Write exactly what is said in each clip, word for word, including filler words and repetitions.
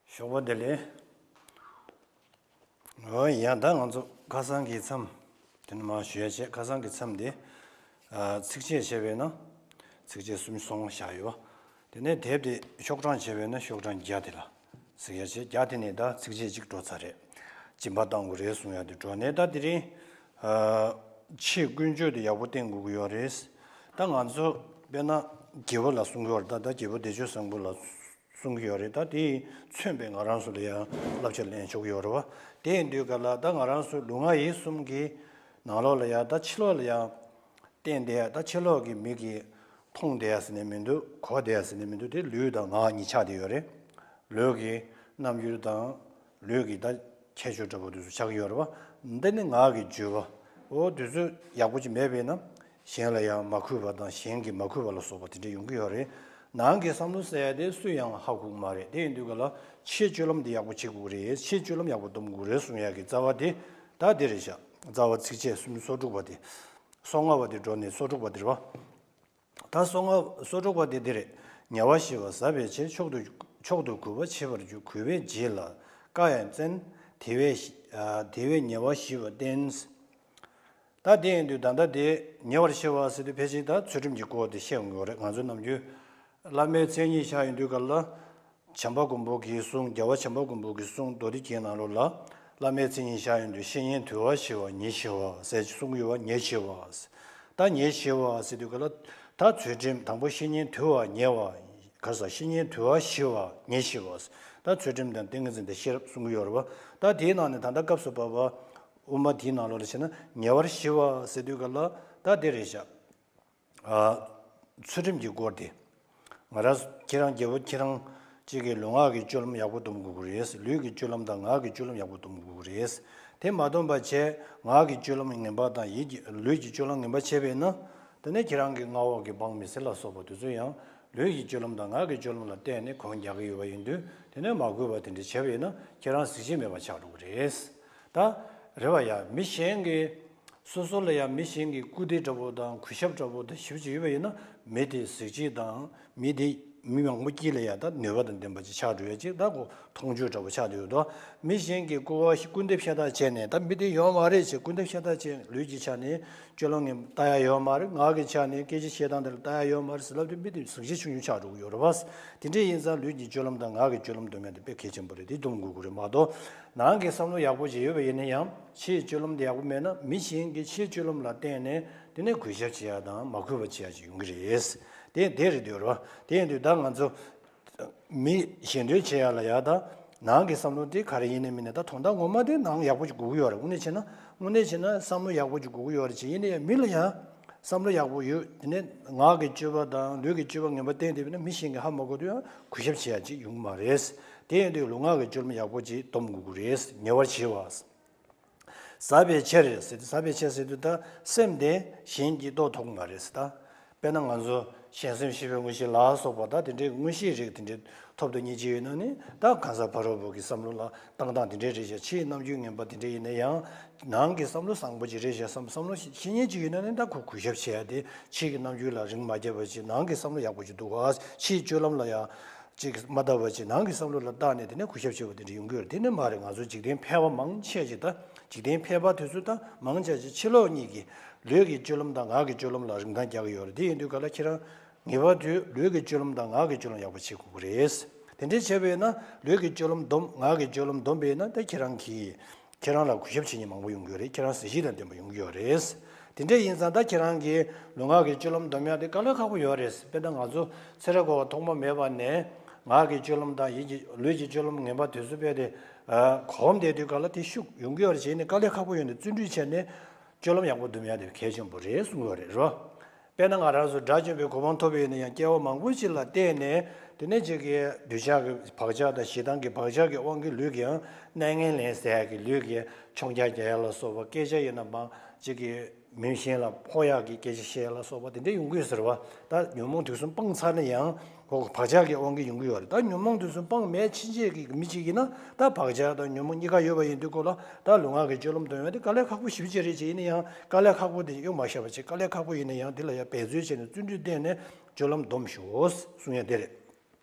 ཞོགས་པ་བདེ་ལེགས། འོ་ཡ། ད་ང་ཚོ་ཁ་སང་གི་མཚམས་དེ་ནི་མར་ཞུ་ཡ་བྱས། ཁ་སང་གི་མཚམས་དེ་ཨ་ཚིགས་བཅད་བྱས་པས་ན། ཚིགས་བཅད་སུམ་ཅུ་སོ་ལྔ་བཞག་ཡོད་པ། དེ་ནས་དེབ་དེ་ཤོག་གྲངས་བྱས་པས་ན་ཤོག་གྲངས་བརྒྱ་དེ་ལ་གཟིགས་ཡ་བྱས། བརྒྱ་དེ་ནས་ད་ཚིགས་བཅད་གཅིག་འགྲོ་ཚར་རེད། སྦྱིན་པ་གཏང་དགོས་རེད་གསུང་ཡ་དེ་འགྲོ་ནས། ད་དེ་རིང་ཨ་ཕྱིའི་ཀུན་སྤྱོད་དེ་ཡག་པོ་བསྟེན་དགོས་ཀྱི་ཡོད་རེད། ད་ང་ཚོ་དཔེར་ན་རྒྱལ་པོ་ལ་གསུང་གི་ཡོད་རེད། ད་ད་རྒྱལ་པོ་བདེ་སྤྱོད་བཟང་པོ་ལ་གསུང་གི་ཡོད་རེད། ད་དེ་མཚོན་པའི་ང་རང་ཚོ་ལ་ཡང་བསླབ་བྱ་ལེན་ཆོག་གི་ཡོད་རེད་བ། དེ་ཡིན་དུས་ག་ལ་ད་ང་རང་ཚོ་ལུས་ངག་ཡིད་གསུམ་གྱི་ནང་ལོགས་ལ་ཡང་ད་ཕྱི་ལོགས་ལ་ཡང་བསྟན་བསྡད་ཡ། ད་ཕྱི་ལོགས་ཀྱི་མིག་གིས་མཐོང་བསྡད་ཡ་ཟེར་ནས་མི་འདུག་གོ་བསྡད་ཡ་ཟེར་ནས་མི་འདུག་དེ་ལུས་དང་ངག་གཉིས་ཆགས་བསྡད་ཡོད་རེད། ལུས་ཀྱི་རྣམ་འགྱུར་དང་། ལུས་ཀྱི་ད་ཁྱད་ཆོས་འདྲ་པོ་དེ་ཚོ་ཆགས་ཀྱི་ཡོད་རེད་བ། འདི་ནི་ངག་གི་བརྗོད་པ། འོ་དེ་ཚོ་ཡག་པོ་ཅིག་མེད་པས་ན། གཞན་ལ་ཡང་མ་གུས་པ་དང་གཞན་གྱིས་མ་གུས་པ་ལ་སོགས་པ་དེ་འདྲ་ཡོང་གི་ཡོད་རེད། ནང་གི་བསམ་བློ་ཟེར་ཡ་དེ་སུས་ཡང་ཧ་གོ་གི་མ་རེད། དེ་ཡིན་དུས་ག་ལ་ཕྱིའི་སྤྱོད་ལམ་དེ་ཡག་པོ་བྱེད་དགོས་རེད། ཕྱིའི་སྤྱོད་ལམ་ཡག་པོ་སྡོམ་དགོས་རེད་གསུང་ཡ་གི་རྩ་བ་དེ་ད་དེ་རེད་ཤག་རྩ་བ་ཚིགས་བཅད་སུམ་ཅུ་སོ་དྲུག་པ་དེ། སོ་ལྔ་པ་དེ་འགྲོ་ནས་སོ་དྲུག་པ་དེ་རེད་བ། ད་སོ་ལྔ་སོ་དྲུག་པ་དེ་འདི་རེད། ཉེ་བར་ཞི་བ་ཟབ་པའི་ཕྱིར། མཆོག་ཏུ་མཆོག་ཏུ་གུས་པ་བྱེད་པར་བགྱི། གུས་པས་རྗེས་ལ་བཀའ་ཡང་བཙན། དེ་བས་ཨ་དེ་བས་ཉེ་བར་ཞི་བ་བསྟེན། ད་དེ་ཡིན་དུས་ད་ལྟ་དེ་ཉེ་བར་ཞི་བ་ཟེར་དུས་ཕལ་ཆེར་ད་ཚུལ་ཁྲིམས་ཀྱི་སྐོར་དེ་བཤད་ཡོང་གི་ཡོད་རེད། ང་ཚོའི་ནམ་རྒྱུན་བླ་མའི་མཚན་ཉིད་བཞག་ཡོང་དུས་ག་ལ། བྱམས་པ་མགོན་པོ་གི་གསུང་། རྒྱལ་བ་བྱམས་པ་མགོན་པོ་གི་གསུང་མདོ་སྡེ་རྒྱན་ནང་ལོགས་ལ། བླ་མའི་མཚན་ཉིད་བཞག་ཡོང་དུས་བཤེས་གཉེན་དུལ་བར་བྱེད་པ་ཉེར་ཞི་བ་ཟེར་གསུང་གི་ཡོད་པ། ཉེར་ཞི་བ། ད་ཉེར་ཞི་བ་ཟེར་དུས་ག་ལ། ད་ཚུལ་ཁྲིམས་དང་པོ་བཤེས་གཉེན་དུལ་བ་ཉེ་བ། ག་ས་བཤེས་གཉེན་དུལ་བར་ཞི་བ་ཉེར་ཞི་བ། ད་ཚུལ་ཁྲིམས་དང་ཏིང་ངེ་འཛིན་དང་ཤེས་རབ་གསུང་གི་ཡོད་རེད་བ། ད་དེའི་ནང་ནས་ད་ལྟ་སྐབས་སུ་བབ་པ་དབུ་མ་དེའི་ནང་ལོགས་ལ་བྱས་ན་ཉེ་བར་ཞི་བ་ཟེར་དུས་ག་ལ་ད་དེ་རེད་ཤག་ཨ་ཚུལ་ཁྲིམས་ཀྱི་སྐོར་དེ། ང་རང་ཁྱེད་རང་རྒྱལ་པོ་ཁྱེད་རང་གཅིག་གི་ལུས་ངག་གི་སྤྱོད་ལམ་ཡག་པོ་སྡོམ་དགོས་ཀྱི་རེད། ལུས་ཀྱི་སྤྱོད་ལམ་དང་ངག་གི་སྤྱོད་ལམ་ཡག་པོ་སྡོམ་དགོས་ཀྱི་རེད། དེ་མ་སྡོམ་པ་བྱས་ངག་གི་སྤྱོད་ལམ་ངན་པ་དང་ཡིད་ཀྱི་ལུས་ཀྱི་སྤྱོད་ལམ་ངན་པ་བྱས་པས་ན། དེ་ནས་ཁྱེད་རང་གི་མངའ་འོག་གི་འབངས་མི་སེར་ལ་སོགས་པ་དེ་ཚོ་ཡང་ལུས་ཀྱི་སྤྱོད་ལམ་དང་ངག་གི་སྤྱོད་ལམ་ལ་བརྟེན་ནས་གོང་རྒྱག་གི་ཡོད་པ་ཡིན་དུས། དེ་ནས་མ་གུས་པ་དེ་འདྲ་བྱས་པས་ན་ཁྱེད་རང་གཟི་བརྗིད་མེད་པ་ཆགས་འགྲོ་གི་རེད། ད་རེད་བ་ཡ། མི་གཞན་གྱི་སོ་སོ་ལ་ཡང་མི་གཞན་གྱི་སྐུར་འདེབས་འདྲ་པོ་དང་གུས་ཞབས་འདྲ་པོ་དང་ཞིབ་ཅིག་ཡོད་པ་ཡིན་ན། མི་དེ་གཟི་བརྗིད་དང་མི་དེ་མི་མང་པོ་དཀྱིལ་ལ་ཡང་ད་ནུས་པ་དང་ལྡན་པ་ཅིག་ཆགས་འགྲོ་ཡ་ཅིག་ད་ཁོ་མཐོང་ཆོས་འདྲ་པོ་ཆགས་འགྲོ་ཡོད་དོ། མི་གཞན་གྱི་སྐུར་བ་སྐུར་འདེབས་ཤ་སྟག་བྱས་ནས་ད་མི་དེ་ཡོད་མ་རེད་ཅེས་སྐུར་འདེབས་ཤ་སྟག་བྱས། ལུས་ཀྱི་ཆ་ནས་སྤྱོད་ལམ་ངན་ལྟ་ཡ་ཡོད་མ་རེད། ངག་གི་ཆ་ནས་སྐད་ཆ་བཤད་སྟངས་དེ་ལ་ལྟ་ཡ་ཡོད་མ་རེད་ཟེར་ལབ་དུས་མི་དེ་གཟི་བརྗིད་ཆུང་ཆུང་ཆགས་འགྲོ་གི་ཡོད་རེད་བ། དེ་འདྲ་ཡིན་ཙང་ལུས་ཀྱི་སྤྱོད་ལམ་དང་ངག་གི་སྤྱོད་ལམ་སྡོམ་ཡ་དེ་དཔེ་གལ་ཆེན་པོ་རེད། དེ་སྡོམ་དགོས་ཀྱི་རེད་མ་གཏོགས། ནང་གི་བསམ་བློ་ཡག་པོ་ཅིག་ཡོད་པ་ཡིན་ན་ཡང་ཕྱིའི་སྤྱོད་ལམ་དེ་ཡག་པོ་མེད་ན་མི་གཞན་གྱི་ཕྱིའི་སྤྱོད་ལམ་ལ་བརྟེན་ནས་དེ་ནས་གུས་ཞབས་བྱེད་ཡ་དང་མ་གུས་པ་བྱེད་ཡ་ཅིག་ཡོང་གི་རེད། དེ་དེ་རེད་འདོད་རོ། དེ་ཡིན་དུས་ད་ང་ཚོ་མི་ཞེ་འདོད་བྱེད་ཡ་ལ་ཡ་ད་ནང་གི་བསམ་བློ་དེ་ག་རེ་ཡིན་ནའི་མིན་ནའི་ད་དོན་དག་ངོ་མ་དེ་ནང་ཡག་པོ་ཅིག་དགོས་ཀྱི་ཡོད་རེད། དངོས་གནས་བྱས་ན་དངོས་གནས་བྱས་ན་བསམ་བློ་ཡག་པོ་ཅིག་དགོས་ཀྱི་ཡོད་རེད། ཅིག་ཡིན་ནའི་མི་ལ་ཡང་བསམ་བློ་ཡག་པོ་ཡོད། དེ་ནས་ངག་གི་སྤྱོད་པ་དང་ལུས་ཀྱི་སྤྱོད་པ་ངན་པ་བསྟན་བསྡད་པ་ཡིན་ན་མི་གཞན་གྱིས་ཧ་མ་གོ་དུས་ཡང་གུས་ཞབས་བྱེད་ཡ་ཅིག་ཡོང་གི་མ་རེད། དེ་ཡིན་དུས་ལུས་ངག་གི་སྤྱོད་ལམ་ཡག་པོ་ཅིག་སྡོམ་དགོས་ཀྱི་རེད། ཉེ་བར་ཞི་བ། ཟབ་པའི་ཕྱིར་ཟེར་དུས། ཟབ་པའི་ཕྱིར་ཟེར་དུས་ད་སེམས་དེ་གཞན་གྱིས་རྟོགས་ཐུབ་ཀྱི་མ་རེད་ཟེར། ད་དཔེར་ན་ང་ཚོ་གཞན་སེམས་ཤེས་པའི་མངོན་ཤེས་ལ་སོགས་པ་ད་དེ་འདྲའི་མངོན་ཤེས་རིགས་དེ་འདྲའི་ཐོབ་ཏུ་ཉེ་ཅིག་ཡོད་ན་ནི། ད་གང་ཟག་ཕ་རོལ་པོ་གི་བསམ་བློ་ལ་བཏང་སྟངས་དེ་འདྲའི་རེད་ཤག་ཕྱིའི་རྣམ་འགྱུར་ངན་པ་དེ་འདྲ་ཡིན་ན་ཡང་ནང་གི་བསམ་བློ་བཟང་པོ་ཅིག་རེད་ཤག་བསམ་བསམ་བློ་ཤེས་ཉེན་ཅིག་ཡོད་ན་ནི་ད་ཁོ་གུས་ཞབས་བྱེད་ཡ་དེ། ཕྱིའི་རྣམ་འགྱུར་ལ་རིན་མ་རྒྱབ་པ་ཅིག་ནང་གི་བསམ་བློ་ཡག་པོ་ཅིག་འདུག་ག་ཕྱིའི་སྤྱོད་ལམ་ལ་ཡང་ཅིག་མ་ལྟ་བ་ཅིག་ནང་གི་བསམ་བློ་ལ་བལྟས་ནས་དེ་ནས་གུས་ཞབས་བྱེད་པ་དེ་འདྲ་ཡོང་གི་ཡོད་རེད། དེ་ནི་མ་རེད། ང་ཚོ་འཇིག་རྟེན་ཕལ་པ་མང་ཆེ་ཅིག་ད་འཇིག་རྟེན་ཕལ་པ་དེ་ཚོ་ད་མང་ཆེ་ཅིག་ཕྱི་ལོགས་གཉིས་ཀྱི་ལུས་ཀྱི་སྤྱོད་ལམ་དང་ངག་གི་སྤྱོད་ལམ་ལ་རིན་ཐང་རྒྱག་གི་ཡོད་རེད། དེ་ཡིན་དུས་ག་ལ་ཁྱེད་རང་ངེས་པར་དུ་ལུས་ཀྱི་སྤྱོད་ལམ་དང་ངག་གི་སྤྱོད་ལམ་ཡག་པོ་བྱེད་དགོས་ཀྱི་རེད། དེ་འདྲ་བྱས་པས་ན་ལུས་ཀྱི་སྤྱོད་ལམ་སྡོམ། ངག་གི་སྤྱོད་ལམ་སྡོམ་པས་ན་ད་ཁྱེད་རང་གིས་ཁྱེད་རང་ལ་གུས་ཞབས་བྱེད་མཁན་མང་པོ་ཡོང་གི་ཡོད་རེད། ཁྱེད་རང་གཟི་བརྗིད་དང་ལྡན་པ་ཡོང་གི་ཡོད་རེད། དེ་འདྲ་ཡིན་ཙང་ད་ཁྱེད་རང་གིས་ལུས་ངག་གི་སྤྱོད་ལམ་སྡོམ་ཡག་དེ་དཀའ་ལས་ཁག་པོ་ཡོད་རེད། དཔེར་ན་ང་ཚོ་ཚེ་རབས་འཁོར་བ་ཐོག་མ་མེད་པ་ནས་ངག་གི་སྤྱོད་ལམ་དང་ཡིད་ཀྱི་ལུས་ཀྱི་སྤྱོད་ལམ་ངན་པ་དེ་ཚོ་དཔེ་དེ་གོམས་བསྡད་དུས་ག་ལ་དེ་ཤུགས་ཡོང་གི་ཡོད་རེད། བྱས་ནས་དཀའ་ལས་ཁག་པོ་ཡོད་ནས་བརྩོན་འགྲུས་བྱས་ནས་སྤྱོད་ལམ་ཡག་པོ་སྡོམ་ཡག་དེ་གལ་ཆེན་པོ་རེད་གསུངས་ཡོད་རེད་རོ། དཔེར་ན་ང་རང་ཚོ་དགྲ་བཅོམ་པའི་གོ་འཕང་ཐོབ་པ་ཡིན་ན་ཡང་སྐྱེ་བ་མང་པོ་ཞིག་ལ་བརྟེན་ནས་དེ་ནས་ཅིག་གི་འདོད་ཆགས་ཀྱི་བག་ཆགས་དང་ཞེ་སྡང་གི་བག་ཆགས་ཀྱི་དབང་གིས་ལུས་ཀྱི་ཡང་གནས་ངན་ལེན་ཟེར་ཡག་གི་ལུས་ཀྱི་མཆོང་རྒྱག་རྒྱག་ཡ་ལ་སོགས་པ། སྐད་ཆ་ཡིན་ན་མང་ཅིག་གི་མི་གཞན་ལ་ཕོག་ཡག་གི་སྐད་ཆ་བཤད་ཡ་ལ་སོགས་པ་དེ་འདྲ་ཡོང་གི་ཡོད་ཟེར་བ། ད་ཉོན་མོངས་དུག་གསུམ་སྤངས་ཚར་ན་ཡང་ཁོ་བག་ཆགས་ཀྱི་དབང་གིས་ཡོང་གི་ཡོད་རེད། ད་ཉོན་མོངས་དུག་གསུམ་སྤངས་མེད་ཕྱིན་ཆད་ཀྱི་མི་གཅིག་ཡིན་ན་ད་བག་ཆགས་དང་ཉོན་མོངས་གཉིས་ཀ་ཡོད་པ་ཡིན་དུས་ཁོ་ལ་ད་ལུས་ངག་གི་སྤྱོད་ལམ་སྡོམ་ཡ་དེ་དཀའ་ལས་ཁག་པོ་ཞེ་པོ་ཅིག་རེད། ཅིག་ཡིན་ན་ཡང་དཀའ་ལས་ཁག་པོ་དེ་གཡུག་མ་བཞག་པ་ཅིག་དཀའ་ལས་ཁག་པོ་ཡིན་ན་ཡང་དེ་ལ་ཡ་འབད་རྩོལ་བྱས་ནས་བརྩོན་འགྲུས་བསྟེན་ནས་སྤྱོད་ལམ་སྡོམ་ཤོག་གསུང་ཡ་དེ་རེད།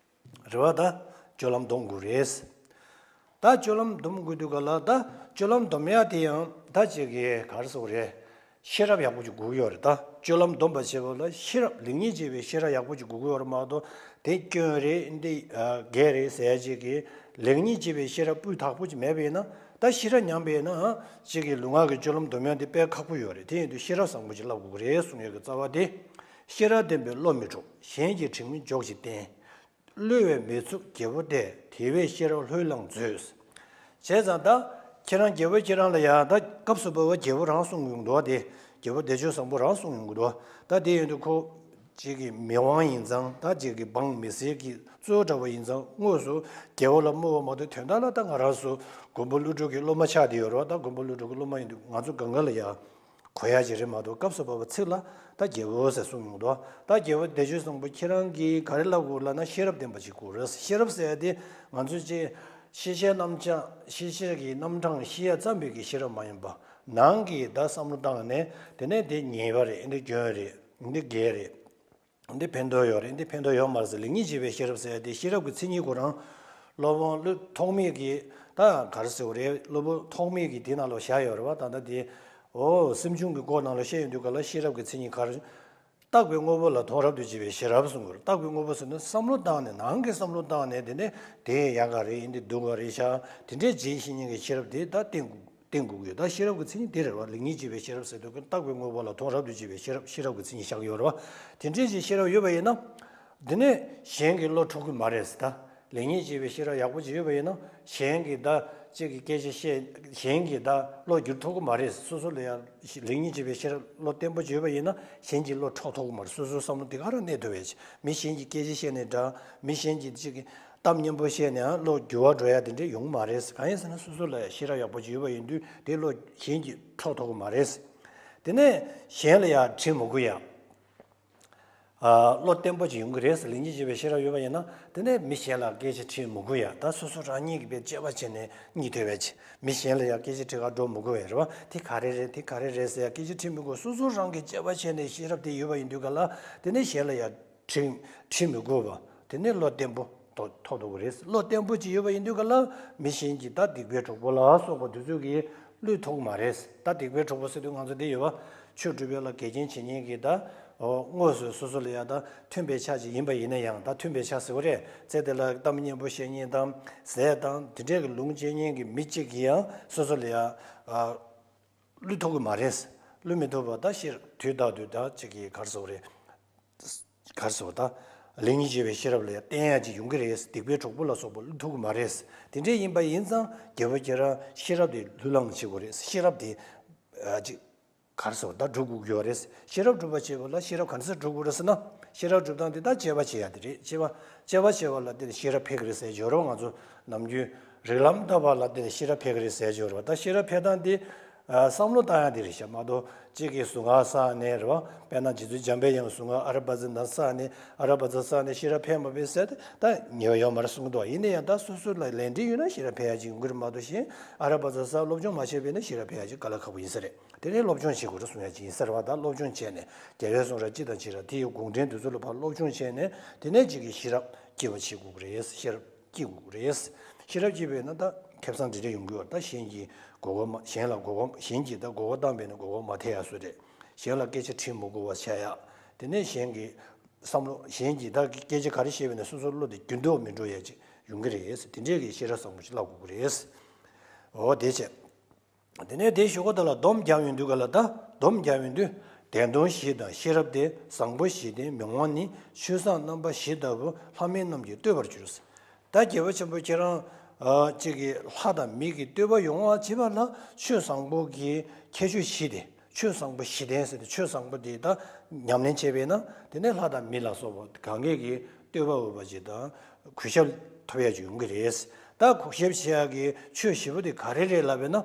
རེད་བ། ད་སྤྱོད་ལམ་སྡོམ་དགོས་རེད། ད་སྤྱོད་ལམ་སྡོམ་དགོས་དུས་ག་ལ་ད་སྤྱོད་ལམ་སྡོམ་ཡ་དེ་ཡང་ད་ཅིག་གི་ག་རེ་ཟེར་དགོས་རེད། ཤེས་རབ་ཡག་པོ་ཅིག་དགོས་ཀྱི་ཡོད་རེད། ད་སྤྱོད་ལམ་སྡོམ་པ་བྱེད་པ་ལ་ཤེས་རབ་ལེགས་ཉེས་འབྱེད་པའི་ཤེས་རབ་ཡག་པོ་ཅིག་དགོས་ཀྱི་ཡོད་རེད་མ་གཏོགས། དེ་སྐྱོན་རེད། འདི་ཨ་འགལ་རེད་ཟེར་ཡ་ཅིག་གི་ལེགས་ཉེས་འབྱེད་པའི་ཤེས་རབ་སྤུས་དག་པོ་ཅིག་མེད་པ་ཡིན་ན། ད་ཤེས་རབ་ཉམས་པ་ཡིན་ན་ཅིག་གི་ལུས་ངག་གི་སྤྱོད་ལམ་སྡོམ་ཡ་འདི་དཔེ་ཁག་པོ་ཡོད་རེད། དེ་ཡིན་དུས་ཤེས་རབ་བཟང་པོ་ཅིག་བསླབ་དགོས་ཀྱི་རེད་གསུང་ཡ་གི་རྩ་བ་དེ། ཤེས་རབ་ལྡན་པས་བློ་མི་འཁྲུགས། གཞན་གྱི་དྲིང་མི་འཇོག་ཅིང་བསྟེན། བསླུ་བས་མི་ཚུགས་རྒྱལ་པོ་སྟེ། དེ་བས་ཤེས་རབ་ལྷོད་ལ་མཛོད། བྱས་ཙང་ད་ཁྱེད་རང་རྒྱལ་པོ་ཁྱེད་རང་ལ་ཡང་ད་སྐབས་སུ་བབ་པ་རྒྱལ་པོ་རང་གསུང་ཡོང་འདུག་བ། དེ་རྒྱལ་པོ་བདེ་སྤྱོད་བཟང་པོ་རང་གསུང་ཡོང་གི་འདུག་བ། ད་དེ་ཡིན་དུས་ཁོ་ཅིག་གི་མི་དབང་ཡིན་ཙང་། ད་ཅིག་གི་འབངས་མི་སེར་གྱི་གཙོ་འདྲ་བོ་ཡིན་ཙང་དངོས་སུ་རྒྱལ་པོ་ལ་དམོད་པ་མ་གཏོགས། དོན་དག་ལ་ད་ང་རང་ཚོ་མགོན་པོ་ཀླུ་སྒྲུབ་ཀྱི་སློབ་མ་ཆགས་བསྡད་ཡོད་རེད་བ། ད་མགོན་པོ་ཀླུ་སྒྲུབ་ཀྱི་སློབ་མ་ཡིན་དུས་ང་ཚོ་སྒང་ག་ལ་ཡང་གོ་ཡ་ཅིག་རེད་མ་གཏོགས། སྐབས་སུ་བབ་པ་ཚིག་ལ་ད་རྒྱལ་པོ་ཟེར་གསུངས་ཡོང་འདུག་ད་རྒྱལ་པོ་བདེ་སྤྱོད་བཟང་པོ་ཁྱེད་རང་གིས་ག་རེ་ལབ་དགོས་ལབ་ན། ཤེས་རབ་ལྡན་པ་ཅིག་དགོས་རེད། ཤེས་རབ་ཟེར་ཡ་དེ་ང་ཚོ་ཅིག་ཤེས་བྱའི་རྣམ་གྲངས། ཤེས་བྱ་གི་རྣམ་གྲངས་ཤེས་ཡ་ཙམ་པའི་གི་ཤེས་རབ་མ་ཡིན་པ། ནང་གི་ད་བསམ་བློ་བཏང་ནས་དེ་ནས་འདི་ཉེས་པ་རེད། འདི་སྐྱོན་རེད། འདི་འགལ་རེད། འདི་ཕན་ཐོགས་ཡོད་རེད། འདི་ཕན་ཐོགས་ཡོད་མ་རེད་ཟེར། ལེགས་ཉེས་འབྱེད་པའི་ཤེས་རབ་ཟེར་ཡ་དེ་ཤེས་རབ་ཀྱི་མཚན་ཉིད་ཁོ་རང་སློབ་དཔོན་ཀླུ་ཐོགས་མེད་ཀྱིས་ད་ག་རེ་ཟེར་དགོས་རེད། སློབ་དཔོན་ཐོགས་མེད་ཀྱིས་དེ་ནང་ལོགས་བཞག་ཡོད་རེད་བ། ད་ལྟ་དེ་འོ་སེམས་བྱུང་གི་སྒོ་ནང་ལ་བཤད་ཡོང་དུས་ག་ལ་ཤེས་རབ་ཀྱི་མཚན་ཉིད་ག་རེ། བརྟགས་པའི་དངོས་པོ་ལ་མཐོང་རབ་ཏུ་བྱེད་པའི་ཤེས་རབ་གསུངས་ཡོད་རེད། བརྟགས་པའི་དངོས་པོ་ཟེར་ན་བསམ་བློ་བཏང་ནས་ནང་གི་བསམ་བློ་བཏང་ནས་དེ་ནས་དེ་ཡག་ག་རེད། འདི་སྡུག་ག་རེད་ཤག་དེ་འདྲས་བྱེད་ཤེས་མཁན་གྱི་ཤེས་རབ་དེ་ད་བསྟེན་དགོས། བསྟེན་དགོས་ཀྱི་ཡོད། ད་ཤེས་རབ་ཀྱི་མཚན་ཉིད་དེ་རེད་བ། ལེགས་ཉེས་འབྱེད་པའི་ཤེས་རབ་ཟེར་དུས་ཀྱི་བརྟགས་པའི་དངོས་པོ་ལ་མཐོང་རབ་ཏུ་བྱེད་པའི་ཤེས་རབ། ཤེས་རབ་ཀྱི་མཚན་ཉིད་བཞག་ཡོད་རེད་བ། དེ་འདྲའི་ཅིག་ཤེས་རབ་ཡོད་པ་ཡིན་ན། དེ་ནས་གཞན་གྱི་བློ་འཁྲུག་གི་མ་རེད་ཟེར། ད་ལེགས་ཉེས་འབྱེད་པའི་ཤེས་རབ་ཡག་པོ་ཅིག་ཡོད་པ་ཡིན་ན། གཞན་གྱི་ད་ཅིག་གི་སྐད་ཆ་བཤད། གཞན་གྱི་ད་བློ་འགྱུར་ཐུབ་ཀྱི་མ་རེད། སོ་སོ་ལ་ཡང་ལེགས་ཉེས་འབྱེད་པའི་ཤེས་རབ་བློ་བརྟན་པོ་ཅིག་ཡོད་པ་ཡིན་ན། གཞན་གྱི་བློ་འཕྲོག་ཐུབ་ཀྱི་མ་རེད། སོ་སོའི་བསམ་བློ་དེ་ག་རང་གནས་ཐུབ་པའི་ཕྱིར། མི་གཞན་གྱི་སྐད་ཆ་བཤད་ནས་འདྲ། མི་གཞན་གྱི་ཅིག་གཏམ་སྙན་པོ་བཤད་ནས་ཡང་བློ་འགྱུར་བ་འགྲོ་ཡ་དེ་འདྲ་ཡོང་གི་མ་རེད། གང་ཡིན་ཟེར་ན་སོ་སོ་ལ་ཡང་ཤེས་རབ་ཡག་པོ་ཅིག་ཡོད་པ་ཡིན་དུས་དེ་བློ་གཞན་གྱིས་འཕྲོག་ཐུབ་ཀྱི་མ་རེད། དེ་ནས་གཞན་ལ་ཡང་དྲིན་མི་དགོས་ཡ། ཨ། བློ་བརྟན་པོ་ཅིག་ཡོང་གི་རེད། ལེགས་ཉེས་འབྱེད་པའི་ཤེས་རབ་ཡོད་པ་ཡིན་ན། དེ་ནས་མི་གཞན་ལ་སྐད་ཆ་དྲིས་མི་དགོས་ཡ། ད་སོ་སོ་རང་ཉིད་ཀྱིས་དཔེ་དཔྱད་པ་བྱས་ནས་གཉིད་ཐོས་པའི་ཕྱིར། མི་གཞན་ལ་ཡ་སྐད་ཆ་དྲི་ག་འགྲོ་མི་དགོས་པས་རེད་བ། དེ་ག་རེ་རེད། དེ་ག་རེ་རེད་ཟེར་ཡ་སྐད་ཆ་དྲིས་མི་དགོས། སོ་སོ་རང་གིས་དཔྱད་པ་བྱས་ནས་ཤེས་རབ་དེ་ཡོད་པ་ཡིན་དུས་ག་ལ། དེ་ནས་གཞན་ལ་ཡ་དྲིས་དྲིས་མི་དགོས་པ། དེ་ནས་བློ་བརྟན་པོ་ཐོབ་ཐོབ་ཐུབ་ཀྱི་རེད། བློ་བརྟན་པོ་ཅིག་ཡོད་པ་ཡིན་དུས་ག་ལ། མི་གཞན་གྱི་ད་སྡིག་པའི་གྲོགས་པོ་ལ་སོགས་པ་དེ་ཚོ་གིས་བསླུ་ཐུབ་ཀྱི་མ་རེད། ད་སྡིག་པའི་གྲོགས་པོ་ཟེར་དུས་ང་ཚོ་འདི་ཡོད་པ། ཆོས་སྒྲུབ་པའི་ལ་འགལ་རྐྱེན་བྱེད་མཁན་གྱི་ད། འོ། དངོས་སུ་སོ་སོ་ལ་ཡ་ད་མཐུན་པའི་ཆ་ཅིག་ཡིན་པ་ཡིན་ན་ཡང་། ད་མཐུན་པའི་ཆ་ཟེར་བ་རེད། ཚེ་འདི་ལ་གཏམ་སྙན་པོ་བཤད་མཁན་དང་ཟས་དང་དེ་འདྲའི་གི་ལུང་སྤྱོད་མཁན་གྱི་མི་གཅིག་གིས་ཡང་སོ་སོ་ལ་ཡ། ཨ། བསླུ་ཐུབ་ཀྱི་མ་རེད། བསླུ་མི་ཐུབ་པ། ད་ཤེས་དུས་རྟག་ཏུ་ད་ཅིག་གིས་ག་རེ་ཟེར་དགོས་རེད། ག་རེ་ཟེར་དགོས། ད་ལེགས་ཉེས་འབྱེད་པའི་ཤེས་རབ་ལ་ཡ་བརྟེན་ཡ་ཅིག་ཡོང་གི་རེད། སྡིག་པའི་གྲོགས་པོ་ལ་སོགས་པ་བསླུ་ཐུབ་ཀྱི་མ་རེད། དེ་འདྲའི་ཡིན་པ་ཡིན་ཙང་རྒྱལ་པོ་ཁྱེད་རང་ཤེས་རབ་དེ་ལྷུར་བླངས་བྱེད་དགོས་རེད། ཤེས་རབ་དེ་ཨ་ཅིག་ག་རེ་ཟེར་དགོས། ད་སྒྲུབ་དགོས་ཀྱི་ཡོད་རེད། ཤེས་རབ་སྒྲུབ་པ་བྱེད་པ་ལ་ཤེས་རབ་ག་འདྲ་སེ་སྒྲུབ་དགོས་རེད་ཟེར་ན། ཤེས་རབ་སྒྲུབ་སྟངས་དེ་ད་དཔྱད་པ་བྱེད་ཡ་དེ་རེད། དཔྱད་པ་དཔྱད་པ་བྱེད་པ་ལ་བརྟེན་ནས་ཤེས་རབ་འཕེལ་གྱི་རེད་ཟེར་གྱི་ཡོད་རེད་བ། ང་ཚོ་ནམ་རྒྱུན་རིགས་ལམ་བལྟ་བ་ལ་བརྟེན་ནས་ཤེས་རབ་འཕེལ་གྱི་རེད་ཟེར་གྱི་ཡོད་རེད་བ། ད་ཤེས་རབ་འཕེལ་སྟངས་དེ་ཨ་བསམ་བློ་བཏང་ཡ་དེ་རེད་ཤག་མ་གཏོགས། གཅིག་གིས་གཟུངས་སྔགས་བསགས་ནས་རེད་བ། དཔེར་ན་རྗེ་བཙུན་འཇམ་པའི་དབྱངས་གཟུངས་སྔགས་ཨ་ར་པ་ཙ་ན་བསགས་ནས། ཨ་ར་པ་ཙ་བསགས་ནས་ཤེས་རབ་འཕེལ་མ་འཕེལ་ཟེར་ད་ངེས་པ་ཡོད་མ་རེད་གསུང་གི་འདུག་ཡིན་ན་ཡང་ད་སོ་སོ་ལ་ལས་འབྲེལ་ཡོད་ན་ཤེས་རབ་འཕེལ་ཡ་ཅིག་ཡོང་གི་རེད་མ་གཏོགས། གཞན་ཨ་ར་པ་ཙ་བསགས་སློབ་སྦྱོང་མ་བྱས་པ་ཡིན་ན་ཤེས་རབ་འཕེལ་ཡ་ཅིག་དཀའ་ལས་ཁག་པོ་ཡིན་ས་རེད། དེ་ནས་སློབ་སྦྱོང་བྱེད་དགོས་རེད་གསུང་ཡ་ཅིག་ཡིན་ས་རེད་བ། ད་སློབ་སྦྱོང་བྱས་ནས་རྒྱལ་བའི་གསུང་རབ་སྤྱི་དང་བྱེ་བྲག་དེ་ཡི་དགོངས་འགྲེལ་འདི་ཚོ་ལ་ཕར་སློབ་སྦྱོང་བྱས་ནས་དེ་ནས་ཅིག་གི་ཤེས་རབ་སྐྱེ་བ་བྱེད་དགོས་ཀྱི་རེད། ཤེས་རབ་སྐྱེ་དགོས་ཀྱི་རེད། ཤེས་རབ་སྐྱེས་པས་ན་ད་ཁེ་བཟང་འདི་འདྲ་ཡོང་གི་ཡོད། ད་གཞན་གྱི་མགོ་སྐོར་མ། གཞན་ལ་མགོ་སྐོར། གཞན་གྱིས་ད་མགོ་སྐོར་བཏང་པས་ན་མགོ་སྐོར་མ་ཐེབས་ཡ་བཟོ་འདྲ། གཞན་ལ་སྐད་ཆ་དྲིས་མི་དགོས་པ་བྱ་ཡ། དེ་ནས་གཞན་གྱི་བསམ་བློ། གཞན་གྱིས་ད་སྐད་ཆ་ག་རེ་བཤད་པས་ན་སོ་སོའི་བློ་དེ་འགྱུར་ལྡོག་མི་འགྲོ་ཡ་ཅིག་ཡོང་གི་རེད། དེ་འདྲས་ཀྱི་ཤེས་རབ་བཟང་པོ་ཞིག་བསླབ་དགོས་ཀྱི་རེད། འོ་དེ་བྱས། དེ་ནས་དེའི་གཞུག་གུ་དེ་ལ་སྡོམ་རྒྱག་ཡོང་དུས་ག་ལ། ད་སྡོམ་རྒྱག་ཡོང་དུས། བདེན་སྟོང་བཞི་དང་ཤེས་རབ་སྟེ། བཟང་པོ་བཞི་སྟེ་མི་དབང་ནི། ཆོས་བཟང་རྣམ་པ་བཞི་ལྟ་བུ། ལྷ་མི་རྣམས་ཀྱིས་བསྟོད་པར་འགྱུར། ད་རྒྱལ་བ་ཆེན་པོ་ཁྱེད་རང་ཨ་ཅིག་གིས་ལྷ་དང་མི་གིས་བསྟོད་པ་ཡོང་བ་བྱེད་པ་ལ་ཆོས་བཟང་པོ་གི་ཁྱད་ཆོས་བཞི་དེ། ཆོས་བཟང་པོ་བཞི་ལྡན་ཟེར་ཏེ། ཆོས་བཟང་པོ་དེ་ད་ཉམས་ལེན་བྱས་པས་ན་དེ་ནས་ལྷ་དང་མི་ལ་སོགས་པ་གང་གས་ཀྱིས་བསྟོད་པ་འོས་པ་ཅིག་དང་གུས་ཞབས་ཐོབ་ཡ་ཅིག་ཡོང་གི་རེད། ད་གུས་ཞབས་བྱེད་ཡ་གི་ཆོས་བཞི་པོ་དེ་ག་རེ་རེད་ལབ་པས་ན།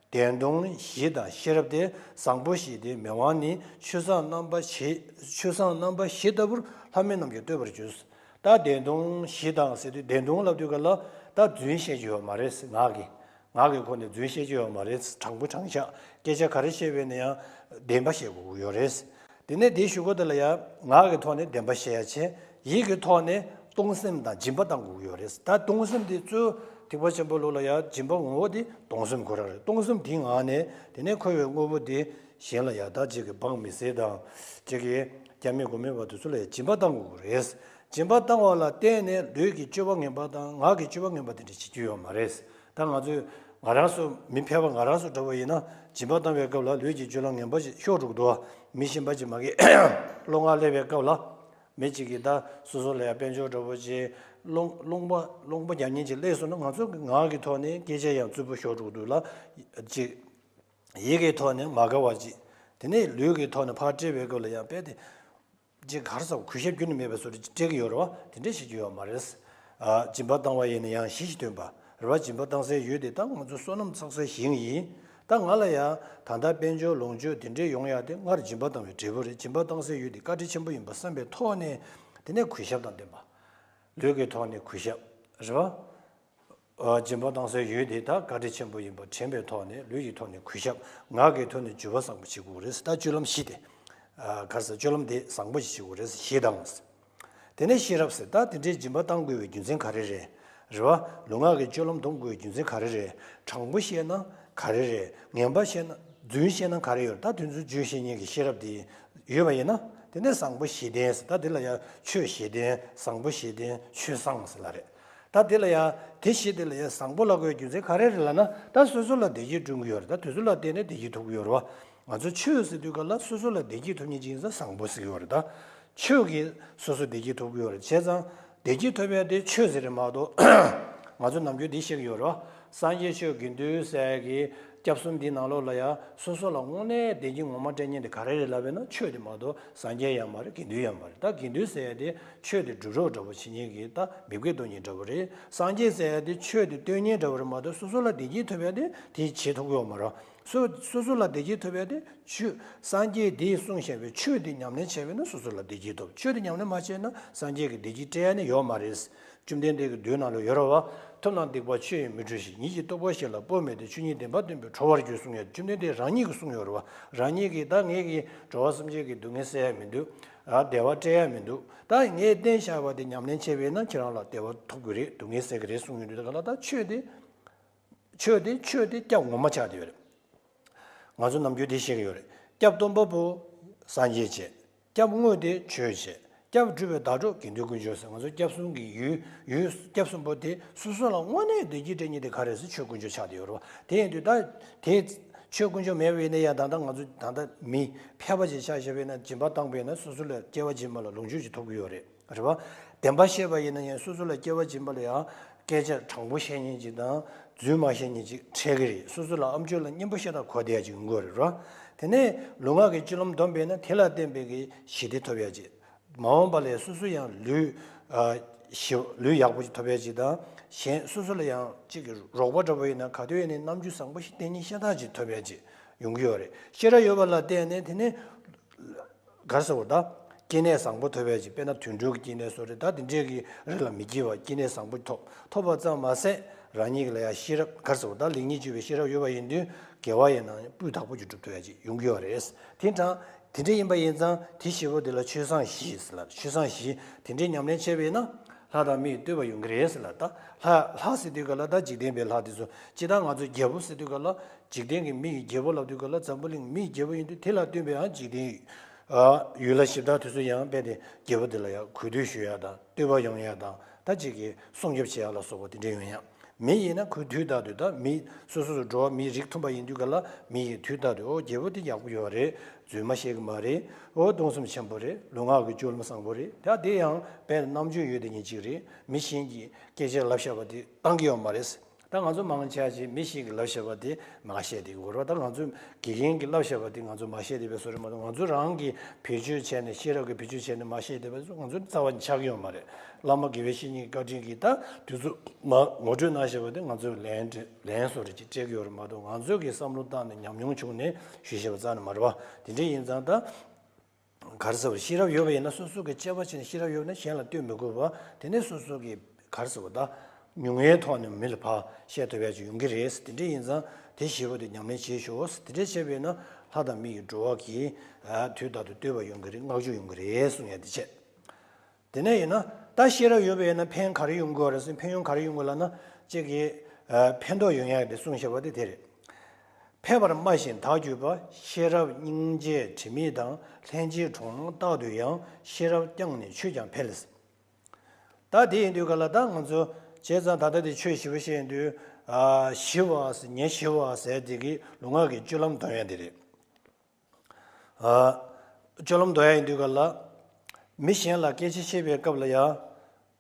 བདེན་སྟོང་བཞི་དང་ཤེས་རབ་སྟེ། བཟང་པོ་བཞི་སྟེ་མི་དབང་ནི། ཆོས་བཟང་རྣམ་པ་བཞི། ཆོས་བཟང་རྣམ་པ་བཞི་ལྟ་བུར་ལྷ་མི་རྣམས་ཀྱིས་བསྟོད་པར་འགྱུར། ད་བདེན་སྟོང་བཞི་དང་ཟེར་དུས། བདེན་སྟོང་ལབ་དུས་ག་ལ་ད་རྫུན་བཤད་རྒྱུ་ཡོད་མ་རེད། ངག་གི་ངག་གི་སྒོ་ནས་རྫུན་བཤད་རྒྱུ་ཡོད་མ་རེད། དྲང་པོ་དྲང་བཞག་སྐད་ཆ་ག་རེ་བཤད་པས་ན་ཡང་བདེན་པ་བཤད་དགོས་ཀྱི་ཡོད་རེད། དེ་ནས་དེའི་གཞུག་གུ་དེ་ལ་ཡང་ངག་གི་ཐོག་ནས་བདེན་པ་བཤད་ཡ་བྱས། ཡིད་ཀྱི་ཐོག་ནས་གཏོང་སེམས་དང་སྦྱིན་པ་གཏང་དགོས་ཀྱི་ཡོད་རེད། ད་གཏོང་སེམས་དེ་གཙོ་ ཐེག་པ་ཆེན་པོའི་ལུགས་ལ་ཡང་སྦྱིན་པ་ངོ་བོ་དེ་སྟོང་གསུམ་ཁོ་རང་རེད། སྟོང་གསུམ་དེའི་ངང་ནས་དེ་ནས་འཁོར་བའི་དངོས་པོ་དེ་གཞན་ལ་ཡང་ད་ཅིག་གི་འབངས་མི་སེར་དང་ཅིག་གི་སྐྱ་མེད་མགོ་མེད་པ་དེ་ཚོ་ལ་ཡང་སྦྱིན་པ་བཏང་དགོས་ཀྱི་རེད། སྦྱིན་པ་བཏང་བ་ལ་བརྟེན་ནས་ལུས་ཀྱི་སྤྱོད་པ་ངན་པ་དང་ངག་གི་སྤྱོད་པ་ངན་པ་དེ་འདྲ་བྱེད་རྒྱུ་ཡོད་མ་རེད། ད་ང་ཚོས་ང་རང་ཚོ་མི་ཕལ་པ་ང་རང་ཚོ་འདྲ་བོ་ཡིན་ན་སྦྱིན་པ་བཏང་བའི་སྐབས་ལ་ལུས་ཀྱི་སྤྱོད་ལམ་ངན་པ་ཞིག་ཤོར་འགྲོ་གི་འདུག་མི་གཞན་པ་ཅིག་མ་གིར་བློ་ངར་སླེབས་པའི་སྐབས་ལ། མི་གཅིག་གིས་ད་སོ་སོ་ལ་ཡང་དཔལ་འབྱོར་འདྲ་པོ་ཅིག་སློང་སློང་པ་སློང་པ་རྒྱག་མཁན་ཅིག་སླེབས་སོང་ན་ང་ཚོ་གི་ངག་གི་ཐོག་ནས་སྐད་ཆ་ཡང་རྩུབ་པོ་ཤོར་འགྲོ་གི་འདུག་ལ། ཅིག་ཡིད་ཀྱི་ཐོག་ནས་མ་དགའ་བ་ཅིག་དེ་ནས་ལུས་ཀྱི་ཐོག་ནས་ཕར་སྤྲད་པའི་སྐབས་ལ་ཡང་རྦད་དེ་ཅིག་ག་རེ་ཟེར་གུས་ཞབས་ཁྱོན་ནས་མེད་པའི་བཟོ་འདྲ་ཅིག་སྤྲད་ཀྱི་ཡོད་རེད་བ། དེ་འདྲ་བྱེད་རྒྱུ་ཡོད་མ་རེད། ཨ། སྦྱིན་པ་བཏང་བ་ཡིན་ན་ཡང་གཞི་ཞིག་སྟོན་པ་རེད་བ། སྦྱིན་པ་བཏང་སའི་ཡུལ་དེ་ད་ང་ཚོ་བསོད་ནམས་བསགས་སའི་ཞིང་ཡིན། ད་ང་ལ་ཡང་ད་ལྟ་དཔལ་འབྱོར་ལོངས་སྤྱོད་དེ་འདྲའི་ཡོང་ཡག་དེ་སྔར་སྦྱིན་པ་བཏང་བའི་འབྲས་བུ་རེད། སྦྱིན་པ་བཏང་སའི་ཡུལ་དེ་བཀའ་དྲིན་ཆེན་པོ་ཡིན་པ་བསམ་པའི་ཐོག་ནས་དེ་ནས་གུས་ཞབས་དང་ལྡན་པ། ལུས་ཀྱི་ཐོག་ནས་གུས་ཞབས་རེད་བ། ཨ། སྦྱིན་པ་བཏང་སའི་ཡུལ་དེ་ད་བཀའ་དྲིན་ཆེན་པོ་ཡིན་པ་དྲན་པའི་ཐོག་ནས་ལུས་ཀྱི་ཐོག་ནས་གུས་ཞབས། ངག་གི་ཐོག་ནས་བརྗོད་པ་བཟང་པོ་བྱེད་དགོས་རེད། ད་སྤྱོད་ལམ་བཞི་དེ། ཨ། ག་རེ་ཟེར། སྤྱོད་ལམ་དེ་བཟང་པོ་ཞིག་བྱེད་དགོས་རེད། བཞི་དང་། དེ་ནས་ཤེས་རབ་ཟེར། ད་དེ་འདྲའི་སྦྱིན་པ་བཏང་དགོས་པའི་རྒྱུ་མཚན་ག་རེ་རེད། རེད་བ། ལུས་ངག་གི་སྤྱོད་ལམ་སྡོམ་དགོས་པའི་རྒྱུ་མཚན་ག་རེ་རེད། དྲང་པོ་བཤད་ན་ག་རེ་རེད། ངན་པ་བཤད་ན་རྫུན་བཤད་ན་ག་རེ་ཡོད་རེད། ད་དེ་ཚོ་བརྗོད་ཤེས་མཁན་གྱི་ཤེས་རབ་དེ་ཡོད་པ་ཡིན་ན། དེ་ནས་བཟང་པོ་བཞི་ལྡན་ཟེར། ད་དེ་ལ་ཡང་ཆོས་བཞི་ལྡན། བཟང་པོ་བཞི་ལྡན། ཆོས་བཟང་ཟེར་ལ་རེད། ད་དེ་ལ་ཡང་དེ་བཞི་དེ་ལ་ཡང་བཟང་པོ་ལབ་དགོས་རྒྱུ་མཚན་ག་རེ་རེད་ལབ་ན། ད་སོ་སོ་ལ་བདེ་སྐྱིད་བསྐྲུན་གྱི་ཡོད་རེད། ད་དེ་ཚོ་ལ་བརྟེན་ནས་བདེ་སྐྱིད་ཐོབ་ཀྱི་ཡོད་རེད་བ། ང་ཚོ་ཆོས་ཟེར་དུས་ག་ལ་སོ་སོ་ལ་བདེ་སྐྱིད་ཐོབ་མཁན་ཅིག་ཡིན་ཙང་བཟང་པོ་ཟེར་གྱི་ཡོད་རེད། ད་ཆོས་ཀྱིས་སོ་སོ་བདེ་སྐྱིད་ཐོབ་ཀྱི་ཡོད་རེད། བྱས་ཙང་བདེ་སྐྱིད་ཐོབ་ཡ་དེ་ཆོས་ཟེར་རེད་མ་གཏོགས། ང་ཚོ་ནམ་རྒྱུན་འདི་བཤད་ཀྱི་ཡོད་རེད་བ། སངས་རྒྱས་ཆོས་དགེ་འདུན་ཟེར་ཡ་གི་སྐྱབས་གསུམ་འདི་ནང་ལོགས་ལ་ཡང་སོ་སོ་ལ་དངོས་གནས་བདེ་སྐྱིད་ངོ་མ་སྤྲད་མཁན་དེ་ག་རེ་རེད་ལབ་པས་ན་ཆོས་དེ་མ་གཏོགས་སངས་རྒྱས་ཡང་མ་རེད། དགེ་འདུན་ཡང་མ་རེད། ད་དགེ་འདུན་ཟེར་ཡ་དེ་ཆོས་དེ་སྒྲུབ་རོགས་འདྲ་པོ་བྱེད་མཁན་གྱི་ད་མིག་དཔེ་གཏོང་མཁན་འདྲ་པོ་རེད། སངས་རྒྱས་ཟེར་ཡ་དེ་ཆོས་དེ་སྟོན་མཁན་འདྲ་པོ་རེད་མ་གཏོགས་སོ་སོ་ལ་བདེ་སྐྱིད་ཐོབ་ཡ་དེ་དེ་བྱེད་ཐུབ་ཀྱི་ཡོད་མ་རེད། སོ་སོ་སོ་ལ་བདེ་སྐྱིད་ཐོབ་ཡ་དེ་ཆོས་སངས་རྒྱས་དེས་གསུངས་བཞག་པའི་ཆོས་དེ་ཉམས་ལེན་བྱས་པས་ན་སོ་སོ་ལ་བདེ་སྐྱིད་ཐོབ། ཆོས་དེ་ཉམས་ལེན་མ་བྱས་ན་སངས་རྒྱས་ཀྱིས་བདེ་སྐྱིད་སྤྲད་ཡ་ནི་ཡོད་མ་རེད། བཅོམ་ལྡན་འདས་ཀྱི་མདོའི་ནང་ལ་ཡོད་རེད་བ། ཐོབ་རྣམས་སྡིག་པ་ཆུ་ཡིས་མི་འཁྲུ་ཞིང་། ཉིད་ཀྱི་རྟོགས་པ་གཞན་ལ་སྤོ་མི་བདེ། ཆོས་ཉིད་བདེན་པར་སྟོན་པའི་གྲོགས་པར་འགྱུར་གསུངས་ཡོད། བཅོམ་ལྡན་འདས་རང་ཉིད་ཀྱིས་གསུངས་ཡོད་རེད་བ། རང་ཉིད་ཀྱིས་ད་ངས་ཀྱིས་འགྲོ་བ་སེམས་ཅན་གྱི་སྡུག་བསྔལ་སེལ་ཡ་མི་འདུག་ཨ། བདེ་བ་སྤྲད་ཡ་མི་འདུག་ད་ངས་བསྟན་བཞག་པ་དེ་ཉམས་ལེན་བྱས་པས་ན་ཁྱེད་རང་ལ་བདེ་བ་ཐོབ་ཀྱི་རེད། སྡུག་བསྔལ་སེལ་གྱི་རེད་གསུངས་ཡོང་དུས་ད་ག་ལ་ད་ཆོས་དེ། ཆོས་དེ་ཆོས་དེ་སྐྱབས་ངོ་མ་ཆགས་བསྡད་ཡོད་རེད། ང་ཚོ་ནམ་རྒྱུན་དེ་བཤད་ཀྱི་ཡོད་རེད། སྐྱབས་སྟོང་པ་པོ་སངས་རྒྱས་བྱས། སྐྱབས་དངོས་དེ་ཆོས་བྱས། སྐྱབས་སྒྲུབ་པའི་ཟླ་གྲོགས་དགེ་འདུན་དཀོན་མཆོག་ཟེར། ང་ཚོ་སྐྱབས་གསུམ་གྱི་ཡུལ་ཡུལ་སྐྱབས་གསུམ་པོ་དེ་སོ་སོ་ལ་དངོས་གནས་བདེ་སྐྱིད་སྤྲད་མཁན་དེ་ག་རེ་ཟེར་ཆོས་དཀོན་མཆོག་ཆགས་བསྡད་ཡོད་རེད་བ། དེ་ཡིན་དུས་ད་དེ་ཆོས་དཀོན་མཆོག་མེད་པ་ཡིན་ན་ཡང་ད་ལྟ་ང་ཚོ་ད་ལྟ་མི་ཕལ་པ་ཅིག་ཆ་བཞག་པ་ཡིན་ན་སྦྱིན་པ་བཏང་པ་ཡིན་ན་སོ་སོ་ལ་སྐྱེ་བ་སྦྱིན་པ་ལ་ལོངས་སྤྱོད་ཅིག་ཐོབ་ཀྱི་ཡོད་རེད། རེད་བ། བདེན་པ་བཤད་པ་ཡིན་ན་ཡང་སོ་སོ་ལ་སྐྱེ་བ་སྦྱིན་པ་ལ་ཡང་སྐད་ཆ་དྲང་པོ་བཤད་མཁན་ཅིག་དང་རྫུན་མ་བཤད་མཁན་ཅིག་འཕྲད་ཀྱི་རེད། སོ་སོ་ལ་ཨ་མཆོག་ལ་སྙན་པོ་བཤད་སྟངས་གོ་བདེ་ཡ་ཅིག་ཡོང་གི་ཡོད་རེད་ར། དེ་ནས་ལུས་ངག་གི་སྤྱོད་ལམ་སྡོམ་པས་ན་དེ་ལ་བརྟེན་པའི་གི་ཞི་བདེ་ཐོབ་ཡ་ཅིག་མ་འོངས་པ་ལ་སོ་སོ་ཡང་ལུས་ཨ་ཞི་ལུས་ཡག་པོ་ཅིག་ཐོབ་ཡ་ཅིག་དང་གཞན་སོ་སོ་ལ་ཡང་ཅིག་གི་རོགས་པ་འདྲ་པོ་ཡིན་ན་ག་དུས་ཡིན་ནའི་རྣམ་འགྱུར་བཟང་པོ་ཞིག་བསྟན་མཁན་ཤ་སྟག་ཅིག་ཐོབ་ཡ་ཅིག་ཡོང་གི་ཡོད་རེད། ཤེས་རབ་ཡོད་པ་ལ་བརྟེན་ནས་དེ་ནས། ག་རེ་ཟེར་བ་ད། སྐྱེ་གནས་བཟང་པོ་ཐོབ་ཡ་ཅིག་དཔེར་ན་དུད་འགྲོ་གི་སྐྱེ་གནས་སོགས་རེད། ད་དེ་འདྲས་ཀྱི་རིགས་ལ་མི་སྐྱེ་བ་སྐྱེ་གནས་བཟང་པོ་ཐོབ་ཐོབ་པ་ཙམ་མ་ཟད་རང་ཉིད་ཀྱི་ལ་ཡ་ཤེས་རབ་ག་རེ་ཟེར་བ་ད་ལེགས་ཉེས་དཔྱོད་པའི་ཤེས་རབ་ཡོད་པ་ཡིན་དུས་དགེ་བ་ཡིན་ན་སྤུས་དག་པོ་ཅིག་སྒྲུབ་ཐུབ་ཡ་ཅིག་ཡོང་གི་ཡོད་རེད། དེ་འདྲ་དེ་འདྲ་ཡིན་པ་ཡིན་ཙང་དེ་བཞི་པོ་དེ་ལ་ཆོས་བཟང་བཞི་ཟེར་ལ། ཆོས་བཟང་བཞི་དེ་འདྲའི་ཉམས་ལེན་བྱས་པས་ན་ལྷ་དང་མིའི་བསྟོད་པ་ཡོང་གི་རེད་ཟེར་ལ། ད་ལྷ་ལྷ་ཟེར་དུས་ག་ལ་ད་འཇིག་རྟེན་པའི་ལྷ་དེ་ཚོ་ཅི་ད་ང་ཚོ་རྒྱལ་པོ་ཟེར་དུས་ག་ལ་འཇིག་རྟེན་གྱི་མི་ཡི་རྒྱལ་པོ་ལབ་དུས་ག་ལ་འཛམ་བུ་གླིང་མི་ཡི་རྒྱལ་པོ་ཡིན་དུས་དེ་ལ་བསྟུན་པའི་ཡང་འཇིག་རྟེན། ཨ། ཡུལ་ལ་གཞི་བདག་དེ་ཚོ་ཡང་རྦད་དེ་རྒྱལ་པོ་དེ་ལ་ཡང་གུས་འདུད་ཞུ་ཡ་དང་བསྟོད་པ་ཡོང་ཡ་དང་ད་ཅིག་གི་སྲུང་སྐྱོབ་བྱེད་ཡ་ལ་སོགས་པ་དེ་འདྲ་ཡོང་ཡ། མི་ཡིན་ན་ཁོའི་དུས་རྟག་ཏུ་ད་མི་སོ་སོ་སོ་འགྲོ་བ་མི་རིགས་མཐུན་པ་ཡིན་དུས་ག་ལ་མི་ཡི་དུས་རྟག་ཏུ་ཨོ་རྒྱལ་པོ་དེ་ཡག་པོ་ཡོད་རེད། རྫུན་མ་བཤད་གི་མ་རེད། ཨོ་སྟོང་གསུམ་ཆེན་པོ་རེད། ལུས་ངག་གི་སྤྱོད་ལམ་བཟང་པོ་རེད། ད་དེ་ཡང་རྦད་རྣམ་དཔྱོད་ཡོད་དེ་ཉིད་ཅིག་རེད། མི་གཞན་གྱིས་སྐད་ཆ་ལབ་བཞག་པ་དེ་བཏང་གི་ཡོད་མ་རེད། ད་ང་ཚོ་མང་ཆེ་བ་ཅིག་མི་ཞིག་གིས་ལབ་བཞག་པ་དེ་མ་བཤད་དེ་གོ་ར། ད་ང་ཚོ་དགེ་རྒན་གྱིས་ལབ་བཞག་པ་དེ་ང་ཚོ་མ་བཤད་དེ་བས་བཟོ་རེད་མ་གཏོགས་ང་ཚོ་རང་གིས་བེད་སྤྱོད་བྱས་ནས་ཤེས་རབ་ཀྱི་བེད་སྤྱོད་བྱས་ནས་མ་བཤད་དེ་བས་ང་ཚོ་རྩ་བ་ནས་ཆགས་ཀྱི་ཡོད་མ་རེད། བླ་མ་དགེ་བའི་བཤེས་གཉེན་གྱི་བཀའ་དྲིན་གྱིས་ད་དུས་ཚོད་མ་ངོ་སྤྲོད་གནང་བཞག་པ་དེ་ང་ཚོས་ལན་ལན་བཟོ་རེ་ཅིག་སྤྲད་ཀྱི་ཡོད་རེད་མ་གཏོགས་ང་ཚོ་གིས་བསམ་བློ་བཏང་ནས་ཉམས་མྱོང་བྱུང་ནས་ཞུས་བཞག་པ་རྩ་ནས་མ་རེད་བ། དེ་འདྲ་ཡིན་ཙང་ད། ག་རེ་ཟེར་བ་ཤེས་རབ་ཡོད་པ་ཡིན་ན་སོ་སོ་གི་དཔྱད་པ་བྱས་ནས་ཤེས་རབ་ཡོད་ན་གཞན་ལ་སྟོན་མི་དགོས་པ་དེ་ནས་སོ་སོ་གི་ག་རེ་ཟེར་བ་ད་ཉུང་ངའི་ཐོག་ནས་མི་ལ་ཕར་བཤད་ཐུབ་ཡ་ཅིག་ཡོང་གི་རེད། དེ་འདྲ་ཡིན་ཙང་དེ་བཞི་པོ་དེ་ཉམས་ལེན་བྱེད་ཤོག་དེ་འདྲ་བྱས་པས་ན་ལྷ་དང་མི་ཡི་འགྲོ་བ་གི་དུས་རྟག་ཏུ་བསྟོད་པ་ཡོང་གི་རེད། བསྔགས་བརྗོད་ཡོང་གི་རེད་གསུང་ཡ་དེ་བྱས། དེ་ནས་ཡིན་ན་ད་ཤེས་རབ་ཡོད་པ་ཡིན་ན་ཕན་ག་རེ་ཡོང་གི་རེད་ཟེར་ཕན་ཡོན་ག་རེ་ཡོང་གི་ལབ་ན་གཅིག་གིས་ ཕན་ཐོགས་ཡོང་ཡག་དེ་གསུངས་བཞག་པ་དེ་དེ་རེད། ཕལ་པར་སྨྲ་ཞིང་བདག་གྱུར་པ། ཤེས་རབ་སྙིང་རྗེ་དྲི་མེད་དང་། ལྷན་ཅིག་གྲོགས་སྣང་རྟག་ཏུ་ཡང་། ཤེས་རབ་བསྐྱངས་ནས་ཆོས་ཀྱང་འཕེལ། ད་དེ་ཡིན་དུས་ག་ལ་ད་ང་ཚོ་བྱས་ཙང་ད་ལྟ་དེ་ཆོས་ཞི་བ་ཞེས་ཡིན་དུས་ཞི་བ་ཟེར་ཉེ་ཞི་བ་ཟེར་དེ་གི་ལུས་ངག་གི་སྤྱོད་ལམ་སྟོན་ཡ་དེ་རེད། སྤྱོད་ལམ་འདོན་ཡ་ཡིན་དུས་ག་ལ། མི་གཞན་ལ་སྐད་ཆ་བཤད་པའི་སྐབས་ལ་ཡང་།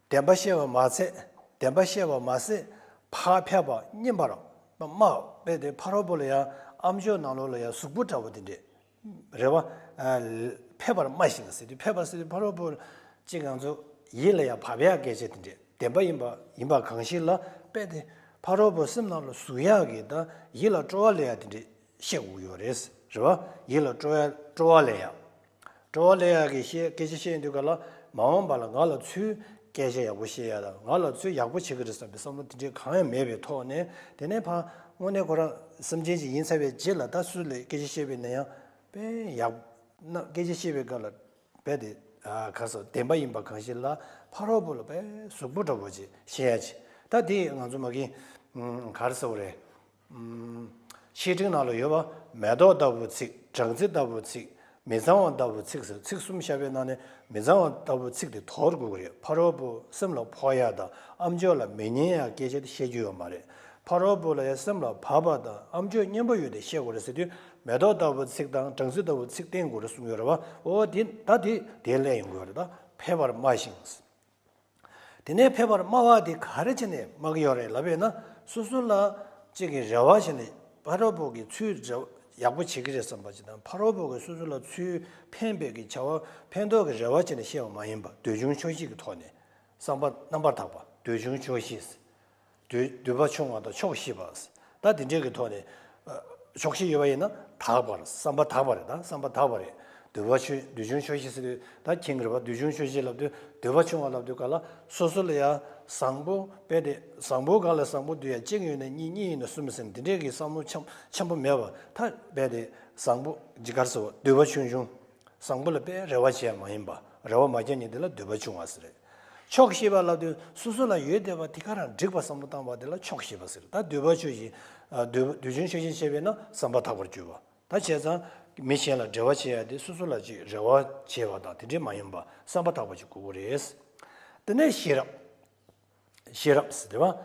བདེན་པ་བཤད་པ་མ་ཚད། བདེན་པ་བཤད་པ་མ་ཟད། ཕར་ཕལ་པ་སྙན་པར་སྨྲ་བས་ཏེ་ཕ་རོལ་པོ་ལ་ཡང་ཨ་མཆོག་ནང་ལོགས་ལ་ཡང་གཟུགས་པོ་འདྲ་བོ་དེ་འདྲས་རེད་བ། ཕལ་པར་སྨྲ་ཞིང་ཟེར་དུས་ཕལ་པར་ཟེར་དུས་ཕ་རོལ་པོ་གཅིག་ང་ཚོ་ཡིད་ལ་ཡང་བབས་ཡག་སྐད་ཆ་དེ་འདྲས་བདེན་པ་ཡིན་པ་ཡིན་པ་གང་ཞིག་ལ་དཔེ་དེ་ཕ་རོལ་པོ་སེམས་ནང་ལ་ཟུག་ཡག་གི་ད་ཡིད་ལ་སྤྲོ་བ་སླེབས་ཡག་དེ་འདྲས། བཤད་དགོས་ཡོད་རེད། རེད་བ། ཡིད་ལ་སྤྲོ་བ་སྤྲོ་བ་སླེབས་ཡག་སྤྲོ་བ་སླེབས་ཡག་གི་བཤད་སྐད་ཆ་བཤད་ཡོང་དུས་ག་ལ་མ་འོངས་པ་ལ་ང་ལ་ཚུར་སྐད་ཆ་ཡག་པོ་བཤད་ཡག་དང་ང་ལ་ཚུར་ཡག་པོ་བྱེད་ཀྱི་རེད་བསམ་པའི་བསམ་བློ་དེ་འདྲའི་གང་ཡང་མེད་པའི་ཐོག་ནས་དེ་ནས་ཕ་དངོས་གནས་ཁོ་རང་སེམས་ཅན་ཞིག་ཡིན་ཚར་བའི་རྗེས་ལ་ད་སུ་ལ་སྐད་ཆ་བཤད་པའི་ན་ཡང་དཔེ་ཡག་ན་སྐད་ཆ་བཤད་པའི་སྐབས་ལ་དཔེ་དེ་ག་སོ་བདེན་པ་ཡིན་པ་གང་ཞིག་ལ་ཕ་རོལ་པོ་ལ་དཔེ་གཟུགས་པོ་འདྲ་བོ་ཅིག་བཤད་ཡག་ཅིག་ད་དེ་ང་ཚོ་མ་གི་ག་རེ་ཟེར་བ་རེད། བཤད་ཁྲིད་ནང་ལ་ཡོད་པ་མེ་ཏོག་ལྟ་བུ་ཚིག་སྦྲང་རྩི་ལྟ་བུ་ཚིག་མི་གཙང་བ་ལྟ་བུ་ཚིག་ཟེར་ཚིག་གསུམ་བཤད་པའི་ནང་ནས་མི་གཙང་བ་ལྟ་བུ་ཚིག་དེ་དོར་དགོས་ཀྱི་རེད། ཕ་རོལ་པོ་སེམས་ལ་ཕོག་ཡག་དང་ཨ་མཆོག་ལ་མི་སྙན་ཡག་སྐད་ཆ་དེ་བཤད་རྒྱུ་ཡོད་མ་རེད། ཕ་རོལ་པོ་ལ་ཡང་སེམས་ལ་བབས་པ་དང་ཨ་མཆོག་སྙན་པོ་ཡོད་དེ་བཤད་དགོས་རེད་ཟེར་དུས་མེ་ཏོག་ལྟ་བུ་ཚིག་དང་སྦྲང་རྩི་ལྟ་བུ་ཚིག་བསྟེན་དགོས་རེད་གསུངས་ཡོད་རེད་བ། འོ་དེ་ད་དེ་དེ་སླེབས་ཡོང་དགོས་རེད། ད་ཕལ་པར་སྨྲ་ཞིང་། དེ་ནས་ཕལ་པར་སྨྲ་བ་དེ་ག་རེ་བྱས་ནས་སྨྲ་གི་ཡོད་རེད་ལབ་ཡོད་ན་སོ་སོ་ལ་གཅིག་གི་རེ་བ་བྱས་ནས་ཕ་རོལ་པོ་གི་ཚུལ་རེ་ཡག་པོ་བྱེད་ཀྱི་རེད་བསམ་པ་ཅིག་དང་ཕ་རོལ་པོ་གི་སོ་སོ་ལ་ཚུལ་ཕན་པའི་གི་བྱ་བ་ཕན་ཐོགས་ཀྱི་རེ་བ་བྱས་ནས་བཤད་པ་མ་ཡིན་པ་འདོད་ཆུང་ཆོག་ཤེས་ཀྱི་ཐོག་ནས་བསམ་པ་རྣམ་པར་དག་པ་འདོད་ཆུང་ཆོག་ཤེས། འདོད་འདོད་པ་ཆུང་བ་དང་ཆོག་ཤེས་པ། ད་དེ་འདྲས་ཀྱི་ཐོག་ནས་ཆོག་ཤེས་ཡོད་པ་ཡིན་ན་དག་པར་བསམ་པ་དག་པ་རེད། ད་བསམ་པ་དག་པ་རེད། འདོད་པ་ཆུང་འདོད་ཆུང་ཆོག་ཤེས་ཟེར་དུས་ད་མཁྱེན་གྱི་རེད་པ། འདོད་ཆུང་ཆོག་ཤེས་ལབ་དུས་འདོད་པ་ཆུང་བ་ལབ་དུས་ག་ལ་སོ་སོ་ལ་ཡང་བཟང་པོ་རྦད་དེ་བཟང་པོ་ག་ལ་བཟང་པོ་འདོད་ཡ་གཅིག་ཡོད་ན་གཉིས་གཉིས་ཡོད་ན་གསུམ་ཟེར་ནས་འདི་འདྲས་ཀྱི་བསམ་བློ་འཆམ་འཆམ་པོ་མེད་པ་ད་རྦད་དེ་བཟང་པོ་ཇི་གར་སོ་འདོད་པ་ཆུང་ཆུང་། བཟང་པོ་ལ་དཔེ་རེ་བ་བྱེད་ཡ་མ་ཡིན་པ། རེ་བ་མ་བརྒྱབ་མཁན་དེ་ལ་འདོད་པ་ཆུང་བ་ཟེར་རེད། ཆོག་ཤེས་པ་ལབ་དུས་སོ་སོ་ལ་ཡོད་བསྡད་པ་དེ་ག་རང་འགྲིག་པ་བསམ་བློ་བཏང་བ་དེ་ལ་ཆོག་ཤེས་པ་ཟེར། ད་འདོད་པ་ཆོག་ཤེས། ཨ། འདོད་འདོད་ཆུང་ཆོག་ཤེས་བྱས་པས་ན་བསམ་པ་དག་པར་གྱུར་པ། ད་བྱས་ཙང་མི་གཞན་ལ་འབྲེལ་བ་བྱེད་ཡ་དེ་སོ་སོ་ལ་ཅིག་རེ་བ་བྱེད་པ་དང་དེ་འདྲས་མ་ཡིན་པ་བསམ་པ་དག་པ་ཅིག་དགོས་ཀྱི་རེད། དེ་ནས་ཤེས་རབ། ཤེས་རབ་ཟེར་དེ་བ།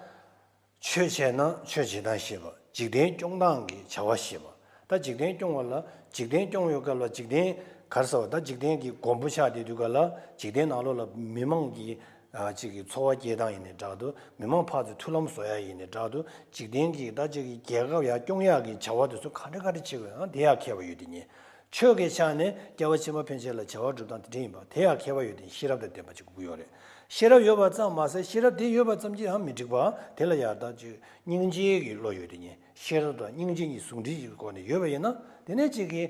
ཆོས་བྱས་ན་ཆོས་བྱེད་སྟངས་ཤེས་པ། འཇིག་རྟེན་སྐྱོང་སྟངས་ཀྱི་བྱ་བ་ཤེས་པ། ད་འཇིག་རྟེན་སྐྱོང་བ་ལ་འཇིག་རྟེན་སྐྱོང་བའི་སྐབས་ལ་འཇིག་རྟེན་ག་རེ་ཟེར་བ། ད་འཇིག་རྟེན་གྱི་མགོན་པོ་ཆགས་བསྡད་དུས་ག་ལ་འཇིག་རྟེན་ནང་ལོགས་ལ་མི་མང་གི་ཨ་ཅིག་གི་འཚོ་བ་སྐྱེལ་སྟངས་ཡིན་ནའི་འདྲ་འདུག་མི་མང་ཕར་ཚུར་མཐུན་ལམ་བཟོ་ཡ་ཡིན་ནའི་འདྲ་འདུག་འཇིག་རྟེན་གྱི་ད་ཅིག་གི་རྒྱལ་ཁབ་ཡར་སྐྱོང་ཡག་གི་བྱ་བ་དེ་ཚོ་ག་འདྲ་ག་འདྲ་བྱེད་དགོས་ཡང་དེ་ཡང་མཁས་པ་ཡོད་དེ་ཉིད། ཆོས་ཀྱི་ཆ་ནས་སྐྱེ་བ་ཕྱི་མ་ཕན་ཆད་ལ་བྱ་བ་སྒྲུབ་སྟངས་དེ་འདྲ་ཡིན་པ་དེ་ཡང་མཁས་པ་ཡོད་དེ་ཤེས་རབ་དང་ལྡན་པ་ཅིག་དགོས་ཀྱི་ཡོད་རེད། ཤེས་རབ་ཡོད་པ་ཙམ་མ་ཟད་ཤེས་རབ་དེ་ཡོད་པ་ཙམ་གྱིས་ཡང་མི་འགྲིག་པ་དེ་ལ་ཡང་ད་ཅིག་སྙིང་རྗེའི་གི་བློ་ཡོད་དེ་ཉིད་ཤེས་རབ་དང་སྙིང་རྗེ་གཉིས་ཟུང་འབྲེལ་གྱི་སྒོ་ནས་ཡོད་པ་ཡིན་ན་དེ་ནས་ཅིག་གི་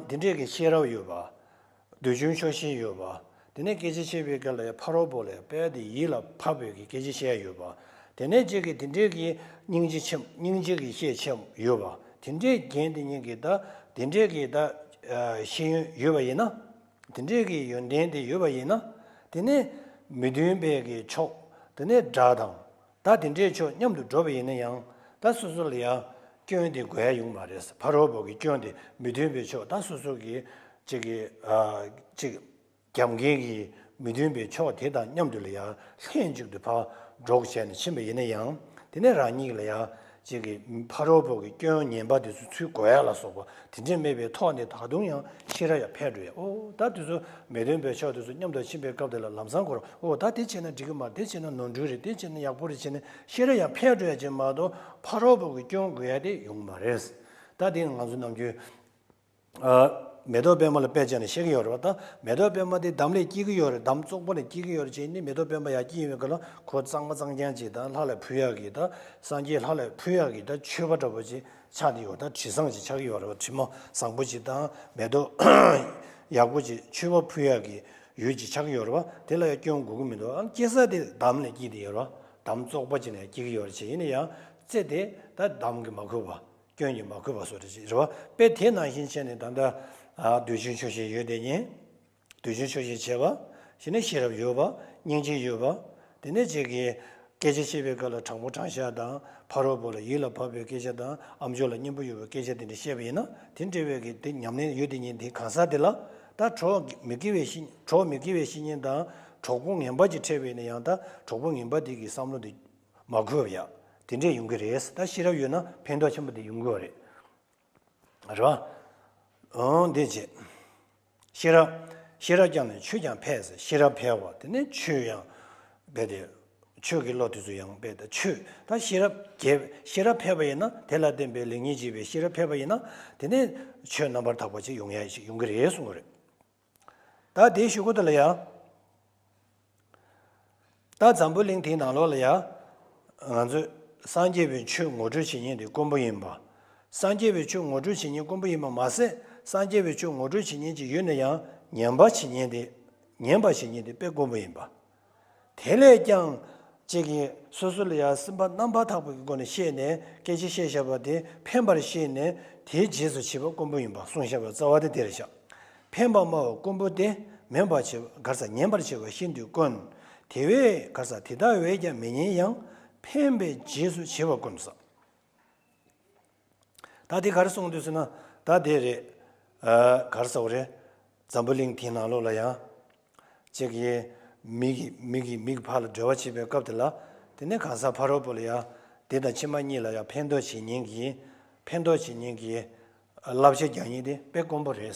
དེ་འདྲས་ཀྱི་ཤེས་རབ་ཡོད་པ། འདོད་ཆུང་ཆོག་ཤེས་ཡོད་པ། དེ་ནས་སྐད་ཆ་བཤད་པའི་སྐབས་ལ་ཡང་ཕ་རོལ་པོ་ལ་ཡང་དཔེ་དེ་ཡིད་ལ་ཕབ་པའི་གི་སྐད་ཆ་བཤད་ཡ་ཡོད་པ། དེ་ནས་ཅིག་གི་དེ་འདྲའི་གི་སྙིང་རྗེ་ཆེན་སྙིང་རྗེ་གི་ཤས་ཆེན་ཡོད་པ། དེ་འདྲའི་རྒྱན་དེ་ཉིད་ཀྱི་ད་དེ་འདྲའི་གི་ད་ཤེས་ཡོན་ཡོད་པ་ཡིན་ན། དེ་འདྲའི་གི་ཡོན་ཏན་དེ་ཡོད་པ་ཡིན་ན། དེ་ནས་མི་མཐུན་པའི་གི་ཕྱོགས་དེ་ནས་དགྲ་དང་། ད་དེ་འདྲའི་ཕྱོགས་མཉམ་དུ་འགྲོ་བ་ཡིན་ན་ཡང་ད་སོ་སོ་ལ་ཡང་སྐྱོན་དེ་དགོས་ཡ་ཡོང་མ་རེད། ཕ་རོལ་པོ་གི་སྐྱོན་དེ་མི་མཐུན་པའི་ཕྱོགས་ད་སོ་སོ་གི་ཅིག་གི་ཨ་ཅིག་རྒྱབ་འགལ་གྱི་མི་མཐུན་པའི་ཕྱོགས་དེ་དང་མཉམ་དུ་ལ་ཡང་ལྷན་ཅིག་ཏུ་ཕར་འགྲོགས་བྱས་ནས་ཕྱིན་པ་ཡིན་ན་ཡང་དེ་ནས་རང་ཉིད་ལ་ཡང་ཅིག་གི་ཕ་རོལ་པོ་གི་སྐྱོན་ངན་པ་དེ་ཚོ་ཚུར་འགོག་ཡ་ལ་སོགས་པ་དེ་འདྲས་མེད་པའི་ཐོག་ནས་ད་དུང་ཡང་ཤེས་རབ་ཡང་འཕེལ་འགྲོ་ཡ། ཨོ་ད་དེ་ཚོ་མི་མཐུན་པའི་ཕྱོགས་དེ་ཚོ་མཉམ་དུ་ཕྱིན་པའི་སྐབས་དེ་ལ་ལམ་སང་ཁོ་རང་ཨོ་ད་དེ་བྱས་ན་འགྲིག་གི་མ་རེད། དེ་བྱས་ན་ནོར་འཁྲུལ་རེད། དེ་བྱས་ན་ཡག་པོ་རེད་བྱས་ནས་ཤེས་རབ་ཡང་འཕེལ་འགྲོ་ཡ་ཅིག་མ་གཏོགས་ཕ་རོལ་པོ་གི་སྐྱོན་དགོས་ཡ་དེ་ཡོང་གི་མ་རེད། ད་དེ་ང་ཚོ་ནམ་རྒྱུན་ཨ་མེ་ཏོག་པད་མ་ལ་དཔེ་བྱས་ནས་བཤད་ཀྱི་ཡོད་རེད་བ། ད་མེ་ཏོག་པད་མ་དེ་འདམ་ལས་སྐྱེ་གི་ཡོད་རེད། འདམ་བཙོག་པ་ལས་སྐྱེ་གི་ཡོད་རེད་ཅེས་ནི་མེ་ཏོག་པད་མ་ཡར་སྐྱེ་ཡོང་བའི་སྐབས་ལ་ཁོ་གཙང་མ་གཙང་རྐྱང་ཅིག་དང་ལྷ་ལ་ཕུལ་ཡག་གི་ད་སངས་རྒྱས་ལྷ་ལ་ཕུལ་ཡག་གི་ད་མཆོད་པ་འདྲ་པོ་ཅིག་ཆགས་ནས་ཡོད། ད་དྲི་བཟང་ཅིག་ཆགས་ཀྱི་ཡོད་རེད་བ། དྲི་མ་བཟང་པོ་ཅིག་དང་མེ་ཏོག་ཡག་པོ་ཅིག་མཆོད་པ་ཕུལ་ཡག་གི་ཡོས་ཅིག་ཆགས་ཀྱི་ཡོད་རེད་བ། དེ་ལ་ཡང་སྐྱོན་དགོས་ཀྱི་མི་འདུག་ཨ་སྐྱེ་ས་དེ་འདམ་ལས་སྐྱེས་ཏེ་ཡོད་རེད་བ། འདམ་བཙོག་པ་ཅིག་ནས་སྐྱེ་གི་ཡོད་རེད་ཅེས་ཡིན་ན་ཡང་རྩེ་དེ་ད་འདམ་གྱིས་མ་གོས་པ། སྐྱོན་གྱིས་མ་གོས་པ་བཟོ་འདྲ་ཞིག་རེད་བ། དཔེ་དེ་ནང་བཞིན་བྱས་ནས་ད་ལྟ་ཨ་འདོད་ཆུང་ཆོག་ཤེས་ཡོད་དེ་ཉིད། འདོད་ཆུང་ཆོག་ཤེས་བྱས་པ། གཞི་ནས་ཤེས་རབ་ཡོད་པ། སྙིང་རྗེ་ཡོད་པ། དེ་ནས་ཅིག་གི་ སྐད་ཆ་བཤད་པའི་སྐབས་ལ་དྲང་པོ་དྲང་བཞག་དང་། ཕ་རོལ་པོ་ལ་ཡིད་ལ་བབས་པའི་སྐད་ཆ་དང་། ཨ་མཆོག་ལ་སྙན་པོ་ཡོད་པའི་སྐད་ཆ་དེ་འདྲ་བཤད་པ་ཡིན་ན། དེ་འདྲ་བའི་གི་དེ་ཉམས་ལེན་ཡོད་དེ་ཉིད་དེ་གང་ཟག་དེ་ལ་ད་གྲོགས་མི་དགེ་བའི་བཤེས་གྲོགས་མི་དགེ་བའི་བཤེས་གཉེན་དང་གྲོགས་པོ་ངན་པ་ཅིག་འཕྲད་པ་ཡིན་ན་ཡང་། ད་གྲོགས་པོ་ངན་པ་དེ་གི་བསམ་བློ་དེ་མ་འཁོར་བ་ཡ་དེ་འདྲས་ཡོང་གི་རེད། ད་ཤེས་རབ་ཡོད་ན་ཕན་ཐོགས་ཆེན་པོ་དེ་ཡོང་གི་ཡོད་རེད། རེད་བ། འོང་འདི་བྱེད། ཤེས་རབ། ཤེས་རབ་ཀྱང་ནི་ཆོས་ཀྱང་འཕེལ་ཟེར། ཤེས་རབ་འཕེལ་བ་དེ་ནི་ཆོས་ཡང་འཕེལ་ཏེ། ཆོས་ཀྱི་བློ་དེ་ཚོ་ཡང་འཕེལ་ཏེ། ཆོས་ད་ཤེས་རབ་རྒྱས། ཤེས་རབ་འཕེལ་བ་ཡིན་ན། དེ་ལ་བརྟེན་པའི་ལེགས་ཉེས་འབྱེད་པའི་ཤེས་རབ་འཕེལ་བ་ཡིན་ན། དེ་ནི་ཆོས་རྣམ་པར་དག་པ་ཅིག་ཡོང་ཡ་ཞིག་ཡོང་གི་རེད་གསུང་གི་རེད། ད་དེའི་གཞུག་གུ་དེ་ལ་ཡང་། ད་འཛམ་བུ་གླིང་དེའི་ནང་ལོགས་ལ་ཡང་། ང་ཚོས་སངས་རྒྱས་པའི་ཆོས་ངོ་སྤྲོད་བྱེད་མཁན་དེ་དཀོན་པོ་ཡིན་པ། སངས་རྒྱས་པའི་ཆོས་ངོ་སྤྲོད་བྱེད་མཁན་དཀོན་པོ་ཡིན་པ་མ་ཟད། སངས་རྒྱས་པའི་ཆོས་ངོ་སྤྲོད་བྱེད་མཁན་ཅིག་ཡོད་ན་ཡང་། ཉན་པ་བྱེད་མཁན་དེ། ཉན་པ་བྱེད་མཁན་དེ་དཔེ་དཀོན་པོ་ཡིན་པ། དེ་ལས་ཀྱང་གཅིག་གིས་སོ་སོ་ལ་ཡང་སེམས་པ་རྣམ་པར་དག་པའི་སྒོ་ནས་བཤད་ནས། སྐད་ཆ་བཤད་བཞག་པ་དེ་ཕན་པར་ཤེས་ནས་དེའི་རྗེས་སུ་བྱེད་པ་དཀོན་པོ་ཡིན་པ་གསུངས་བཞག་པའི་རྩ་བ་དེ་དེ་རེད་ཤག་ཕན་པ་སྨྲ་བ་དཀོན་པོ་སྟེ། སྨན་པར་བྱེད་པ་ག་རེ་ཟེར། ཉན་པར་བྱེད་པ་ཤིན་ཏུ་དཀོན། དེ་བས་ག་རེ་ཟེར། དེ་ལྟ་བས་ཀྱང་མི་ཉན་ཡང་། ཕན་པའི་རྗེས་སུ་བྱེད་པ་དཀོན་ཟེར། ད་དེ་ག་རེ་གསུངས་འདུག་ཟེར་ན། ད་དེ་རེད། ཨ། ག་རེ་ཟེར་བ་རེད། འཛམ་བུ་གླིང་དེའི་ནང་ལོགས་ལ་ཡང་། གཅིག་གིས་མི་གི་མི་གི་མི་གི་ཕར་ལ་འབྲེལ་བ་བྱེད་པའི་སྐབས་དེ་ལ། དེ་ནས་གང་ཟག་ཕ་རོལ་པོ་ལ་ཡང་། འདི་དང་ཕྱི་མ་གཉིས་ལ་ཡང་ཕན་ཐོགས་བྱེད་མཁན་གྱི། ཕན་ཐོགས་བྱེད་མཁན་གྱི་བསླབ་བྱ་རྒྱག་མཁན་དེ་དཔེ་དཀོན་པོ་རེད།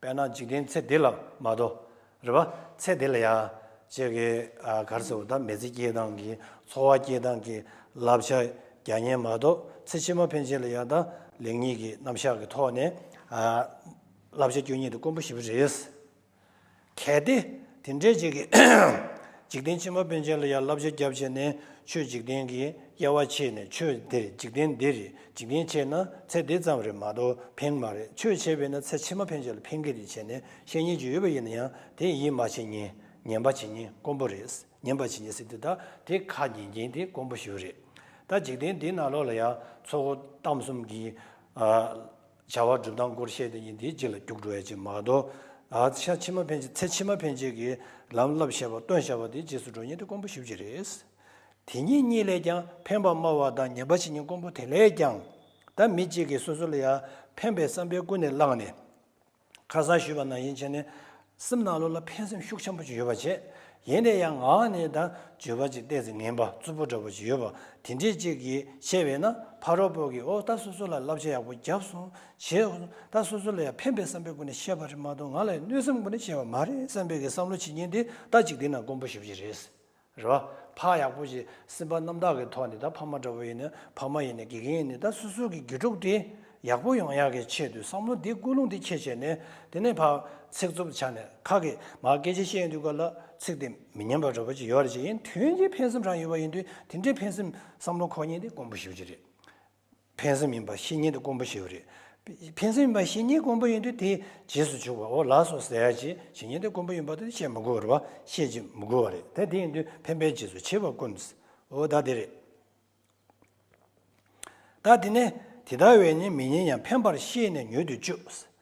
དཔེར་ན་འཇིག་རྟེན་ཚེ་འདི་ལ་མ་གཏོགས། རེད་པ། ཚེ་འདི་ལ་ཡང་། གཅིག་གིས། ཨ། ག་རེ་ཟེར་བ། ད་མི་ཚེ་སྐྱེལ་སྟངས་ཀྱི། འཚོ་བ་སྐྱེལ་སྟངས་ཀྱི་བསླབ་བྱ་རྒྱག་མཁན་མ་གཏོགས། ཚེ་ཕྱི་མ་ཕན་ཆད་ལ་ཡང་། ད་ལེགས་ཉེས་ཀྱི་རྣམ་གཞག་གི་ཐོག་ནས། ཨ། བསླབ་བྱ་སྐྱོན་མཁན་དེ་དཀོན་པོ་ཞེ་པོ་རེད། གལ་ཏེ་དེ་འདྲའི་ཅིག་གིས་འཇིག་རྟེན་ཕྱི་མ་ཕན་ཆད་ལ་ཡང་བསླབ་བྱ་རྒྱབ་བྱས་ནས། ཆོས་འཇིག་རྟེན་གྱི་དབྱེ་བ་ཕྱེ་ནས། ཆོས་འདི་རེད། འཇིག་རྟེན་འདི་རེད། འཇིག་རྟེན་ཕྱེ་ན་ཚེ་འདི་ཙམ་རེད་མ་གཏོགས་ཕན་མ་རེད། ཆོས་ཕྱེ་བས་ན་ཚེ་ཕྱི་མ་ཕན་ཆད་ལ་ཕན་གྱི་རེད་བྱས་ནས་བཤད་མཁན་ཅིག་ཡོད་པ་ཡིན་ན་ཡང་། དེ་ཡིད་མ་ཆེས་མཁན། ཉན་པ་བྱེད་མཁན་དཀོན་པོ་རེད། ཉན་པ་བྱེད་མཁན་ཟེར་དུས། ད་དེ་ཁ་ཉན་མཁན་དེ་དཀོན་པོ་ཞེ་པོ་རེད། ད་འཇིག་རྟེན་འདིའི་ནང་ལོགས་ལ་ཡང་ཚོགས་འཁོར་གཏམ་གསུམ་གྱི། ཨ། བྱ་བ་སྒྲུབ་སྟངས་སྐོར་བཤད་དེ་ཉིད་དེའི་རྗེས་ལ་རྒྱུགས་འགྲོ་ཡ་ཅིག་མ་གཏོགས། ཨ། ཚེ་ཕྱི་མ་ཕན་ཆད། ཚེ་ཕྱི་མ་ཕན་ཆད་ཀྱི་ལམ་བསླབ་བཞག་པ། སྟོན་བཞག་པ་དེའི་རྗེས་སུ་འགྲོ་མཁན་དེ་དཀོན་པོ་ཞེ་པོ་ཅིག་རེད། དེ་ཉིད་གཉིས་ལས་ཀྱང་། ཕན་པ་སྨྲ་བ་དང་ཉན་པ་བྱེད་མཁན་དཀོན་པོ་དེ་ལས་ཀྱང་། ད་མི་གཅིག་གིས་སོ་སོ་ལ་ཡང་ཕན་པའི་བསམ་པས་ཀུན་ནས་བསླངས་ནས། ཁ་སང་ཞུས་པ་ནང་བཞིན་བྱས་ནས། སེམས་ནང་ལོགས་ལ་ཕན་སེམས་ཤུགས་ཆེན་པོ་ཅིག་ཡོད་པ་བྱས། ཡིན་ནའི་ཡང་ངག་ནས་ད་བརྗོད་པ་ཅིག་ཏོག་ཙམ་ངན་པ་རྩུབ་པོ་འདྲ་པོ་ཅིག་ཡོད་པ་དེ་འདྲས་ཅིག་གིས་བཤད་པས་ན། ཕ་རོལ་པོ་གིས། འོ། ད་སོ་སོ་ལ་བསླབ་བྱ་ཡག་པོ་བརྒྱབ་སོང་། བྱས། ད་སོ་སོ་ལ་ཡང་ཕན་པའི་བསམ་པའི་སྒོ་ནས་བཤད་པ་རེད་མ་གཏོགས། ང་ལ་ཡང་གནོད་སེམས་སྒོ་ནས་བཤད་པ་མ་རེད་བསམ་པའི་གི་བསམ་བློ་བྱེད་མཁན་དེ་ད་འཇིག་རྟེན་ན་དཀོན་པོ་ཞེ་པོ་ཅིག་རེད། རེད་བ། ཕར་ཡག་པོ་ཞིག་སེམས་པ་རྣམ་དག་གི་ཐོག་ནས། ད་ཕ་མ་འདྲ་པོ་ཡིན་ན། ཕ་མ་ཡིན་ན། དགེ་རྒན་ཡིན་ན། ད་སོ་སོ་གི་དགེ་ཕྲུག་དེ་ཡག་པོ་ཡོང་ཡག་གི་ཆེད་དུ། བསམ་བློ་དེ། ཀུན་སློང་དེ་ཁྱེར་བྱས་ནས། དེ་ནས་ཕར་ཚིག་རྩུབ་ཆ་ནས། ཁ་གིས་མར་སྐད་ཆ་བཤད་ཡོང་དུས་སྐབས་ལ་ཚིག་དེ་མི་སྙན་པ་འདྲ་པོ་ཅིག་ཡོད་རེད་ཅེས། ཡིན་དོན་གྱི་ཕན་སེམས་རང་ཡོད་པ་ཡིན་དུས། དེ་འདྲའི་ཕན་སེམས་བསམ་བློ་འཁོར་མཁན་དེ་དཀོན་པོ་ཞེ་པོ་ཅིག་རེད། ཕན་སེམས་ཡིན་པ་ཤེས་མཁན་དེ་དཀོན་པོ་ཞེ་པོ་རེད། ཕན་སེམས་ཡིན་པ་ཤེས་མཁན་དཀོན་པོ་ཡིན་དུས། དེའི་རྗེས་སུ་འཇུག་པ། འོ། ལགས་སོ་ཟེར་ཡ་ཅིག་བྱེད་མཁན་དེ་དཀོན་པོ་ཡིན་པ་དེ་བཤད་མི་དགོས་པ་རེད་བ། བཤད་ཅིག་མི་དགོས་པ་རེད། དེ་དེ་ཡིན་དུས་ཕན་པའི་རྗེས་སུ་བྱེད་པ་དཀོན། འོ། ད་དེ་རེད། ད་དེ་ནས། དེ་ལྟ་བས་ནི་མི་ཉན་ཡང་། ཕན་པར་ཤེས་ནས་མྱུར་དུ་སྤྱོད།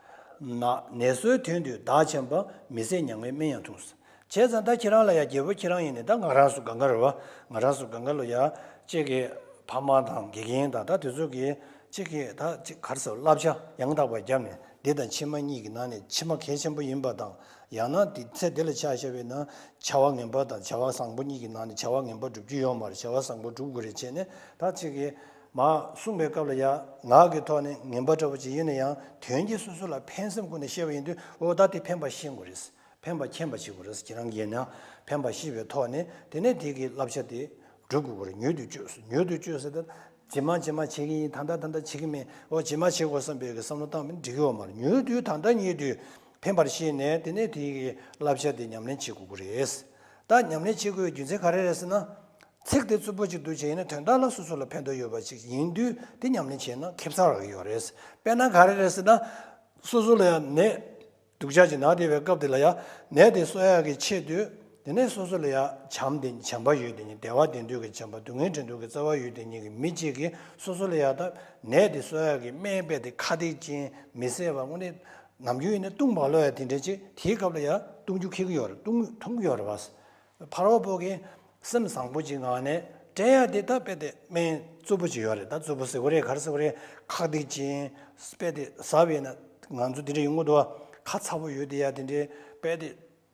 ན། ནད་གསོའི་དོན་དུ་བདག་འཆམ་པ། མི་བཟད་མྱ་ངན་སྨན་ཡང་འཐུང་། བྱས་ཙང་ད་ཁྱེད་རང་ལ་ཡང་། རྒྱལ་པོ་ཁྱེད་རང་ཡིན་ནའི། ད་ང་རང་ཚོ་སྒང་ག་རེད་བ། ང་རང་ཚོ་སྒང་ག་ལ་ཡང་གཅིག་གི་ཕ་མ་དང་དགེ་རྒན་དང་། ད་དེ་ཚོ་གིས་གཅིག་གི་ད་གཅིག་ག་རེ་ཟེར། བསླབ་བྱ་ཡང་དག་པ་བརྒྱབ་ནས། འདི་དང་ཕྱི་མ་གཉིས་ཀྱི་ནང་ནས་ཕྱི་མ་གལ་ཆེན་པོ་ཡིན་པ་དང་། ཡང་ན་དེ་ཚེ་འདི་ལ་ཆ་བཞག་པ་ཡིན་ན། བྱ་བ་ངན་པ་དང་བྱ་བ་བཟང་པོ་གཉིས་ཀྱི་ནང་ནས་བྱ་བ་ངན་པ་སྒྲུབ་རྒྱུ་ཡོད་མ་རེད། བྱ་བ་བཟང་པོ་སྒྲུབ་དགོས་རེད་བྱས་ནས། ད་གཅིག་གིས་མར་གསུངས་པའི་སྐབས་ལ་ཡང་། ངག་གི་ཐོག་ནས་ངན་པ་འདྲ་པོ་ཅིག་ཡིན་ན་ཡང་། དོན་གྱིས་སོ་སོ་ལ་ཕན་སེམས་སྒོ་ནས་བཤད་པ་ཡིན་དུས། འོ། ད་དེ་ཕན་པ་ཤེས་དགོས་རེད། ཕན་པ་མཁྱེན་པ་བྱེད་དགོས་རེད། ཁྱེད་རང་གིས་ན་ཕན་པ་ཤེས་པའི་ཐོག་ནས། དེ་ནས་དེ་གི་བསླབ་བྱ་དེ་སྒྲུབ་དགོས་རེད། མྱུར་དུ་སྤྱོད། མྱུར་དུ་སྤྱོད་ཟེར་ཏེ། ཇི་མ་ཇི་མ་བྱེད་ཀྱི་ཡིན། ད་ལྟ་ད་ལྟ་བྱེད་ཀྱི་མེད། འོ། ཇི་མ་བྱེད་དགོས་བསམ་པའི་གི་བསམ་བློ་བཏང་བ་ཡིན་ན་འགྲིག་གི་ཡོད་མ་རེད། མྱུར་དུ་ད་ལྟ་ཉིད་དུ་ཕན་པར་ཤེས་ནས། དེ་ནས་དེ་གི་བསླབ་བྱ་དེ་ཉམས་ལེན་བྱེད་དགོས་ཀྱི་རེད། ད་ཉམས་ལེན་བྱེད་དགོས་པའི་རྒྱུ་མཚན་ག་རེ་རེད་ཟེར་ན། ཚིག་དེ་རྩུབ་པོ་ཅིག་འདུག་བྱས་ཡིན་ན། དོན་དག་ལ་སོ་སོ་ལ་ཕན་ཐོགས་ཡོད་པ་ཅིག་ཡིན་དུས། དེ་ཉམས་ལེན་བྱས་ན་ཁེ་བཟང་རག་གི་ཡོད་རེད། དཔེར་ན་ག་རེ་རེད་ཟེར་ན། སོ་སོ་ལ་ཡང་ནད་སྡུག་ཅག་ཅིག་ན་བསྡད་པའི་སྐབས་དེ་ལ་ཡང་། ནད་དེ་གསོ་ཡག་གི་ཆེད་དུ། དེ་ནས་སོ་སོ་ལ་ཡང་བྱམས་དེ། བྱམས་པ་ཡོད་དེ་ཉིད། བདེ་བ་ལྡན་འདོད་ཀྱི་བྱམས་པ། སྡུག་བསྔལ་བྲལ་འདོད་ཀྱི་བརྩེ་བ་ཡོད་དེ་ཉིད་ཀྱི་མི་གཅིག་གིས་སོ་སོ་ལ་ཡང་། ད་ནད་དེ་གསོ་ཡག་གི་སྨན་དཔེ་དེ་ཁ་གཏད་ཅན། མི་བཟད་པ། དངོས་གནས་ནམ་རྒྱུན་ཡིན་ན་བཏུང་མ་ལོག་ཡ་དེ་འདྲ་ཅིག་དེའི་སྐབས་ལ་ཡང་བཏུང་རྒྱུ་འཁེལ་གྱི་ཡོད་རེད། བཏུང་འཐུང་གི་ཡོད་རེད་བ། ཕ་རོལ་པོ་གིས་སེམས་བཟང་པོ་ཅིག་ངང་ནས། སྤྲད་ཡ་དེ་ད་དཔེ་དེ་སྨན་རྩུབ་པོ་ཅིག་ཡོད་རེད། ད་རྩུབ་པོ་ཟེར་དགོས་རེད། ག་རེ་ཟེར་དགོས་རེད། ཁག་ཐེག་ཅན་དཔེ་དེ་ཟ་བས་ན་ང་ཚོ་དེ་འདྲ་ཡོང་གི་འདུག་བ། ཁ་ཚ་པོ་ཡོད་དེ་ཡ་དེ་འདྲའི་དཔེ་དེ་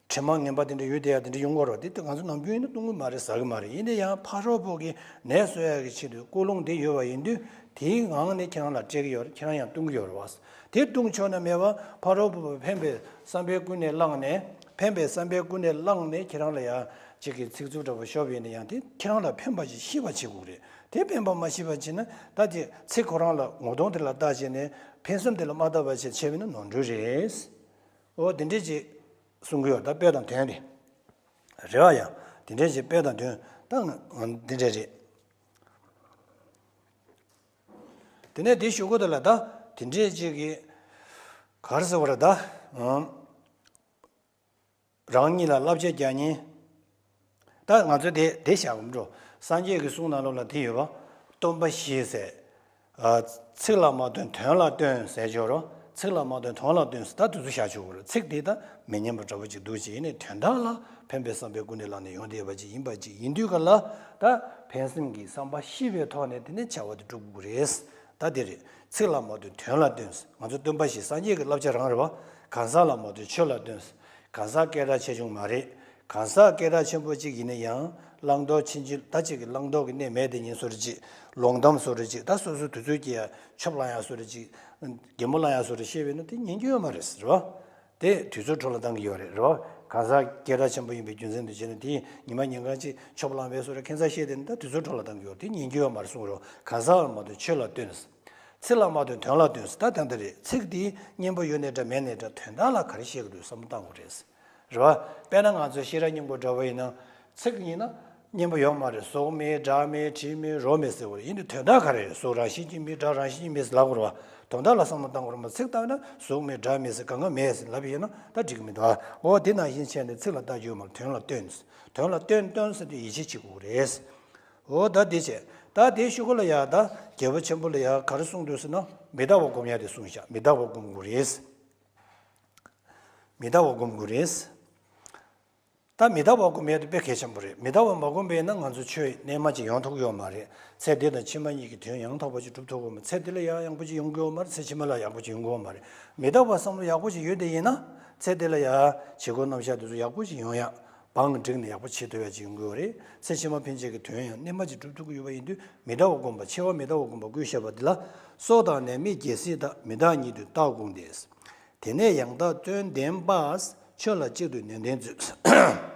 དྲི་མ་ངན་པ་དེ་འདྲ་ཡོད་དེ་ཡ་དེ་འདྲ་ཡོང་གི་རེད་བ། དེ་ད་ང་ཚོ་ནམ་རྒྱུན་ཡིན་ན་བཏུང་གི་མ་རེད། ཟ་གི་མ་རེད། ཡིན་ན་ཡང་ཕ་རོལ་པོ་གི་ནད་གསོ་ཡ་གི་ཆེད་དུ་ཀུན་སློང་དེ་ཡོད་པ་ཡིན་དུས་དེའི་ངང་ནས་ཁྱེད་རང་ལ་སྤྲད་ཀྱི་ཡོད་རེད། ཁྱེད་རང་ཡང་བཏུང་གི་ཡོད་རེད་བ། དེ་བཏུང་ཆོག་ན་མེད་པ་ཕ་རོལ་པོ་ཕན་པའི་བསམ་པའི་ཀུན་ནས་བསླངས་ནས་ཕན་པའི་བསམ་པའི་ཀུན་ནས་བསླངས་ནས་ཁྱེད་རང་ལ་ཡ་གཅིག་གི་ཚིག་རྩུབ་འདྲ་པོ་ཤོར་བ་ཡིན་ན་ཡང་དེ་ཁྱེད་རང་ལ་ཕན་པ་ཞིག་ཤེས་པ་བྱེད་དགོས་རེད། དེ་ཕན་པ་མ་ཤེས་པ་བྱས་ན་ད་དེ་ཚིག་ཁོ་རང་ལ་ངོ་གདོང་དེ་ལ་བལྟས་བྱས་ནས་ཕན་སེམས་དེ་ལ་མ་བལྟས་པ་བྱས་བྱས་པ་ཡིན་ན་ནོར་འཁྲུལ་རེད། འོ་དེ་འདྲས་ཅིག་གསུང་གི་ཡོད། ད་དཔེ་དང་དོན་དེ་རེད་བ། ཡང་དེ་འདྲས་ཅིག་དཔེ་དང་དོན་ད་ང་འདི་འདྲས་རེད། དེ་ནས་དེ་ཞུ་གི་འདུག་ལ། ད་དེ་འདྲས་ཅིག་གི་ག་རེ་ཟེར་བ་རེད་ད། ཨང་། རང་ཉིད་ལ་བསླབ་བྱ་རྒྱག་ཉིན། ད་ང་ཚོ་དེ་དེ་བཞག་གོ་མི་འགྲོ། སངས་རྒྱས་ཀྱི་གསུང་ནང་ལོགས་ལ་དེ་ཡོད་པ། སྟོན་པ་བཞི་ཟེར། ཨ། ཚིག་ལ་མ་བརྟེན་དོན་ལ་བརྟེན་ཟེར་ཆོག་རོ། ཚིག་ལ་མ་བརྟེན་དོན་ལ་བརྟེན་ཟེར། ད་དེ་ཚོ་བཞག་ཆོག་གོ་རོ། ཚིག་དེ་ད་མི་སྙན་པ་འདྲ་པོ་ཅིག་འདུག་ཅིག་ཡིན་ནའི་དོན་དག་ལ་ཕན་པའི་བསམ་པའི་ཀུན་ནས་བསླངས་ནས་ཡོང་བསྡད་པ་ཅིག་ཡིན་པ་ཅིག་ཡིན་དུས་ག་ལ་ད་ཕན་སེམས་ཀྱི་བསམ་པ་ཤེས་པའི་ཐོག་ནས་དེ་ནས་བྱ་བ་དེ་སྒྲུབ་དགོས་རེད། ད་དེ་རེད། ཚིག་ལ་མ་བརྟེན་དོན་ལ་བརྟེན། ང་ཚོ་སྟོན་པ་བཞི་སངས་རྒྱས་ཀྱི་བསླབ་བྱ་རང་རེད་བ། གང་ཟག་ལ་མ་བརྟེན་ཆོས་ལ་བརྟེན། གང་ཟག་སྐད་གྲགས་ཆེ་ཆུང་མ་རེད། གང་ཟག་སྐད་གྲགས་ཆེན་པོ་གཅིག་ཡིན་ན་ཡང་བླང་དོར་ཕྱིན་ཅི། ད་གཅིག་གི་བླང་དོར་གྱི་གནས་མེད་དེ་ཉིད་བཟོ་འདྲ་ཅིག་ལོང་གཏམ་བཟོ་འདྲ་ཅིག་ད་སོ་སོའི་དུས་ཚོད་ཀྱི་ཆོབ་ལ་ཡ་བཟོ་འདྲ་ཅིག་རྒན་པོ་ལ་ཡ་བཟོ་འདྲ་བཤད་པས་ན་དེ་ཉན་རྒྱུ་ཡོད་མ་རེད་ཟེར་བ། དེ་དུས་ཚོད་འཕྲོ་བརླག་བཏང་གི་ཡོད་རེད། རེད་བ། གང་ཟག་སྐད་གྲགས་ཆེན་པོ་ཡིན་པའི་རྒྱུ་མཚན་དུ་བྱས་ན་དེ་ཉི་མ་ཉིན་གང་ཅིག་ཆོབ་ལངས་པའི་བཟོ་འདྲ་ཁྱད་མཚར་བཤད་དེ་ན་ད་དུས་ཚོད་འཕྲོ་བརླག་བཏང་གི་ཡོད་རེད། དེ་ཉན་རྒྱུ་ཡོད་མ་རེད་གསུངས་རོགས། གང་ཟག་ལ་མ་བརྟེན་ཆོས་ལ་བརྟེན། ཚིག་ལ་མ་བརྟེན་དོན་ལ་བརྟེན། ད་དེ་འདྲ་རེད། ཚིག་འདི་སྙན་པོ་ཡོད་ནའི་འདྲ་མེད་ནའི་འདྲ་དོན་དག་ལ་ག་རེ་བཤད་ཀྱི་འདུག་བསམ་བློ་བཏང་དགོས་རེད། རེད་བ། དཔེར་ན་ང་ཚོ་ཤེས་རབ་སྙིང་པོ་འདྲ་བོ་ཡིན་ན། ཚིག་ཡིན་ན་སྙན་པོ་ཡོད་མ་རེད། གཟུགས་མེད་སྒྲ་མེད་དྲི་མེད་རོ་མེད་ཟེར་བ་རེད། ཡིན་དུས་དོན་དག་ག་རེ་རེད། གཟུགས་རང་བཞིན་གྱིས་མེད། སྒྲ་རང་བཞིན་གྱིས་མེད་ཟེར་ལབ་དགོས་རེད་བ། དོན་དག་ལ་བསམ་བློ་བཏང་དགོས་རེད་མ། ཚིག་བཏང་ན་གཟུགས་མེད་སྒྲ་མེད་ཟེར་གང་ག་མེད་ཟེར་ལབ་ཡོད་ན་ད་འགྲིག་གི་མི་འདུག་ཨ། འོ་དེ་ནང་བཞིན་བྱས་ནས་ཚིག་ལ་ལྟ་རྒྱུ་ཡོད་མ་རེད། དོན་ལ་བརྟེན། དོན་ལ་བརྟེན་བརྟེན་ཟེར་དུས་ཡིད་ཆེས་བྱེད་དགོས་རེད། འོ་ད་དེ་བྱས། ད་དེའི་གཞུག་གུ་ལ་ཡ་ད་རྒྱལ་པོ་ཆེན་པོ་ལ་ཡ་ག་རེ་གསུངས་འདུག་ཟེར་ན་མི་རྟག་པ་སྒོམ་ཡ་དེ་གསུངས་ཤག་མི་རྟག་པ་སྒོམ་དགོས་རེད། མི་རྟག་པ་སྒོམ་དགོས་རེད། ད་མི་རྟག་པ་སྒོམ་ཡ་དེ་དཔེ་གལ་ཆེན་པོ་རེད། མི་རྟག་པ་མ་སྒོམ་པས་ན་ང་ཚོ་ཆོས་རྣལ་མ་ཅིག་ཡོང་ཐུབ་ཀྱི་ཡོད་མ་རེད། ཚེ་འདི་དང་ཕྱི་མ་གཉིས་ཀྱི་དོན་ཡང་དག་པ་ཅིག་སྒྲུབ་ཐུབ་ཀྱི་ཡོད་མ་རེད། ཚེ་འདི་ལ་ཡང་ཡག་པོ་ཅིག་ཡོང་གི་ཡོད་མ་རེད། ཚེ་ཕྱི་མ་ལ་ཡག་པོ་ཅིག་ཡོང་གི་ཡོད་མ་རེད། མི་རྟག་པ་བསམ་བློ་ཡག་པོ་ཅིག་ཡོད་དེ་ཡིན་ན་ཚེ་འདི་ལ་ཡ་བྱེད་སྒོ་རྣམ་གཞག་དེ་ཚོ་ཡག་པོ་ཅིག་ཡོང་ཡ། བང་བསྒྲིགས་ནས་ཡག་པོ་བྱེད་ཐུབ་ཡ་ཅིག་ཡོང་གི་ཡོད་རེད། ཚེ་ཕྱི་མ་ཕན་ཆད་ཀྱི་དོན་ཡང་རྣལ་མ་ཅིག་སྒྲུབ་ཐུབ་ཀྱི་ཡོད་པ་ཡིན་དུས་མི་རྟག་པ་སྒོམ་པ། འཆི་བ་མི་རྟག་པ་སྒོམ་པ་ཀུན་ཤེས་པ་འདི་ལ་སྲོག་དང་ནད་མེད་རྒྱལ་སྲིད་དང་། མི་རྟག་ཉིད་དུ་རྟག་བསྒོམས་ཏེ། དེ་ནས་ཡང་དག་བརྩོན་ལྡན་པ། ཆོས་ལ་གཅིག་ཏུ་ནན་ཏན་མཛོད།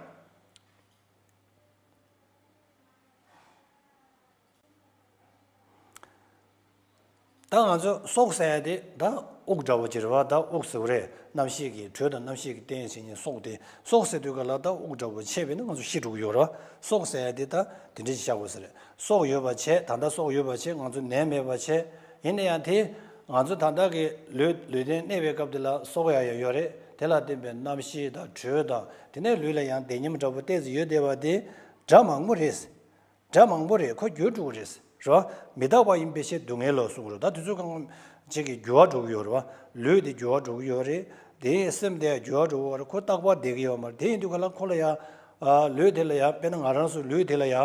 ད་ང་ཚོ་སྲོག་ཟེར་ཡ་དེ་ད་དབུགས་འདྲ་བོ་ཅིག་རེད་བ། ད་དབུགས་ཟེར་བ་རེད། རྣམ་ཤེས་ཀྱི་དྲོད་དང་རྣམ་ཤེས་ཀྱི་རྟེན་བྱེད་མཁན་སྲོག་དེ། སྲོག་ཟེར་དུས་ག་ལ་ད་དབུགས་འདྲ་བོ་ཆད་པས་ན་ང་ཚོ་ཤི་འགྲོ་གི་ཡོད་རེད་བ། སྲོག་ཟེར་ཡ་དེ་ད་དེ་འདྲ་ཞིག་བཞག་དགོས་ས་རེད། སྲོག་ཡོད་པ་བྱས། ད་ལྟ་སྲོག་ཡོད་པ་བྱས། ང་ཚོ་ནད་མེད་པ་བྱས། ཡིན་ན་ཡང་དེ་ང་ཚོ་ད་ལྟ་གི་ལུས་ལུས་རྟེན་གནས་པའི་སྐབས་དེ་ལ་སྲོག་ཡང་ཡང་ཡོད་རེད། དེ་ལ་བརྟེན་པའི་རྣམ་ཤེས་དང་དྲོད་དང་དེ་ནས་ལུས་ལ་ཡང་བདེ་ཉམས་འདྲ་བོ་ཏོག་ཙམ་ཡོད་བསྡད་པ་དེ་སྒྲ་མང་པོ་རེད། སྒྲ་མང་པོ་རེད། ཁོ་འགྱུར་འགྲོ་གི་རེད། རེད་བ། མི་རྟག་པ་ཡིན་པའི་ཕྱིར་སྡུག་བསྔལ་ལོ་གསུངས་རེད། ད་དུས་ཚོད་གང་ཅིག་གི་འགྱུར་བ་འགྲོ་གི་ཡོད་རེད་བ། ལུས་དེ་འགྱུར་བ་འགྲོ་གི་ཡོད་རེད། དེའི་སེམས་དེ་འགྱུར་བ་འགྲོ་གི་ཡོད་རེད། ཁོ་རྟག་པར་བསྡད་ཀྱི་ཡོད་མ་རེད། དེ་ཡིན་དུས་ག་ལ་ཁོ་ལ་ཡ། ཨ། ལུས་དེ་ལ་ཡ། དཔེར་ན་ང་རང་ཚོ་ལུས་དེ་ལ་ཡ།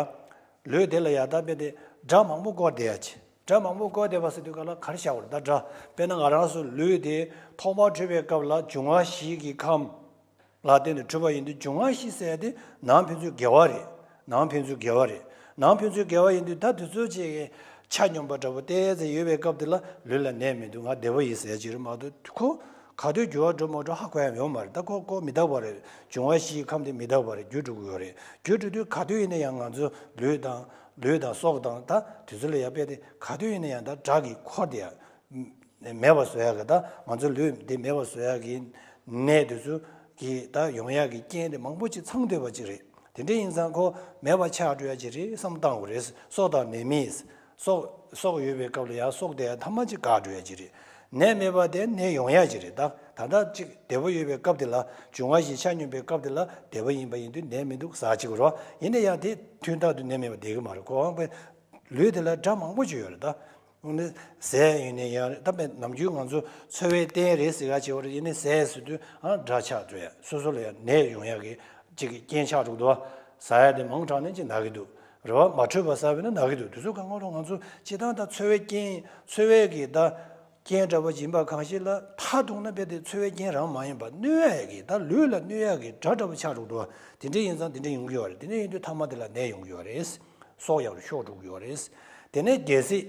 ལུས་དེ་ལ་ཡ་ད་དཔེ་དེ་སྒྲ་མང་པོ་བསྐོར་བསྡད་ཡ་ཅི། སྒྲ་མང་པོ་བསྐོར་བསྡད་པ་ཟེར་དུས་ག་ལ་ག་རེ་བྱ་བ་རེད། ད་སྒྲ་དཔེར་ན་ང་རང་ཚོ་ལུས་དེ་ཐོག་མར་འཕྲོས་པའི་སྐབས་ལ་འབྱུང་བ་བཞི་གི་ཁམས་ལ་བརྟེན་ནས་གྲུབ་པ་ཡིན་དུས། འབྱུང་བ་བཞི་ཟེར་ཡ་དེ་ནང་ཕན་ཚུན་འགལ་བ་རེད། ནང་ཕན་ཚུན་འགལ་བ་རེད། ནང་ཕན་ཚུན་འགལ་བ་ཡིན་དུས་ད་དུས་ཚོད་ཅིག་གི་ཆ་སྙོམས་པ་འདྲ་པོ་ཏོག་ཙམ་ཡོད་པའི་སྐབས་དེ་ལ་ལུས་ལ་ནད་མི་འདུག་ང་བདེ་པོ་ཡིན་ཟེར་ཡ་ཅིག་རེད་མ་གཏོགས། ཁོ་ག་དུས་འགྱུར་བ་འགྲོ་མ་འགྲོ་ཧ་གོ་ཡ་ཡོད་མ་རེད། ད་ཁོ་ཁོ་མི་རྟག་པ་རེད། འབྱུང་བ་བཞིའི་ཁམས་དེ་མི་རྟག་པ་རེད། འགྱུར་འགྲོ་གི་ཡོད་རེད། འགྱུར་འགྲོ་དུས་ག་དུས་ཡིན་ན་ཡང་ང་ཚོ་ལུས་དང་། ལུས་དང་སྲོག་དང་། ད་དུས་ཚོད་ལ་ཡ་དཔེ་དེ་ག་དུས་ཡིན་ན་ཡང་ད་སྒྲ་གིས་འཁོར་བསྡད་ཡ། མེད་པ་བཟོ་ཡ་གི། ད་ང་ཚོ་ལུས་འདི་མེད་པ་བཟོ་ཡ་གི་ནད་དེ་ཚོ་གི་ད་ཡོང་ཡ་གི་རྐྱེན་དེ་མང་པོ་ཅིག་ཚང་སྡོད་པ་ཅིག་རེད། དེ་འདྲ་ཡིན་ཙང་ཁོ་མེད་པ་ཆགས་འགྲོ་ཡ་ཅིག་རེད་བསམ་བཏང་དགོས་རེད། སྲོག་དང་ནད་མེད། སྲོག་སྲོག་ཡོད་པའི་སྐབས་ལ་ཡང་སྲོག་དེ་ཐ་མ་ཅིག་འགག་འགྲོ་ཡ་ཅིག་རེད། ནད་མེད་པ་དེ་ནད་ཡོང་ཡ་ཅིག་རེད། ད་ད་ལྟ་ཅིག་བདེ་པོ་ཡོད་པའི་སྐབས་དེ་ལ། འབྱུང་བ་བཞི་ཆ་སྙོམས་པའི་སྐབས་དེ་ལ་བདེ་པོ་ཡིན་པ་ཡིན་དུས་ནད་མི་འདུག་ཟེར་ཅིག་རེད། ཡིན་ན་ཡང་དེ་དུས་རྟག་ཏུ་ནད་མེད་པ་བསྡད་ཀྱི་མ་རེད། ཁོ་རང་པའི་ལུས་དེ་ལ་སྒྲ་མང་པོ་ཅིག་ཡོད་རེད། ད་ཟས་ཡིན་ན་ཡང་རེད། ད་དཔེ་ནམ་རྒྱུན་ང་ཚོ་འཚོ་བའི་རྟེན་རེད་ཟེར་ག་བྱེད་པ་རེད། ཡིན་ནའི་ཟས་ཟེར་དུས་ཨ་སྒྲ་ཆགས་འགྲོ་ཡ། སོ་སོ་ལ་ཡང་ནད་ཡོང་ཡ་གི་ཅིག་གི་རྐྱེན་ཆགས་འགྲོ་གི་འདུག་བ། ཟ་ཡ་དེ་མང་དྲགས་ནས་ཅིག་ན་གི་འདུག་རེད་བ། མ་འཕྲོད་པ་ཟ་བས་ན་ན་གི་འདུག་དེ་ཚོ་གང་ག་རུ་ང་ཚོ་སྤྱིར་བཏང་ད་འཚོ་བའི་རྐྱེན། འཚོ་བའི་གི་ད་རྐྱེན་འདྲ་པོ་ཅིག་ཡིན་པ་གང་ཞིག་ལ་མཐར་ཐུག་ན་རྦད་དེ་འཚོ་བའི་རྐྱེན་རང་མ་ཡིན་པ་གནོད་ཡག་གི་ད་ལུས་ལ་གནོད་ཡག་གི་དགྲ་འདྲ་པོ་ཆགས་འགྲོ་གི་འདུག་བ། དེ་འདྲ་ཡིན་ཙང་དེ་འདྲ་ཡོང་གི་ཡོད་རེད། དེ་འདྲ་ཡིན་དུས་མཐའ་མ་དེ་ལ་ནད་ཡོང་གི་ཡོད་རེད། སྲོག་ཡང་ཤོར་འགྲོ་གི་ཡོད་རེད། དེ་ནས་རྒྱལ་སྲིད།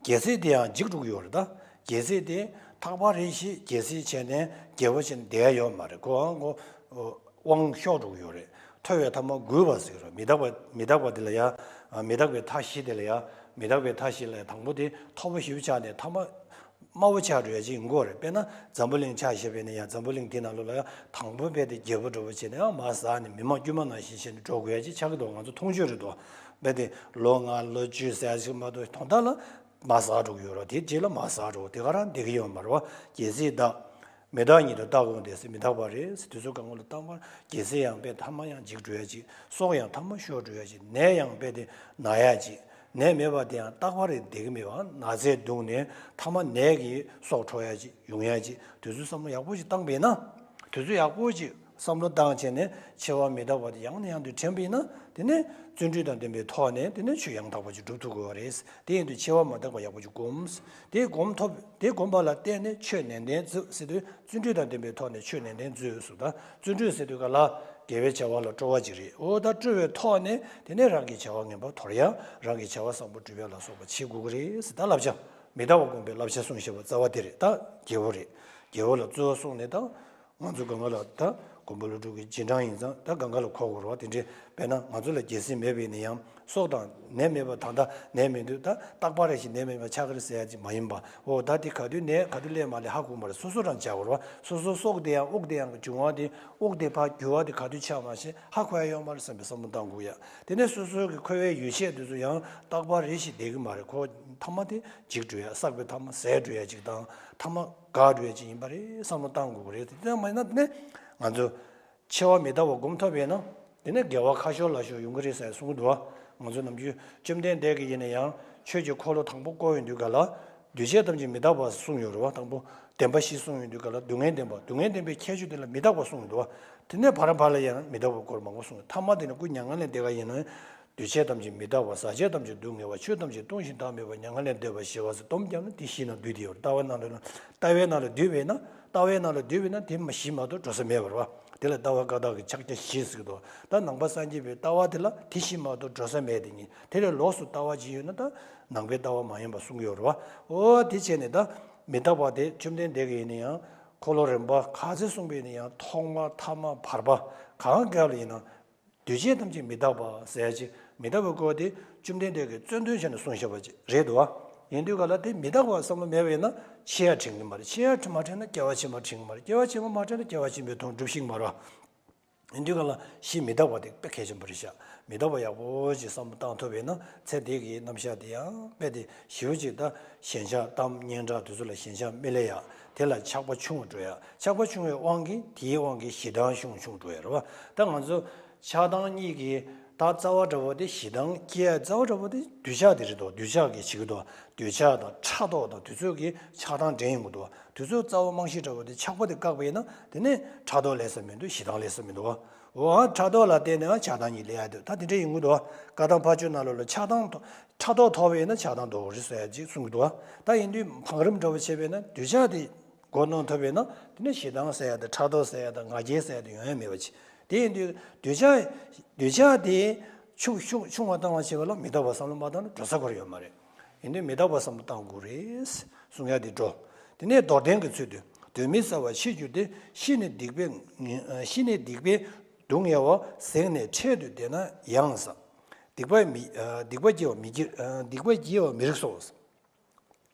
རྒྱལ་སྲིད་དེ་ཡང་འཇིག་འགྲོ་གི་ཡོད་རེད་ད། རྒྱལ་སྲིད་དེ་ཐག་པ་རེ་བཞིན་རྒྱལ་སྲིད་བྱས་ནས་རྒྱལ་པོ་བྱས་ནས་བསྡད་ཡ་ཡོད་མ་རེད། ཁོ་ཨང་ཁོ་དབང་ཤོར་འགྲོ་གི་ཡོད་རེད། ཐོབ་པའི་ཐ་མ་རྒུད་པ་ཟེར་གི་རེད། མི་རྟག་པ་མི་རྟག་པ་དེ་ལ་ཡ། མི་རྟག་པའི་མཐའ་བཞི་དེ་ལ་ཡ། མི་རྟག་པའི་མཐའ་བཞི་ལ་ཡ་དང་པོ་དེ་མཐོ་པོ་ཞེ་པོ་ཆགས་ནས་ཐ་མ་དམའ་བོ་ཆགས་འགྲོ་ཡ་ཅིག་ཡིན་དགོས་རེད། དཔེར་ན་འཛམ་བུ་གླིང་ཆ་བཞག་པ་ཡིན་ན་ཡང་འཛམ་བུ་གླིང་དེ་ནང་ལོགས་ལ་ཡ་དང་པོ་རྦད་དེ་རྒྱལ་པོ་འདྲ་པོ་བྱས་ནས་ཡང་མར་ཟག་ནས་མི་མང་དཀྱུས་མ་ནང་བཞིན་བྱས་ནས་འགྲོ་དགོས་ཡ་ཅིག་ཆགས་ཀྱི་འདུག་ང་ཚོ་མཐོང་ཆོས་རེད་འདུག་རྦད་དེ་ལོ་ལྔ་ལོ་བཅུ་ཟེར་ཡ་ཅིག་མ་གཏོགས་དོན་དག་ལ། མར་ཟག་འགྲོ་གི་ཡོད་རེད། དེ་རྗེས་ལ་མར་ཟག་འགྲོ་དེ་ག་རང་བསྡད་ཀྱི་ཡོད་མ་རེད་བ། རྒྱལ་སྲིད་བདག་མི་བདག་ཉིད་དུ་བལྟ་དགོངས་ཏེ་ཟེར། མི་རྟག་པ་རེད་ཟེར། དུས་ཚོད་གང་ག་ལ་བཏང་བར་རྒྱལ་སྲིད་ཡང་དཔེ་མཐའ་མ་ཡང་འཇིག་འགྲོ་ཡ་ཅིག་སྲོག་ཡང་མཐའ་མ་ཤོར་འགྲོ་ཡ་ཅིག་ནད་ཡང་དཔེ་དེ་ན་ཡ་ཅིག་ནད་མེད་པ་དེ་ཡང་རྟག་པ་རེད་བསྡད་ཀྱི་མེད་པ། ན་ཚས་གདུངས་ནས་མཐའ་མ་ནད་ཀྱིས་སྲོག་འཕྲོག་ཡ་ཅིག་ཡོང་ཡ་ཅིག་དུས་ཚོད་བསམ་བློ་ཡག་པོ་ཞིག་བཏང་པས་ན། དུས་ཚོད་ཡག་པོ་ཅིག་བསམ་བློ་བཏང་བྱས་ནས་ཆེ་བ་མི་རྟག་པ་དེ་ཡང་ནས་ཡང་དུ་དྲན་པ་ཡིན་ན། དེ་ནས་བརྩོན་འགྲུས་དང་ལྡན་པའི་ཐོག་ནས་དེ་ནས་ཆོས་ཡང་དག་པ་ཅིག་སྒྲུབ་ཐུབ་དགོས་པ་རེད། དེ་ཡིན་དུས་ཆེ་བ་མི་རྟག་པ་ཡག་པོ་ཅིག་སྒོམ། དེ་སྒོམ་ཐུབ། དེ་སྒོམ་པ་ལ་བརྟེན་ནས་ཆོས་ནན་ཏན་མཛོད་ཟེར་དུས་བརྩོན་འགྲུས་དང་ལྡན་པའི་ཐོག་ནས་ཆོས་ནན་ཏན་མཛོད་ཟེར། ད་བརྩོན་འགྲུས་ཟེར་དུས་ག་ལ་དགེ་བའི་བྱ་བ་ལ་སྤྲོ་བ་ཅིག་རེད། འོ་ད་སྤྲོ་བའི་ཐོག་ནས་དེ་ནས་རང་གི་བྱ་བ་ངན་པ་དོར་ཡ། རང་གི་བྱ་བ་བཟང་པོ་སྒྲུབ་ཡ་ལ་སོགས་པ་བྱེད་དགོས་ཀྱི་རེད་ཟེར། ད་བསླབ་བྱ་མི་རྟག་པ་སྒོམ་པའི་བསླབ་བྱ་གསུངས་བཞག་པ་རྩ་བ་དེ་རེད། ད་རྒྱལ་པོ་རེད། རྒྱལ་པོ་ལ་གཙོ་བོ་གསུངས་ནས་ད། ང་ཚོ་གང་ག་ལ་ད་མགོན་པོ་ཀླུ་སྒྲུབ་ཀྱི་རྗེས་འབྲང་ཡིན་ཙང་ད་གང་ག་ལ་གོ་དགོས་རེད་བ། དེ་འདྲའི་དཔེར་ན་ང་ཚོ་ལ་རྒྱལ་སྲིད་མེད་པ་ཡིན་ན་ཡང་སྲོག་དང་ནད་མེད་པ། ད་ལྟ་ནད་མེད་དུས་ད་རྟག་པ་རེ་བཞིན་ནད་མེད་པ་ཆགས་ཀྱི་རེད་ཟེར་ཡ་ཅིག་མ་ཡིན་པ། འོ་ད་དེ་ག་དུས་ནད་ག་དུས་སླེབས་མ་སླེབས་ཧ་གོ་མ་རེད། སོ་སོ་རང་བྱ་དགོས་རེད་བ། སོ་སོ་སྲོག་དེ་ཡང་དབུགས་དེ་ཡང་གི་འབྱུང་བ་དེ་དབུགས་དེ་ཕར་རྒྱུ་བ་དེ་ག་དུས་ཆགས་མ་ཤེས་ཧ་གོ་ཡ་ཡོད་མ་རེད་བསམ་པའི་བསམ་བློ་བཏང་དགོས་ཡ། དེ་ནས་སོ་སོ་གི་འཁོར་བའི་ཡུལ་ཆད་དེ་ཚོ་ཡང་རྟག་པ་རེ་བཞིན་བསྡད་ཀྱི་མ་རེད། ཁོ་མཐའ་མ་དེ་འཇིག་འགྲོ་ཡ། བསགས་པའི་མཐའ་མ་ཟད་འགྲོ་ཡ་ཅིག་དང་མཐའ་མ། འགག་འགྲོ་ཡ་ཅིག་ཡིན་པ་རེད་བསམ་བློ་བཏང་དགོས་པ་རེད། དེ་ལྟར་མ་ཡིན་ན་དེ་ནས་ང་ཚོ་ཆེ་བ་མི་རྟག་པ་སྒོམ་ཐུབ་པས་ན་དེ་ནས་དགེ་བ་ཁ་ཤོར་ལ་ཤོར་ཡོང་གི་རེད་ཟེར་གསུང་གི་འདུག་བ། ང་ཚོ་ནམ་རྒྱུན་བཅོམ་ལྡན་འདས་ཀྱིས་ཡིན་ན་ཡང་ཆོས་ཀྱི་འཁོར་ལོ་དང་པོ་བསྐོར་ཡོང་དུས་ག་ལ་འདུས་བྱས་ཐམས་ཅད་མི་རྟག་པ་གསུངས་ཡོད་རེད་བ། དང་པོ་བདེན་པ་བཞི་གསུངས་ཡོང་དུས་ག་ལ་སྡུག་བསྔལ་བདེན་པ། སྡུག་བསྔལ་བདེན་པའི་ཁྱད་ཆོས་དེ་ལ་མི་རྟག་པ་གསུངས་ཡོང་འདུག་བ། དེ་ནས་བར་བར་ལ་ཡང་མི་རྟག་པ་སྐོར་མང་པོ་གསུངས་ཡོད། མཐའ་མ་དེ་ནི་སྐུ་མྱ་ངན་ལས་འདས་ག་ཡིན་ན། འདུས་བྱས་ཐམས་ཅད་མི་རྟག་པ། ཟག་བཅས་ཐམས་ཅད་སྡུག་བསྔལ་བ། ཆོས་ཐམས་ཅད་སྟོང་ཞིང་བདག་མེད་པ། མྱ་ངན་ལས་འདས་པ་ཞི་བ་ཟེར་སྡོམ་བརྒྱབ་ན་དེ་བཞི་ནང་འདུས་ཏེ་ཡོད་རེད། ལྟ་བའི་ནང་ལ་ལྟ་བའི་ནང་ལ་འདུས་པས་ན། ལྟ་བའི་ནང་ལ་འདུས་པས་ན་དེ་མ་བཞི་མ་གཏོགས་འགྲོ་ས་མེད་པ་རེད་བ། དེ་ལ་ལྟ་བ་བཀའ་རྟགས་ཀྱི་ཕྱག་རྒྱ་བཞི་ཟེར་གྱི་འདུག་ད་ནང་པ་སངས་རྒྱས་པའི་ལྟ་བ་དེ་ལ་དེ་བཞི་མ་གཏོགས་འགྲོ་ས་མེད་དེ་ཉིད། དེ་ལས་ལོགས་སུ་ལྟ་བ་ཅིག་ཡོད་ན་ད་ནང་པའི་ལྟ་བ་མ་ཡིན་པ་གསུང་གི་ཡོད་རེད་བ། འོ་དེ་བྱས་ནས་ད་མི་རྟག་པ་དེ་བཅོམ་ལྡན་འདས་ཀྱིས་ཡིན་ན་ཡང་འཁོར་ལོ་རིམ་པ་ག་ཚོད་གསུངས་པ་ཡིན་ན་ཡང་ཐོག་མ་ཐ་མ་བར་པ་གང་ག་ལ་ཡིན་ན། འདུས་བྱས་ཐམས་ཅད་མི་རྟག་པ་ཟེར་ཡ་ཅིག་མི་རྟག་པའི་སྐོར་དེ་བཅོམ་ལྡན་འདས་ཀྱིས་རྩོད་འདོན་བྱས་ནས་གསུངས་བཞག་པ་ཅིག་རེད་འདུག་བ། ཡིན་དུས་ག་ལ་དེ་མི་རྟག་པ་བསམ་བློ་མེད་པ་ཡིན་ན་འཆི་ཡ་དྲན་གྱི་མ་རེད། འཆི་ཡ་མ་དྲན་ན་སྐྱེ་བ་ཕྱི་མ་དྲན་གྱི་མ་རེད། སྐྱེ་བ་ཕྱི་མ་མ་དྲན་ན་སྐྱེ་བ་ཕྱི་མའི་དོན་འགྲུབ་ཤེས་ཀྱི་མ་རེད་བ། ཡིན་དུས་ག་ལ་གཞི་མི་རྟག་པ་དེ་དཔེ་གལ་ཆེན་པོ་རེད་ཤག་མི་རྟག་པ་ཡག་པོ་ཅིག་བསམ་བློ་བཏང་ཐུབ་པ་ཡིན་ན་ཚེ་འདི་གི་རྣམ་གཞག་དེ་ཡང་དཔེ་དེ་ཞེ་པོ་ཅིག་ད་ཞེན་ཆགས་གཏམ་སྙན་གྲགས་དེ་ཚོ་ལ་ཞེན་ཆགས་མི་སླེབས་ཡ། དེ་ལ་ཆགས་པ་ཆུང་བ་འགྲོ་ཡ། ཆགས་པ་ཆུང་བའི་དབང་གིས་དེའི་དབང་གིས་ཞེ་སྡང་ཆུང་ཆུང་འགྲོ་ཡ་རེད་བ། ད་ང་ཚོ་ཆགས་སྡང་གཉིས་ཀྱི་ད་རྩ་བ་འདྲ་བོ་དེ། ཞེ་སྡང་སྐྱེ་ཡ་རྩ་བ་འདྲ་བོ་དེ་འདོད་ཆགས་དེ་རེད་དོ། འདོད་ཆགས་ཀྱིས་བྱེད་ཀྱི་འདུག་འདོད་ཆགས་དང་ཕྲག་དོག་དང་དེ་ཚོ་གིས་ཆགས་སྡང་འདྲེན་ཡོང་གི་འདུག་དེ་ཚོའི་རྩ་བ་རྨང་གཞི་འདྲ་བོ་དེ་ཆགས་པ་དེ་བཀག་པ་ཡིན་ན་དེ་ནས་ཕྲག་དོག་སླེབས་ས་མི་འདུག་ཞེ་སྡང་སླེབས་ས་མི་འདུག་འོ་ཕྲག་དོག་ལ་བརྟེན་ནས་ཆགས་སྡང་གཉིས་སླེབས་ཡ་འདུག་ད་དེ་འདྲ་ཡིན་གྱི་འདུག་བཀའ་གདམས་ཕ་ཆོས་ནང་ལོགས་ལ་ཆགས་སྡང་ཕྲག་དོག་ཐོབ་པ་ཡིན་ན་ཆགས་སྡང་ལྡོག་རེད་ཟེར་ཡ་ཅིག་གསུང་གི་འདུག་ད་ཡིན་དུས་བང་རིམ་འདྲ་བོ་བྱས་པ་ཡིན་ན་འདོད་ཆགས་དེ་མགོ་གནོན་ཐུབ་པས་ན་དེ་ནས་ཞེ་སྡང་ཟེར་ཡ་དང་ཕྲག་དོག་ཟེར་ཡ་དང་ང་རྒྱལ་ཟེར་ཡ་དེ་ཡོང་ཡ་མེད་པ་ཅིག་དེ་ཡིན་དུས་འདོད་ཆགས་འདོད་ཆགས་དེ་ཆུང་ཆུང་ཆུང་བ་བཏང་བ་བྱེད་པ་ལ་མི་རྟག་པ་བསམ་བློ་མ་བཏང་ན་འགྲོ་ས་ཁོ་རང་ཡོད་མ་རེད། ཡིན་དུས་མི་རྟག་པ་བསམ་བློ་བཏང་དགོས་རེད་གསུང་ཡ་དེ་འགྲོ། དེ་ནས་མདོར་བསྟན་གྱི་ཚུལ་དུ་གདོན་མི་ཟ་བར་འཆི་འགྱུར་ཏེ། ཤི་ནས་སྡིག་པའི་ཤི་ནས་སྡིག་པའི་སྡུག་བསྔལ་བ། གཟེངས་ནས་འཕྲལ་དུ་བདེ་ན་ཡང་ཟ། སྡིག་པ་མི་སྡིག་པ་སྐྱེ་བ་མི་སྐྱེ་སྡིག་པ་སྐྱེ་བ་མི་རིགས་སོ།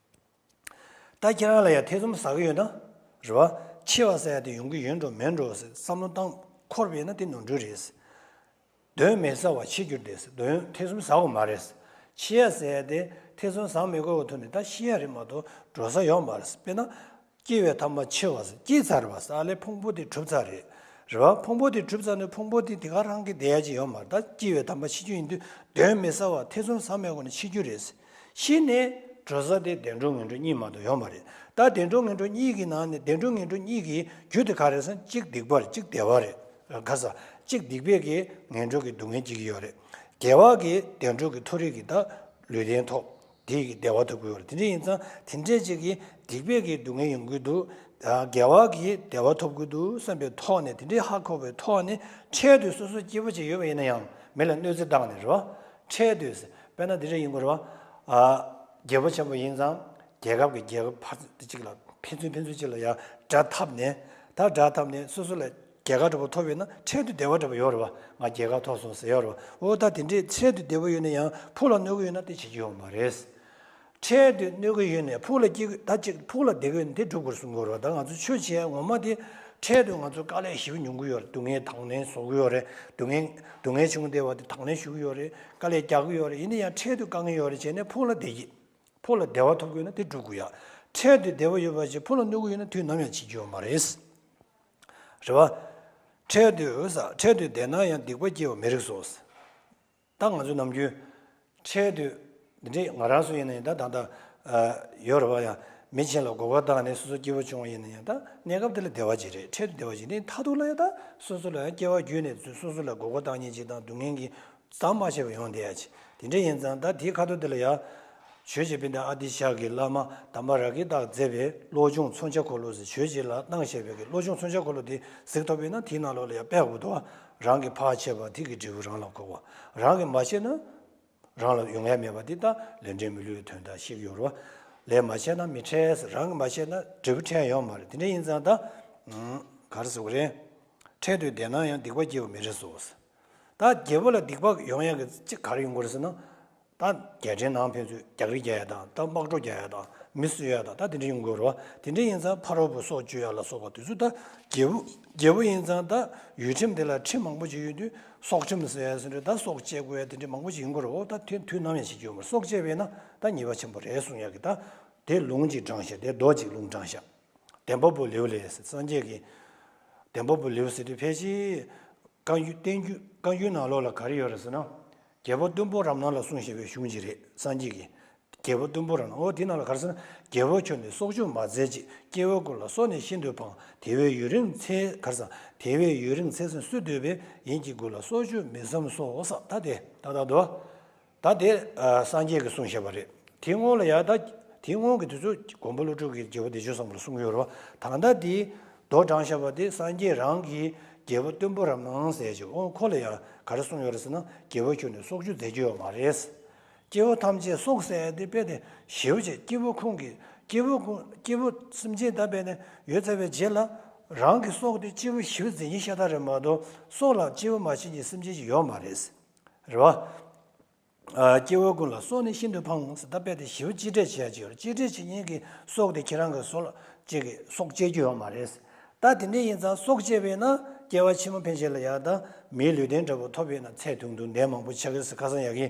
ད་ཁྱེད་རང་ལ་ཡང་ཐེ་ཚོམ་ཟ་གི་ཡོད་ན། རེད་བ། འཆི་བ་ཟེར་ཡ་དེ་ཡོང་གི་ཡོད་འགྲོ་མེད་འགྲོ་ཟེར་བསམ་བློ་བཏང་འཁོར་བས་ན་དེ་ནོར་འཁྲུལ་རེད། གདོན་མི་ཟ་བར་འཆི་འགྱུར་ཏེ་ཟེར། གདོན་ཐེ་ཚོམ་ཟ་དགོས་མ་རེད། འཆི་ཡ་ཟེར་ཡ་དེ་ཐེ་ཚོམ་ཟ་མི་དགོས་པ་ཐོག་ནས་ད་ཤི་ཡ་རེད་མ་གཏོགས་འགྲོ་ས་ཡོད་མ་རེད། དཔེར་ན། སྐྱེ་བའི་ཐ་མ་འཆི་བ་ཟེར། སྐྱེས་ཚར་བ་ཟེར། ཨ་ལས་ཕུང་པོ་དེ་གྲུབ་ཚར་རེད། རེད་བ། ཕུང་པོ་དེ་གྲུབ་ཚར་ནས་ཕུང་པོ་དེ་དེ་ག་རང་གི་བསྡད་ཡ་ཅིག་ཡོད་མ་རེད། ད་སྐྱེ་བའི་ཐ་མ་འཆི་རྒྱུ་ཡིན་དུས་གདོན་མི་ཟ་བར་ཐེ་ཚོམ་ཟ་མེད་སྒོ་ནས་འཆི་རྒྱུ་རེད། ཤི་ནས་འགྲོ་ས་དེ་བདེ་འགྲོ་ངན་འགྲོ་གཉིས་མ་གཏོགས་ཡོད་མ་རེད། ད་བདེ་འགྲོ་ངན་འགྲོ་གཉིས་ཀྱི་ནང་ནས་བདེ་འགྲོ་ངན་འགྲོ་གཉིས་ཀྱི་རྒྱུ་དེ་ག་རེ་ཟེར་ན་གཅིག་སྡིག་པ་རེད། གཅིག་བདེ་བ་རེད། ག་ས་གཅིག་སྡིག་པས་ཀྱི་ངན་འགྲོ་གི་སྡུག་བསྔལ་སྐྱེ་གི་ཡོད་རེད། དགེ་བ་གི་བདེ་འགྲོ་གི་མཐོ་རིས་ཀྱི་ད་ལུས་རྟེན་ཐོབ། དེ་ཡི་བདེ་བ་ཐོབ་ཀྱི་ཡོད་རེད། དེ་འདྲ་ཡིན་ཙང་དེ་འདྲས་ཅིག་གིས་སྡིག་པའི་གི་སྡུག་བསྔལ་ཡོང་གི་འདུག་ད་དགེ་བ་གི་བདེ་བ་ཐོབ་ཀྱི་འདུག་བསམ་པའི་ཐོག་ནས། དེ་འདྲའི་ཧ་གོ་བའི་ཐོག་ནས། འཕྲལ་དུ་སོ་སོ་སྐྱིད་པོ་ཅིག་ཡོད་པ་ཡིན་ན་ཡང་མི་ལ་གནོད་འཚེ་བཏང་ནས་རེད་བ། འཕྲལ་དུ་དཔེར་ན་འདི་འདྲ་ཡིན་དགོས་རེད་བ། ཨ། རྒྱལ་པོ་ཆེན་པོ་ཡིན་ཙང་རྒྱལ་ཁབ་ཀྱི་རྒྱལ་ཁབ་ཕར་ཚུར་གཅིག་ལ་ཕན་ཚུན་ཕན་ཚུན་གཅིག་ལ་ཡང་དགྲ་འཐབ་ནས། ད་དགྲ་འཐབ་ནས་སོ་སོ་ལ་རྒྱལ་ཁ་འདྲ་པོ་ཐོབ་ཡོད་ན་འཕྲལ་དུ་བདེ་བ་འདྲ་པོ་ཡོད་རེད་བ། ང་རྒྱལ་ཁ་ཐོབ་སོང་ཟེར་ཡོད་རེད་བ། འོ་ད་དེ་འདྲས་འཕྲལ་དུ་བདེ་བོ་ཡོད་ན་ཡང་ཕུགས་ལ་གནོད་ཀྱི་ཡོད་ན་དེ་བྱེད་ཀྱི་ཡོད་མ་རེད། འཕྲལ་དུ་གནོད་ཀྱི་ཡོད་ནས་ཕུགས་ལ་སྐྱིད། ད་ཅིག་ཕུགས་ལ་བདེ་གི་ཡོད་ན་དེ་སྒྲུབ་དགོས་གསུང་གི་ཡོད་རེད་བ། ད་ང་ཚོ་ཆོས་བྱེད་ངོ་མ་དེ་འཕྲལ་དུ་ང་ཚོ་དཀའ་ལས་ཞེ་པོ་མྱོང་གི་ཡོད་རེད། སྡུག་བསྔལ་དང་ལེན་བཟོ་གི་ཡོད་རེད། སྡུག་བསྔལ་སྡུག་བསྔལ་བྱུང་བསྡད་པ་དེ་དང་ལེན་ཞུ་གི་ཡོད་རེད། དཀའ་ལས་རྒྱག་གི་ཡོད་རེད། ཡིན་ན་ཡང་འཕྲལ་དུ་དཀའ་ངལ་ཡོད་རེད་བྱས་ནས་ཕུགས་ལ་བདེ་སྐྱིད། ཕུགས་ལ་བདེ་བ་ཐོབ་དགོས་ན་དེ་སྒྲུབ་དགོས་ཡ། འཕྲལ་དུ་བདེ་བ་ཡོད་པ་ཞིག་ཕུགས་ལ་གནོད་ཀྱི་ཡོད་ན་དུས་ནམ་ཡང་བྱེད་རྒྱུ་ཡོད་མ་རེད། རེད་བ། འཕྲལ་དུ་ས། འཕྲལ་དུ་བདེ་ན་ཡང་སྡིག་པ་སྐྱེ་བ་མི་རིགས་སོ། ད་ང་ཚོ་ནམ་རྒྱུན་འཕྲལ་དུ་འདི་འདྲས་ང་རང་ཚོ་ཡིན་ན་ཡང་ད་ད་ད་ཨ། ཡོད་རེད་བ། ཡང་མི་གཞན་ལ་མགོ་སྐོར་བཏང་ནས་སོ་སོ་སྐྱིད་པོ་བྱུང་བ་ཡིན་ན་ཡང་ད་གནས་སྐབས་དེ་ལ་བདེ་བ་ཅིག་རེད། འཕྲལ་དུ་བདེ་བ་ཅིག་ནི་མཐར་ཐུག་ལ་ཡང་ད་སོ་སོ་ལ་ཡང་སྐྱེ་བ་བརྒྱུད་ནས་སོ་སོ་ལ་མགོ་སྐོར་བཏང་མཁན་ཅིག་དང་སྡུག་བསྔལ་གྱི་ཟམ་མ་ཆད་པ་ཡོང་བསྡད་ཡ་ཅིག་དེ་འདྲ་ཡིན་ཙང་ད་དེའི་ཁ་ཐུག་དེ་ལ་ཡ། ཆོས་རྗེ་དཔལ་ལྡན་ཨ་ཏི་ཤ་གི་བླ་མ་དམ་པ་རཱ་གི་ཏ་མཛད་པའི་བློ་སྦྱོང་མཚོན་ཆ་འཁོར་ལོ་ཟེར། ཆོས་རྗེ་ལ་གནང་བཞག་པའི་གི་བློ་སྦྱོང་མཚོན་ཆ་འཁོར་ལོ་དེ་གཟིགས་ཐུབ་པ་ཡིན་ན་དེའི་ནང་ལོགས་ལ་ཡ་དཔེ་འདུག་བ། རང་གི་ཕར་བྱས་པ་དེ་གི་འབྲས་བུ་རང་ལ་འཁོར་བ། རང་གིས་མ་བྱས་ན་རང་ལ་ཡོང་ཡ་མེད་པ་དེ་ད་ལས་འབྲས་མི་བསླུ་བའི་དོན་དག་ཤེས་ཀྱི་ཡོད་རེད་བ། ལས་མ་བྱས་ན་མི་འཕྲད་ཟེར། རང་གིས་མ་བྱས་ན་འབྲས་བུ་འཕྲད་ཡ་ཡོད་མ་རེད། དེ་འདྲ་ཡིན་ཙང་ད་ག་རེ་ཟེར་དགོས་རེད། འཕྲལ་དུ་བདེ་ན་ཡང་སྡིག་པ་སྐྱེ་བ་མི་རིགས་སོ། ད་རྒྱལ་པོ་ལ་སྡིག་པ་ཡོང་ཡ་གི་ཅིག་ག་རེ་ཡོང་གི་རེད་ཟེར་ན། ད་རྒྱལ་ཕྲན་ནང་ཕན་ཚུན་རྒྱག་རེས་རྒྱག་ཡ་དང་། ད་དམག་འཁྲུག་རྒྱག་ཡ་དང་། མི་གསོད་ཡ་དང་། ད་དེ་འདྲ་ཡོང་གི་རེད་བ། དེ་འདྲ་ཡིན་ཙང་ཕ་རོལ་པོ་སྲོག་གཅོད་ཡ་ལ་སོགས་པ་དེ་ཚོ། ད་རྒྱལ་པོ་རྒྱལ་པོ་ཡིན་ཙང་ད་ཡུལ་ཁྲིམས་དེ་ལ་ཁྲིམས་མང་པོ་ཅིག་ཡོད་དུས་སྲོག་ཁྲིམས་ཟེར་ཡ་ཟེར་འདྲ། ད་སྲོག་གཅོད་དགོས་ཡ་དེ་འདྲ་མང་པོ་ཅིག་ཡོང་གི་རེད། འོ་ད་དུས་དུས་ནམ་ཡང་བྱེད་རྒྱུ་ཡོད་མ་རེད། སྲོག་གཅོད་པས་ན་ད་ཉེས་པ་ཆེན་པོ་རེད་གསུང་ཡ་གི། ད་དེ་ལུང་གཅིག་དྲངས་ཤག་དེ་མདོ་གཅིག་ལུང་དྲངས་ཤག་བདེན་པ་པོ་ལེའུ་ལས་ཟེར། སངས་རྒྱས་ཀྱིས། བདེན་པ་པོ་ལེའུ་ཟེར་དུས་ཕལ་ཆེར་བཀའ་འགྱུར་བསྟན་འགྱུར། བཀའ་འགྱུར་ནང་ལོགས་ལ་ག་རེ་ཡོད་རེད་ཟེར་ན། རྒྱལ་པོ་སྟོན་པོ་རབ་སྣང་ལ་གསུངས་བཞག་པའི་གཞུང་ཅིག་རེད། སངས་རྒྱས་ཀྱིས་རྒྱལ་པོ་སྟོན་པོ་རབ་སྣང་། འོ་དེ་ནང་ལ་ག་རེ་ཟེར་ན། རྒྱལ་པོ་ཁྱོད་ནི་སྲོག་གཅོད་མ་མཛད་ཅིག་སྐྱེ་བོ་ཀུན་ལ་སྲོག་ནི་ཤིན་ཏུ་ཕངས། དེ་བས་ཡུན་རིང་ཚེ། ག་རེ་ཟེར། དེ་བས་ཡུན་རིང་ཚེ་བསྲིང་སུས་འདོད་པས། ཡིད་ཀྱི་དགུ་ལ་སྲོག་གཅོད་མི་བསམ་སོ། ས། ད་དེ་ཏག་ཏག་འདུག་ད་དེ་ཨ་སངས་རྒྱས་ཀྱིས་གསུངས་བཞག་པ་རེད། དེའི་སྔོན་ལ་ཡ། ད་དེའི་སྔོན་གྱི་དུས་ཚོད་མགོན་པོ་ཀླུ་སྒྲུབ་ཀྱིས་རྒྱལ་པོ་བདེ་སྤྱོད་བཟང་པོ་ལ་གསུངས་ཡོད་རེད་བ། ད་ལྟ་དེའི་མདོ་དྲངས་བཞག་པ་དེ་སངས་རྒྱས་རང་གིས་རྒྱལ་པོ་སྟོན་པོ་རབ་སྣང་ཟེར་ཅིག་འོ་ཁོ་ལ་ཡ་ག་རེ་གསུངས་ཡོད་རེད་ཟེར་ན། རྒྱལ་པོ་ཁྱོད་ནི་སྲོག་གཅོད་མཛད་རྒྱུ་ཡོད་མ་རེད། སྐྱེ་བོ་ཐམས་ཅད་སྲོག་ཟེར་ཡ་དེ་དཔེ་དེ་ཞེ་པོ་ཅིག་སྐྱེ་བོ་ཁོང་གི། སྐྱེ་བོ་ཁོང་། སྐྱེ་བོ་སེམས་ཅན་ད་དཔེ་ནས་ཡོད་ཚར་བའི་རྗེས་ལ་རང་གི་སྲོག་དེ་སྐྱེ་བོ་ཞེ་པོ་མཛད་མཁན་ཤ་སྟག་རེད་མ་གཏོགས། སྲོག་ལ་སྐྱེ་བོ་མ་བྱེད་མཁན་སེམས་ཅན་ཞིག་ཡོད་མ་རེད། རེད་བ། ཨ། སྐྱེ་བོ་ཀུན་ལ་སྲོག་ནི་ཤིན་ཏུ་ཕངས་ཟེར། ད་དཔེ་དེ་ཞེ་པོ་གཅེས་སྤྲས་བྱེད་ཡ་ཅིག་ཡོད་རེད། གཅེས་སྤྲས་བྱེད་མཁན་གྱི་སྲོག་དེ་ཁྱེད་རང་གི་སྲོག་ལ་གཅིག་གི་སྲོག་གཅོད་རྒྱུ་ཡོད་མ་རེད། ད་དེ་འདྲ་ཡིན་ཙང་སྲོག་བཅད་པས་ན་སྐྱེ་བ་ཕྱི་མ་ཕན་ཆད་ལ་ཡ་ད་མིའི་ལུས་རྟེན་འདྲ་པོ་ཐོབ་པས་ན་ཚེ་ཐུང་ཐུང་ནད་མང་པོ་ཆགས་ཀྱི་ཟེར། ཁ་སང་ཡ་གི།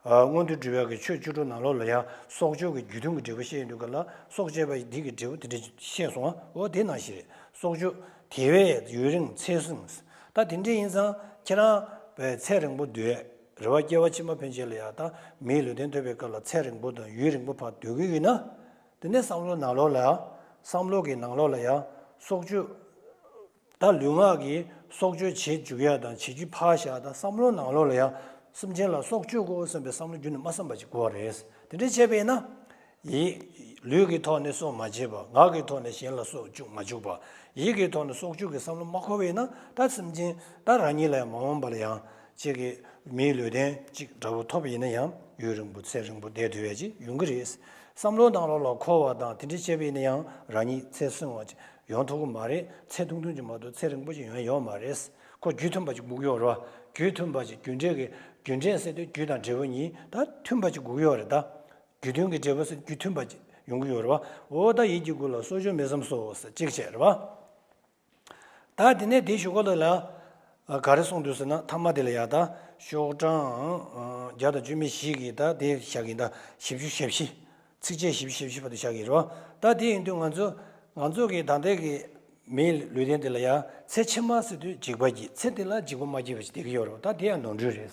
ཨ། མངོན་མཐོ་སྒྲུབ་ཡ་གི་ཆོས་བཅུ་དྲུག་ནང་ལོགས་ལ་ཡ་སྲོག་གཅོད་ཀྱི་རྒྱུ་མཐུན་གྱི་འབྲས་བུ་བཤད་ཡོང་དུས་ག་ལ་སྲོག་བཅད་པ་འདི་གི་འབྲས་བུ་དེ་འདྲ་བཤད་སོང་ང་། འོ་དེ་ནང་བཞིན་རེད། སྲོག་གཅོད་དེ་བས་ཡུན་རིང་ཚེ་བསྲིང་། ད་དེ་འདྲ་ཡིན་ཙང་ཁྱེད་རང་བས་ཚེ་རིང་པོ་སྡོད། རེད་བ། སྐྱེ་བ་ཕྱི་མ་ཕན་ཆད་ལ་ཡ་ད་མིའི་ལུས་རྟེན་ཐོབ་པའི་སྐབས་ལ་ཚེ་རིང་པོ་དང་ཡུན་རིང་པོ་ཕར་སྡོད་ཀྱི་ཡོད་ན། དེ་ནས་བསམ་བློ་ནང་ལོགས་ལ་ཡ། བསམ་བློ་གི་ནང་ལོགས་ལ་ཡ། སྲོག་གཅོད། ད་ལུས་ངག་གི་སྲོག་གཅོད་བྱེད་འཇུག་ཡ་དང་བྱེད་རྒྱུ་ཕར་བཞག་ད་བསམ་བློ་ནང་ལོགས་ལ་ཡ། སེམས་ཅན་ལ་སྲོག་གཅོད་དགོས་བསམ་པའི་བསམ་བློ་རྒྱུན་ནས་མ་བསམ་པ་ཅིག་དགོས་པ་རེད། དེ་འདྲ་བྱས་པས་ན། ཡིད། ལུས་ཀྱི་ཐོག་ནས་སྲོག་མ་བཅད་པ། ངག་གི་ཐོག་ནས་གཞན་ལ་སྲོག་གཅོད་མ་བཅུག་པ། ཡིད་ཀྱི་ཐོག་ནས་སྲོག་གཅོད་ཀྱི་བསམ་བློ་མ་འཁོར་བས་ན། ད་སེམས་ཅན་ད་རང་ཉིད་ལ་ཡང་མ་འོངས་པ་ལ་ཡང་གཅིག་གི་མིའི་ལུས་རྟེན་གཅིག་འདྲ་པོ་ཐོབ་པ་ཡིན་ན་ཡང་ཡུན་རིང་པོ་ཚེ་རིང་པོ་བསྡད་ཐུབ་ཡ་ཅིག་ཡོང་གི་རེད། བསམ་བློ་ནང་ལོགས་ལ་འཁོར་བ་དང་དེ་འདྲ་བྱས་པ་ཡིན་ན་ཡང་རང་ཉིད་ཚེ་བསྲིང་བ་ཅིག་ཡོང་ཐུབ་ཀྱི་མ་རེད། ཚེ་ཐུང་ཐུང་ཅིག་མ་གཏོགས་ཚེ་རིང་པོ་ཅིག་ཡོང་ཡ་ཡོད་མ་རེད། ཁོ་རྒྱུ་མཐུན་པ་ཅིག་དགོས་ཀྱི་ཡོད་རེད་བ། རྒྱུ་མཐུན་པ་ཅིག་རྒྱུ་འབྲས་ཀྱི། རྒྱུ་འབྲས་ཟེར་དུས་རྒྱུ་དང་འབྲས་བུ་གཉིས་ད་མཐུན་པ་ཅིག་དགོས་ཀྱི་ཡོད་རེད་ད། རྒྱུ་མཐུན་གྱི་འབྲས་བུ་ཟེར་རྒྱུ་མཐུན་པ་ཅིག་ཡོང་གི་ཡོད་རེད་བ། འོ་ད་ཡིད་ཀྱི་དགུ་ལ་སྲོག་གཅོད་མི་བསམ་སོ་ཟེར་གཅིག་བྱས་རེད་བ། ད་དེ་ནས་དེའི་གཞུག་གུ་ལ་ལ། ཨ། ག་རེ་གསུངས་འདུག་ཟེར་ན། ཐ་མ་དེ་ལ་ཡ་ད་ཤོག་གྲངས་ཨ་བརྒྱ་དང་བཅུ་མེད་བཞི་གི་ད་དེ་བཞག་གིན། ད་བཞི་བཅུ་ཞེ་བཞི། ཚིགས་བཅད་བཞི་བཅུ་ཞེ་བཞི་བར་དུ་བཞག་གིན་རེད་བ། ད་དེ་ཡིན་དུས་ང་ཚོ་ང་ཚོ་གི་ད་ལྟའི་གི་མིའི་ལུས་རྟེན་དེ་ལ་ཡ་ཚེ་ཕྱི་མ་ཟེར་དུས་འཇིགས་པ་སྐྱེ། ཚེ་འདི་ལ་འཇིགས་པ་མ་སྐྱེས་པ་ཞིག་བསྡད་ཀྱི་ཡོད་རེད་བ། ད་དེ་ཡང་ནོར་འཁྲུལ་རེད།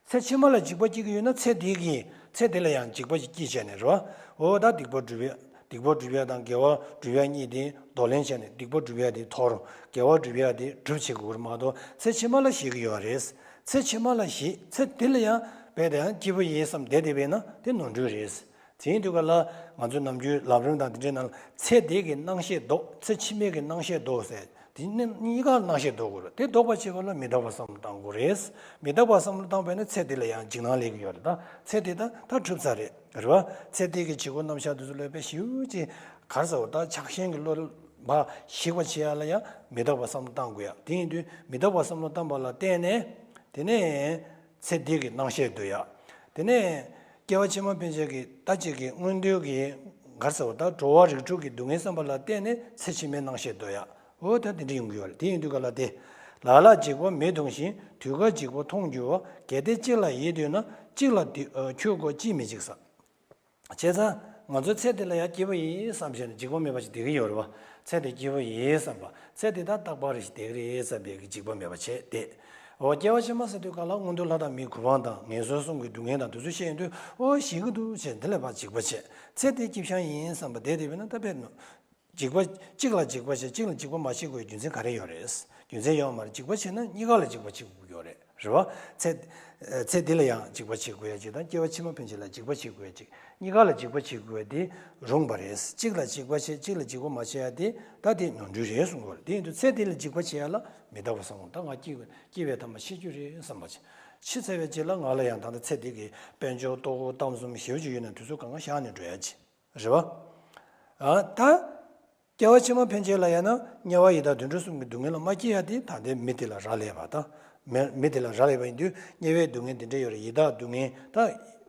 ཚེ་ཕྱི་མ་ལ་འཇིགས་པ་སྐྱེ་གི་ཡོད་ན་ཚེ་འདི་གི་ཚེ་འདི་ལ་ཡང་འཇིགས་པ་ཞིག་སྐྱེས་བྱས་ནས་རེད་བ། འོ་ད་སྡིག་པ་སྒྲུབ་ཡ། སྡིག་པ་སྒྲུབ་ཡ་དང་དགེ་བ་སྒྲུབ་ཡ་གཉིས་དེ་གདོང་ལེན་བྱས་ནས། སྡིག་པ་སྒྲུབ་ཡ་དེ་དོར། དགེ་བ་སྒྲུབ་ཡ་དེ་སྒྲུབ་བྱེད་དགོས་རེད་མ་གཏོགས་ཚེ་ཕྱི་མ་ལ་ཞེད་ཀྱི་ཡོད་རེད། ཚེ་ཕྱི་མ་ལ་ཞི། ཚེ་འདི་ལ་ཡང་རྦད་དེ་ཡང་སྐྱིད་པོ་ཡིན་བསམ་བསྡད་བསྡད་པས་ན་དེ་ནོར་འཁྲུལ་རེད། དེ་ཡིན་དུས་ག་ལ་ང་ཚོའི་ནམ་རྒྱུན་ལམ་རིམ་དང་དེ་འདྲའི་ནང་ལ་ཚེ་འདི་གི་སྣང་ཤས་ལྡོག་ཚེ་ཕྱི་མའི་གི་སྣང་ཤས་ལྡོག་ཟེར། དེ་ནི་གཉིས་ཀ་སྣང་ཤས་ལྡོག་དགོས་རེད། དེ་ལྡོག་པ་བྱེད་པ་ལ་མི་རྟག་པ་བསམ་བློ་བཏང་དགོས་རེད། མི་རྟག་པ་བསམ་བློ་བཏང་བས་ན་ཚེ་འདི་ལ་ཡང་འཇིགས་སྣང་སླེབས་ཀྱི་ཡོད་རེད། ད་ཚེ་འདི་ད་ད་གྲུབ་ཚར་རེད། རེད་བ། ཚེ་འདི་གི་བྱེད་སྒོ་རྣམ་གཞག་དེ་ཚོ་ལ་དཔེ་ཞིབ་ཅིག་ག་རེ་ཟེར་བ། ད་ཆགས་ཞེན་གྱི་བློ་མ་ཞིག་པ་བྱེད་ཡ་ལ་ཡང་མི་རྟག་པ་བསམ་བློ་བཏང་དགོས་ཡ། དེ་ཡིན་དུས་མི་རྟག་པ་བསམ་བློ་བཏང་བ་ལ་བརྟེན་ནས་དེ་ནས་ཚེ་འདི་གི་སྣང་ཤས་འདོད་ཡ། དེ་ནས་སྐྱེ་བ་ཕྱི་མ་ཕན་ཆད་ཀྱི་ད་ཅིག་གི་མངོན་མཐོའི་གི་ག་རེ་ཟེར་བ། ད་འགྲོ་བ་རིགས་དྲུག་གི་སྡུག་བསྔལ་བསམ་པ་ལ་བརྟེན་ནས་ཚེ་ཕྱི་མའི་སྣང་ཤས་འདོད་ཡ། འོ་ད་དེ་འདྲ་ཡོང་གི་ཡོད་རེད། དེ་ཡིན་དུས་ག་ལ་དེ། ལ་ལ་འཇིགས་པ་མི་མཐོང་ཞིང་། དུས་སྐབས་འཇིགས་པ་མཐོང་འགྱུར་བ། གལ་ཏེ་གཅིག་ལ་ཡིད་འདོད་ན། གཅིག་ལ་དུ་ཁྱོད་ཀོ་ཅིས་མི་འཇིགས་ས། བྱས་ཙང་ང་ཚོའི་ཚེ་འདི་ལ་ཡང་སྐྱིད་པོ་ཡིན་བསམ་བྱས་ནས་འཇིགས་པ་མེད་པ་ཞིག་བསྡད་ཀྱི་ཡོད་རེད་བ། ཚེ་འདི་སྐྱིད་པོ་ཡིན་བསམ་པ། ཚེ་འདི་ད་རྟག་པར་རེ་ཞིག་བསྡད་ཀྱི་རེད་བསམ་པའི་གི་འཇིགས་པ་མེད་པ་བྱས་ཏེ། འོ་སྐྱེ་བ་ཕྱི་མ་ཟེར་དུས་ག་ལ་མངོན་མཐོ་ལྷ་དང་མིའི་གོ་འཕང་དང་ངན་སོང་གསུམ་གྱི་སྡུག་བསྔལ་དང་དེ་ཚོ་བཤད་ཡོང་དུས་འོ་ཞེད་ཀྱི་འདུག་བྱས་འདི་ལ་ཕར་འཇིགས་པ་བྱས། ཚེ་འདི་སྐྱིད་ཤང་ཡིན་བསམ་པ་བསྡད་བསྡད་པས་ན་ད་དཔེར་ན། འཇིགས་པ། གཅིག་ལ་འཇིགས་པ་བྱེད། གཅིག་ལ་འཇིགས་པ་མ་བྱེད་དགོས་རྒྱུ་མཚན་ག་རེ་ཡོད་རེད། རྒྱུ་མཚན་ཡོད་མ་རེད། འཇིགས་པ་བྱེད་ན་གཉིས་ཀ་ལ་འཇིགས་པ་བྱེད་དགོས་ཡོད་རེད། རེད་བ། ཚེ། ཚེ་འདི་ལ་ཡང་འཇིགས་པ་བྱེད་དགོས་ཡ་གཅིག་དང་སྐྱེ་བ་ཕྱི་མ་ཕན་ཆད་ལ་འཇིགས་པ་བྱེད་དགོས་ཡ་གཅིག་གཉིས་ཀ་ལ་འཇིགས་པ་བྱེད་དགོས་ཡ་དེ་རུང་བ་རེད། གཅིག་ལ་འཇིགས་པ་བྱེད། གཅིག་ལ་འཇིགས་པ་མ་བྱེད་ཡ་དེ་ད་དེ་ནོར་འཁྲུལ་རེད་གསུང་གི་ཡོད་རེད། དེ་ཡིན་དུས་ཚེ་འདི་ལ་འཇིགས་པ་བྱེད་ཡ་ལ་མི་རྟག་པ་བསམ་བློ། ད་ང་སྐྱིད་སྐྱིད་པའི་ཐ་མ་ཤི་རྒྱུ་རེད་བསམ་པ་བྱེད། ཤི་ཚར་བའི་རྗེས་ལ་ང་ལ་ཡང་ད་ལྟ་ཚེ་འདི་གི་དཔལ་འབྱོར་ལྟོ་གོས་གཏམ་གསུམ་ཞེ་པོ་ཅིག་ཡོད་ན་དེ་ཚོ་གང་ག་བཞག་ནས་འགྲོ་ཡ་གཅིག་རེད་བ། ཨ་ད། སྐྱེ་བ་ཕྱི་མ་ཕན་ཆད་ལ་ཡང་ན་དམྱལ་བ་ཡི་དྭགས་དུད་འགྲོ་གསུམ་གྱི་སྡུག་བསྔལ་ལ་མ་སྐྱེ་ཡ་དེ་ད་ལྟའི་མི་དེ་ལ་རག་ལས་པ་དང་། མི་མི་དེ་ལ་རག་ལས་པ་ཡིན་དུས་དམྱལ་བའི་སྡུག་བསྔལ་འདི་འདྲ་ཡོད་རེད། ཡི་དྭགས་སྡུག་བསྔལ་ད་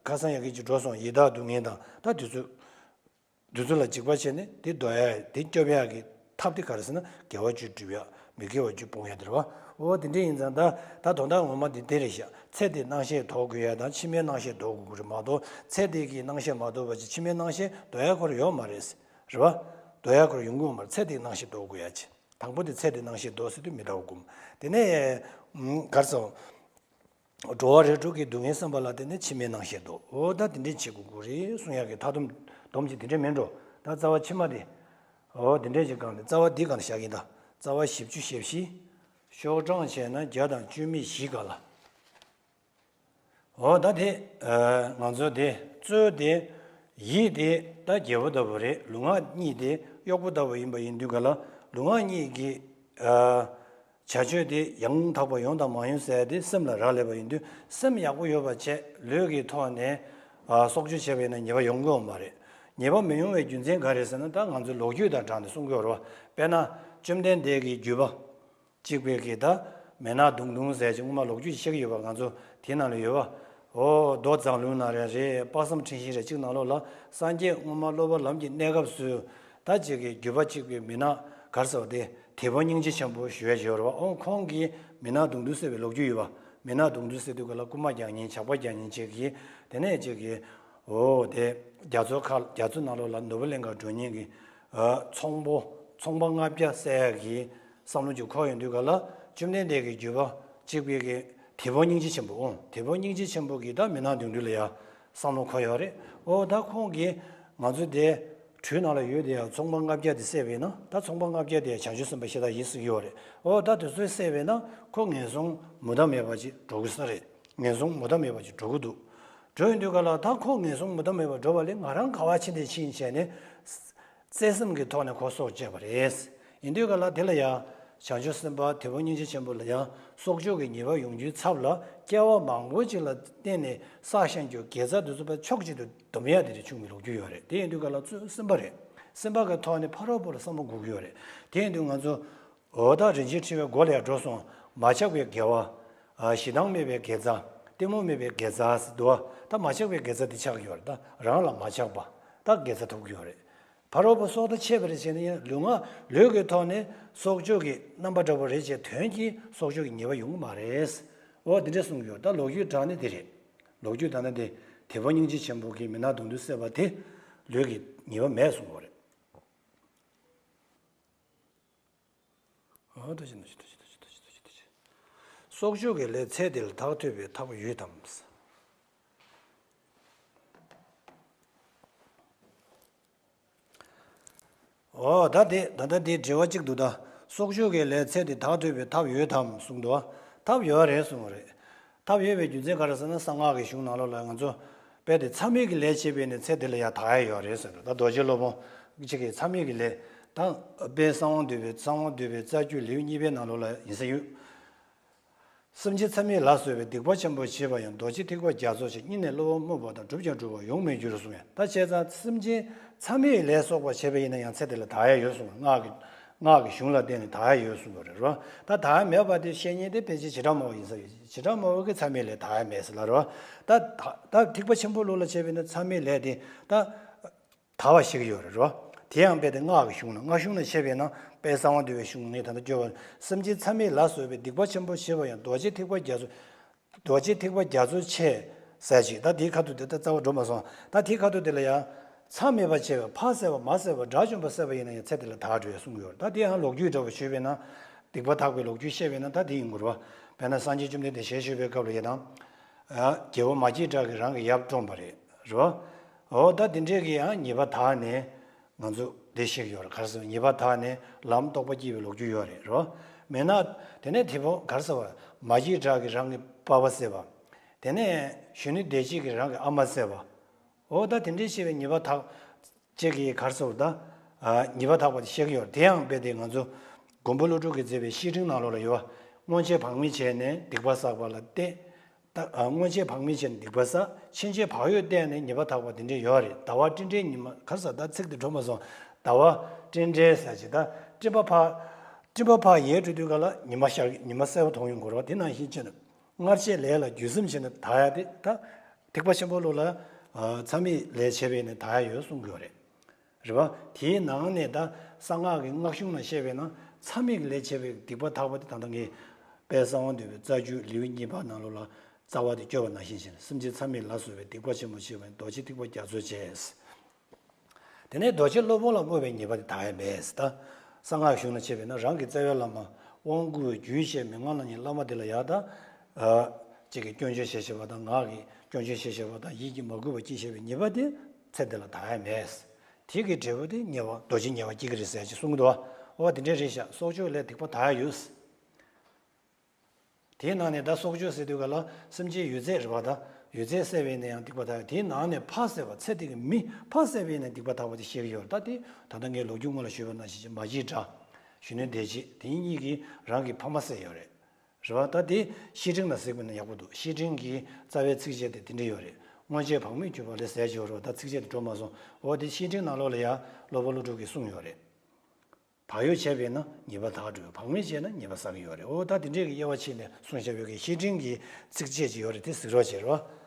ཁ་སང་ཡ་གི་ཅིག་འགྲོ་སོང་། ཡི་དྭགས་སྡུག་བསྔལ་དང་ད་དུས་ཚོད། དུས་ཚོད་ལ་འཇིགས་པ་བྱས་ནས་དེ་ཟློག་ཡ་དེ་སྐྱོབ་ཡ་གི་ཐབས་དེ་ག་རེ་ཟེར་ན་དགེ་བ་བཅུ་སྒྲུབ་ཡ། མི་དགེ་བ་བཅུ་སྤོང་ཡ་དེ་རེད་བ། འོ་དེ་འདྲ་ཡིན་ཙང་ད་ད་དོན་དག་ངོ་མ་དེ་དེ་རེད་ཤག་ཚེ་དེའི་སྣང་ཤས་ལྡོག་དགོས་ཡ་དང་ཕྱི་མའི་སྣང་ཤས་ལྡོག་དགོས་ཀྱི་རེད་མ་གཏོགས་ཚེ་དེ་གི་སྣང་ཤས་མ་ལྡོག་པ་ཅིག་ཕྱི་མའི་སྣང་ཤས་ལྡོག་ཡ་ཁོ་རང་ཡོད་མ་རེད། རེད་བ། ལྡོག་ཡ་ཁོ་རང་ཡོང་གི་ཡོད་མ་རེད། ཚེ་དེའི་སྣང་ཤས་ལྡོག་དགོས་ཡ་ཅིག་དང་པོ་དེ་ཚེ་དེའི་སྣང་ཤས་ལྡོག་ཟེར་དུས་མི་ལྟ་བུ་སྒོམ། དེ་ནས་ཨུམ་ག་རེ་ཟེར། འགྲོ་བ་རིགས་དྲུག་གི་སྡུག་བསྔལ་བསམ་པ་ལ་བརྟེན་ནས་ཕྱི་མའི་སྣང་ཤས་ལྡོག་འོ་ད་དེ་འདྲས་བྱེད་དགོས་དགོས་རེད་གསུང་ཡག་གི་མཐའ་སྡོམ་སྡོམ་གྱི་དེ་འདྲས་མིན་འགྲོ། ད་རྩ་བ་ཕྱི་མ་དེ། འོ་དེ་འདྲས་ཀྱི་སྒང་ནས་རྩ་བ་འདི་སྒང་ནས་བཞག་གིན་ད། རྩ་བ་བཞི་བཅུ་ཞེ་བཞི། ཤོག་གྲངས་བྱས་ན་བརྒྱ་དང་བཅུ་མེད་བཞི་སྒང་ལ། འོ་ད་དེ། ང་ཚོ་དེ་རྩོད་དེ། ཡིད་དེ་ད་རྒྱལ་པོ་ལྟ་བུ་རེད། ལུས་ངག་གཉིས་དེ་གཡོག་པོ་ལྟ་བུ་ཡིན་པ་ཡིན་དུས་ག་ལ་ལུས་ངག་གཉིས་ཀྱི། བྱ་སྤྱོད་དེ་ཡང་དག་པ་ཡོང་དང་མ་ཡོང་ཟེར་ཡ་དེ་སེམས་ལ་རག་ལས་པ་ཡིན་དུས་སེམས་ཡག་པོ་ཡོད་པ་བྱས་ལུས་ཀྱི་ཐོག་ནས་ཨ་སྲོག་གཅོད་བྱས་པ་ཡིན་ན་ཉེས་པ་ཡོང་གི་ཡོད་མ་རེད། ཉེས་པ་མི་ཡོང་བའི་རྒྱུ་མཚན་ག་རེ་ཟེར་ན་ད་ང་ཚོའི་ལོ་རྒྱུས་དང་སྦྲགས་ནས་གསུང་གི་ཡོད་རེད་བ། དཔེར་ན་བཅོམ་ལྡན་འདས་ཀྱི་བརྒྱུད་པ་གཅིག་པའི་གི་ད་མི་ནག་མདུང་ཐུང་ཟེར་ཅིག་སྔོན་མ་ལོ་རྒྱུས་ཤེས་ཀྱི་ཡོད་པ་ང་ཚོ་དེའི་ནང་ལ་ཡོད་བ། ཨོ་མདོ་མཛངས་བླུན་ན་རེ་རེད། དཔག་བསམ་འཁྲུལ་ཞིག་རེ་གཅིག་ནང་ལོགས་ལ་སངས་རྒྱས་སྔོན་མ་སློབ་པ་ལམ་གྱི་གནས་སྐབས་སུ། ད་ཅིག་གི་བརྒྱུད་པ་གཅིག་པའི་མི་ནག་ག་རེ་ཟེར་བ་དེ་དེད་དཔོན་སྙིང་རྗེ་ཆེན་པོ་ཞུ་ཡ་ཞིག་ཡོད་རེད་བ། ཨོ་ཁོང་གིས་མི་ནག་མདུང་ཐུང་བསད་པའི་ལོ་རྒྱུས་ཡོད་བ། མི་ནག་མདུང་ཐུང་བསད་དུས་ག་ལ་རྐུན་མ་རྒྱག་མཁན་ཇག་པ་རྒྱག་མཁན་ཅིག་གིས་དེ་ནས་ཅིག་གིས་ཨོ་དེ་རྒྱ་མཚོ་ཁ་རྒྱ་མཚོ་ནང་ལོགས་ལ་ནོར་བུ་གླིང་ག་འགྲོ་མཁན་གྱི་ཨ་ཚོང་པོ་ཚོང་པ་ལྔ་བརྒྱ་བསད་ཡ་གི་བསམ་བློ་ཅིག་འཁོར་ཡོང་དུས་ག་ལ་བཅོམ་ལྡན་འདས་ཀྱི་བརྒྱུད་པ་གཅིག་པའི་གི་དེད་དཔོན་སྙིང་རྗེ་ཆེན་པོ། ཨོ་དེད་དཔོན་སྙིང་རྗེ་ཆེན་པོ་གིས་ད་མི་ནག་མདུང་ཐུང་ལ་ཡ་བསམ་བློ་འཁོར་ཡོད་རེད། ཨོ་ད་ཁོང་གིས་ང་ཚོ་དེ་གྲུའི་ནང་ལ་ཡོད་དེ་ཡང་ཚོང་པ་ལྔ་བརྒྱ་དེ་བསད་པས་ན་ད་ཚོང་པ་ལྔ་བརྒྱ་དེ་ཡང་བྱང་ཆུབ་སེམས་དཔའ་ཤ་སྟག་ཡིན་ཟེར་གྱི་ཡོད་རེད། ཨོ་ད་དེ་ཚོས་བསད་པས་ན་ཁོ་ངན་སོང་མུ་མཐའ་མེད་པ་ཅིག་འགྲོ་གི་ས་རེད། ངན་སོང་མུ་མཐའ་མེད་པ་ཅིག་འགྲོ་གི་འདུག་འགྲོ་ཡོང་དུས་ག་ལ་ད་ཁོ་ངན་སོང་མུ་མཐའ་མེད་པ་འགྲོ་བ་ལས་ང་རང་ག་བ་ཕྱིན་དེ་ཕྱིན་བྱས་ནས། བརྩེ་སེམས་ཀྱི་ཐོག་ནས་ཁོ་སྲོག་བཅད་པ་རེད། ཡིན་དུས་ག་ལ་དེ་ལ་ཡང་བྱང་ཆུབ་སེམས་དཔའ་དེད་དཔོན་སྙིང་རྗེ་ཆེན་པོ་ལ་ཡང་སྲོག་གཅོད་ཀྱི་ཉེས་པ་ཡོང་རྒྱུའི་ཚབ་ལ་སྐྱེ་བ་མང་པོ་ཅིག་ལ་བརྟེན་ནས་བསགས་བཞག་རྒྱུ་དགེ་རྩ་དེ་ཚོ་ཕར་ཕྱོགས་གཅིག་ཏུ་བསྡོམ་ཡ་དེ་འདྲ་བྱུང་བའི་ལོ་རྒྱུས་ཡོད་རེད། དེ་ཡིན་དུས་ག་ལ་གཙོ་བོ་སེམས་པ་རེད། སེམས་པ་གི་ཐོག་ནས་ཕ་རོལ་པོ་ལ་བསམ་བློ་འགུག་གི་ཡོད་རེད། དེ་ཡིན་དུས་ང་ཚོ། འོ་ད་རིན་ཆེན་ཕྲེང་བའི་མགོ་ལ་ཡང་འགྲོ་སོང་། མ་ཆགས་པའི་དགེ་བ། ཨ་ཞེ་སྡང་མེད་པའི་དགེ་རྩ། གཏི་མུག་མེད་པའི་དགེ་རྩ་ཟེར་འདུག་བ། ད་མ་ཆགས་པའི་དགེ་རྩ་འདི་ཆགས་ཡོད་རེད། ད་རང་ལ་མ་ཆགས་པ། ད་དགེ་རྩ་ཐོབ་ཀྱི་ཡོད་རེད། ཕ་རོལ་པོ་སྲོག་དང་ཕྱད་པ་རེད་བྱས་ན་ཡང་ལུས་ངག་ལུས་ཀྱི་ཐོག་ནས་སྲོག་གཅོད་ཀྱི་རྣམ་པ་འདྲ་པོ་རེད་བྱས་དོན་གྱིས་སྲོག་གཅོད་ཀྱི་ཉེས་པ་ཡོང་གི་མ་རེད། འོ་འདི་འདྲས་གསུངས་ཡོད། ད་ལོ་རྒྱུས་དྲངས་ནས་འདི་རེད། ལོ་རྒྱུས་དྲངས་ན་འདི་དེད་དཔོན་སྙིང་རྗེ་ཆེན་པོ་གིས་མི་ནག་མདུང་ཐུང་བསད་པ་དེ་ལུས་ཀྱི་ཉེས་པ་མེད་གསུངས་པ་རེད། ཨོ་ཐུགས་རྗེ་ཆེ། ཐུགས་རྗེ་ཆེ། ཐུགས་རྗེ་ཆེ། ཐུགས་རྗེ་ཆེ། ཐུགས་རྗེ་ཆེ། སྲོག་གཅོད་ཀྱི་ལས་ཚེ་འདིར་ཐར་ཐུབ་པའི་ཐབས་ཡོད་དམ། ཨོ་ད་དེ་ད་ལྟ་དེའི་དྲི་བ་གཅིག་འདུག་ད་སྲོག་གཅོད་ཀྱི་ལས་ཚེ་འདིར་ཐར་ཐུབ་པའི་ཐབས་ཡོད་དམ་གསུངས་འདུག་ཐབས་ཡོད་རེད་གསུངས་པ་རེད། ཐབས་ཡོད་པའི་རྒྱུ་མཚན་ག་རེ་ཟེར་ན། གསང་སྔགས་ཀྱི་གཞུང་ནང་ལོགས་ལ་ང་ཚོ་དཔེ་དེ་མཚམས་མེད་ཀྱི་ལས་བྱེད་པས་ནི་ཚེ་འདི་ལ་ཡང་དག་ཡ་ཡོད་རེད་ཟེར་འདུག་ད་རྡོ་རྗེ་སློབ་དཔོན་གཅིག་གིས་མཚམས་མེད་ཀྱི་ལས་དང་། དཔལ་གསང་བ་འདུས་པའི་གསང་བ་འདུས་པའི་རྩ་རྒྱུད་ལེའུ་གཉིས་པའི་ནང་ལོགས་ལ་ཡིན་ས་ཡོད། སེམས་ཅན་མཚམས་མེད་ལ་སོགས་པའི་སྡིག་པ་ཆེན་པོ་བྱས་པ་ཡང་རྡོ་རྗེ་ཐེག་པ་རྒྱ་མཚོ་ཆེ། སྙིང་ནས་སློབ་པ་སྨོད་པ་དང་། བསྒྲུབས་ཀྱང་འགྲུབ་པ་ཡོང་མི་འགྱུར་གསུངས་ཡང་། ད་བྱས་ཙང་སེམས་ཅན་མཚམས་མེད་ལས་གསོག་པ་བྱས་པ་ཡིན་ན་ཡང་ཚེ་འདི་ལ་དག་ཡ་ཡོད་གསུངས། སྔགས་ཀྱི་སྔགས་ཀྱི་གཞུང་ལ་བརྟེན་ནས་དག་ཡ་ཡོད་གསུངས་པ་རེད་རོ། ད་དག་ཡ་མེད་པ་དེ་བཤད་མཁན་དེ་ཕལ་ཆེར་བྱེ་བྲག་སྨྲ་བ་ཡིན་ས་ཡོད། བྱེ་བྲག་སྨྲ་བ་གི་མཚམས་མེད་ལས་དག་ཡ་མེད་ཟེར་ལ་རོ། ད་ད་ཐེག་པ་ཆེན་པོ་ལུགས་ལ་བྱས་པས་ན་མཚམས་མེད་ལས་དེ་ད་དག་པ་ཤེས་ཀྱི་ཡོད་རེད་རོ། དེ་ཡང་དཔེ་དེ་སྔགས་ཀྱི་གཞུང་ལ། སྔགས་གཞུང་ལ་བྱས་པས་ན་དཔལ་གསང་བ་འདུས་པའི་གཞུང་ངས་ད་ལྟ་བསྐྱོད་པ། སེམས་ཅན་མཚམས་མེད་ལ་སོགས་པའི་སྡིག་པ་ཆེན་པོ་བྱས་པ་ཡང་རྡོ་རྗེ་ཐེག་པ་རྒྱ་མཚོ། རྡོ་རྗེ་ཐེག་པ་རྒྱ་མཚོ་ཆེ་ཟེར་ཅིག་ད་དེའི་ཁ་ཐུག་དེ་ད་རྩ་བ་འགྲོ་མ་སོང་། ད་དེའི་ཁ་ཐུག་དེ་ལ་ཡང་མཚམས་མེད་པ་བྱས་པ། ཕ་བསད་པ། མ་བསད་པ། དགྲ་བཅོམ་པ་བསད་པ་ཡིན་ན་ཡང་ཚེ་དེ་ལ་དག་འགྲོ་ཡ་གསུངས་ཡོད་རེད། ད་དེ་ཡང་ལོ་རྒྱུས་འདྲ་བོ་ཞུས་པས་ན། སྡིག་པ་དག་པའི་ལོ་རྒྱུས་བཤད་པས་ན་ད་དེ་ཡིན་དགོས་རེད་བ། དཔེར་ན་སངས་རྒྱས་བཅོམ་ལྡན་འདས་ཞལ་བཞུགས་པའི་སྐབས་ལ་ཡ་དང་། ཨ། རྒྱལ་པོ་མ་སྐྱེས་དགྲ་གིས་རང་གི་ཡབ་བཀྲོངས་པ་རེད། རེད་བ། འོ་ད་དེ་འདྲས་ཀྱི་ཡང་ཉེས་པ་དག་ནས་ང་ཚོ་འདི་ཤེས་ཀྱི་ཡོད་རེད། ག་རེ་ཟེར། ཉེས་པ་དག་ནས་ལམ་རྟོགས་པ་སྐྱེས་པའི་ལོ་རྒྱུས་ཡོད་རེད། རེད་བ། མེད་ན་དེ་ནས་དེ་བོ་ག་རེ་ཟེར་བ། མ་སྐྱེས་དགྲ་གིས་རང་གི་པ་ཕ་བསད་པ། དེ་ནས་གཞོན་ནུ་བདེ་སྐྱིད་ཀྱིས་རང་གི་ཨ་མ་བསད་པ། འོ་ད་དེ་འདྲས་བྱས་པའི་ཉེས་པ་དག་ཅིག་གིས་ག་རེ་ཟེར་བ་ད། ཨ། ཉེས་པ་དག་པ་དེ་བཤད་ཀྱི་ཡོད་རེད། དེ་ཡང་དཔེ་དེ་ང་ཚོ་མགོན་པོ་ཀླུ་སྒྲུབ་ཀྱིས་མཛད་པའི་བཤེས་སྤྲིང་ནང་ལོགས་ལ་ཡོད་བ། སྔོན་ཆད་བག་མེད་བྱས་ནས་སྡིག་པ་བསགས་པ་ལ་བརྟེན། ད། ཨ། སྔོན་ཆད་བག་མེད་བྱས་ནས་སྡིག་པ་བསགས། ཕྱིན་ཆད་བག་ཡོད་བསྟེན་ནས་ཉེས་པ་དག་པ་དེ་འདྲས་ཡོད་རེད། ཟླ་བ་སྤྲིན་བྲལ་ཉི་མ། ག་རེ་ཟེར། ད་ཚིག་དེ་འགྲོ་མ་སོང་། ཟླ་བ་སྤྲིན་བྲལ་ཟེར་ཅིག་ད་སྤྲིན་པ་ཕར། སྤྲིན་པ་ཕར་ཡལ་འགྲོ་དུས་ག་ལ་ཉི་མ་ཤར། ཉི་མ་གསལ་པོ་མཐོང་ཡོང་གི་རེད་བ། དེ་ནང་བཞིན་བྱས་ནས། སྔར་བྱས་ལས་ལ་འགྱོད་སེམས་བྱས་ནས་དག་ཡ་དེ་ད་ཐེག་པ་ཆེན་པོ་ལུགས་ལ། ཨ། མཚམས་མེད་ལས་བྱས་པས་ནི་དག་ཡ་ཡོད་གསུང་གི་ཡོད་རེད། རེད་བ། དེའི་ནང་ནས་ད་གསང་སྔགས་ཀྱི་སྔགས་གཞུང་ལ་བཤད་པས་ན་མཚམས་མེད་ཀྱི་ལས་བྱས་པའི་སྡིག་པ་དག་པ་དེ་ད་ལྟ་ངས་དཔལ་གསང་བ་འདུས་པའི་རྩ་རྒྱུད་ལེའུ་གཉིས་པ་ནང་ལོགས་ལ་རྩ་བ་དེ་བསྐྱོད་པ་ནང་བཞིན་བྱས་ནས། སེམས་ཅན་མཚམས་མེད་ལ་སོགས་པའི་སྡིག་པ་ཆེན་པོ་བྱས་པས་རྡོ་རྗེ་ཐེག་པ་རྒྱ་མཚོ་ཆེ། དེ་ནས་རྡོ་རྗེ་སློབ་དཔོན་ལ་སྨོད་པའི་ཉེས་པ་དེ་དག་ཡ་མེད་ཟེར། ད་གསང་སྔགས་གཞུང་ལ་བྱས་པས་ན་རང་གི་རྩ་བའི་བླ་མ་དབང་བསྐུར་བའི་རྒྱུན་བཤད་མི་དབང་ལ་ཉེ་བླ་མ་དེ་ལ་ཡ་ད། ཨ། གཅིག་གིས་སྐྱོན་བརྗོད་བྱས་བྱས་པ་དང་། ངག་གིས་སྐྱོན་བརྗོད་བྱས་བྱས་པ་དང་། ཡིད་ཀྱིས་མ་གུས་པ་སྐྱེས་བྱས་པའི་ཉེས་པ་དེ་ཚེ་འདི་ལ་དག་ཡ་མེད་ཟེར། དེ་གི་འབྲས་བུ་དེ་ཉེས་པ། རྡོ་རྗེ་ཉེས་པ་སྐྱེ་གི་རེད་ཟེར་ཅིག་གསུང་གི་འདུག་བ། འོ་དེ་འདྲས་རེད་ཤག་སྲོག་གཅོད་ལས་སྡིག་པ་དག་ཡ་ཡོད་ཟེར། དེའི་ནང་ནས་ད་སྲོག་གཅོད་ཟེར་དུས་ག་ལ་སེམས་ཅན་ཡོད་ཚད་རེད་བ། ད་ཡོད་ཚད་བསད་པས་ན་ཡང་སྡིག་པ་དག་ཡ། དེའི་ནང་ནས་ཕ་བསད་པ། ཚེ་འདི་གི་མི་ཕ་བསད་པས་ན་སྡིག་པ་དག་པ་དེ་བཤད་ཀྱི་ཡོད་རེད། ད་དེ་ད་ལྟ་ངས་ལོ་རྒྱུས་སྔོན་ལ་ཞུས་པ་ནང་བཞིན་བྱས། མ་སྐྱེས་དགྲ། གཞོན་ནུ་བདེ་སྐྱིད། དེ་གཉིས་ཀྱིས་རང་གི་ཕ་མ་བསད་ཡོད་རེད། རེད་བ། ད་དེ་བཤེས་སྤྲིང་ལ་གཟིགས་པ་ན་ཡག་པོ་འདུག་བཤེས་སྤྲིང་གི་རྩ་བའི་ཚིགས་བཅད་དེ་དེ་འདྲ་ཡོད་རེད། སྔོན་ཆད་བག་མེད་གྱུར་པ་ལས་ཟེར་གྱི་ཡོད་རེད་བ། ད་ཚིགས་བཅད་དེ་འགྲོ་མ་སོང་། འོ་དེ་བཤེས་སྤྲིང་ནང་ལོགས་ལ་ཡ་སློབ་དཔོན་ཀླུ་སྒྲུབ་ཀྱིས་གསུངས་ཡོད་རེད། བག་ཡོད་བྱས་པས་ན་ཉེས་པ་དག་འགྲོ། བག་མེད་བྱས་ན་ཉེས་པ་བསགས་ཀྱི་ཡོད་རེད། འོ་ད་དེ་འདྲས་ཀྱི་དབྱེ་བ་ཕྱེ་ནས་གསུངས་བཞག་ཡོད་ཀྱི། བཤེས་སྤྲིང་གི་ཚིགས་བཅད་ཅིག་ཡོད་རེད། དེ་གཟིགས་རོགས་བྱེད་རོགས།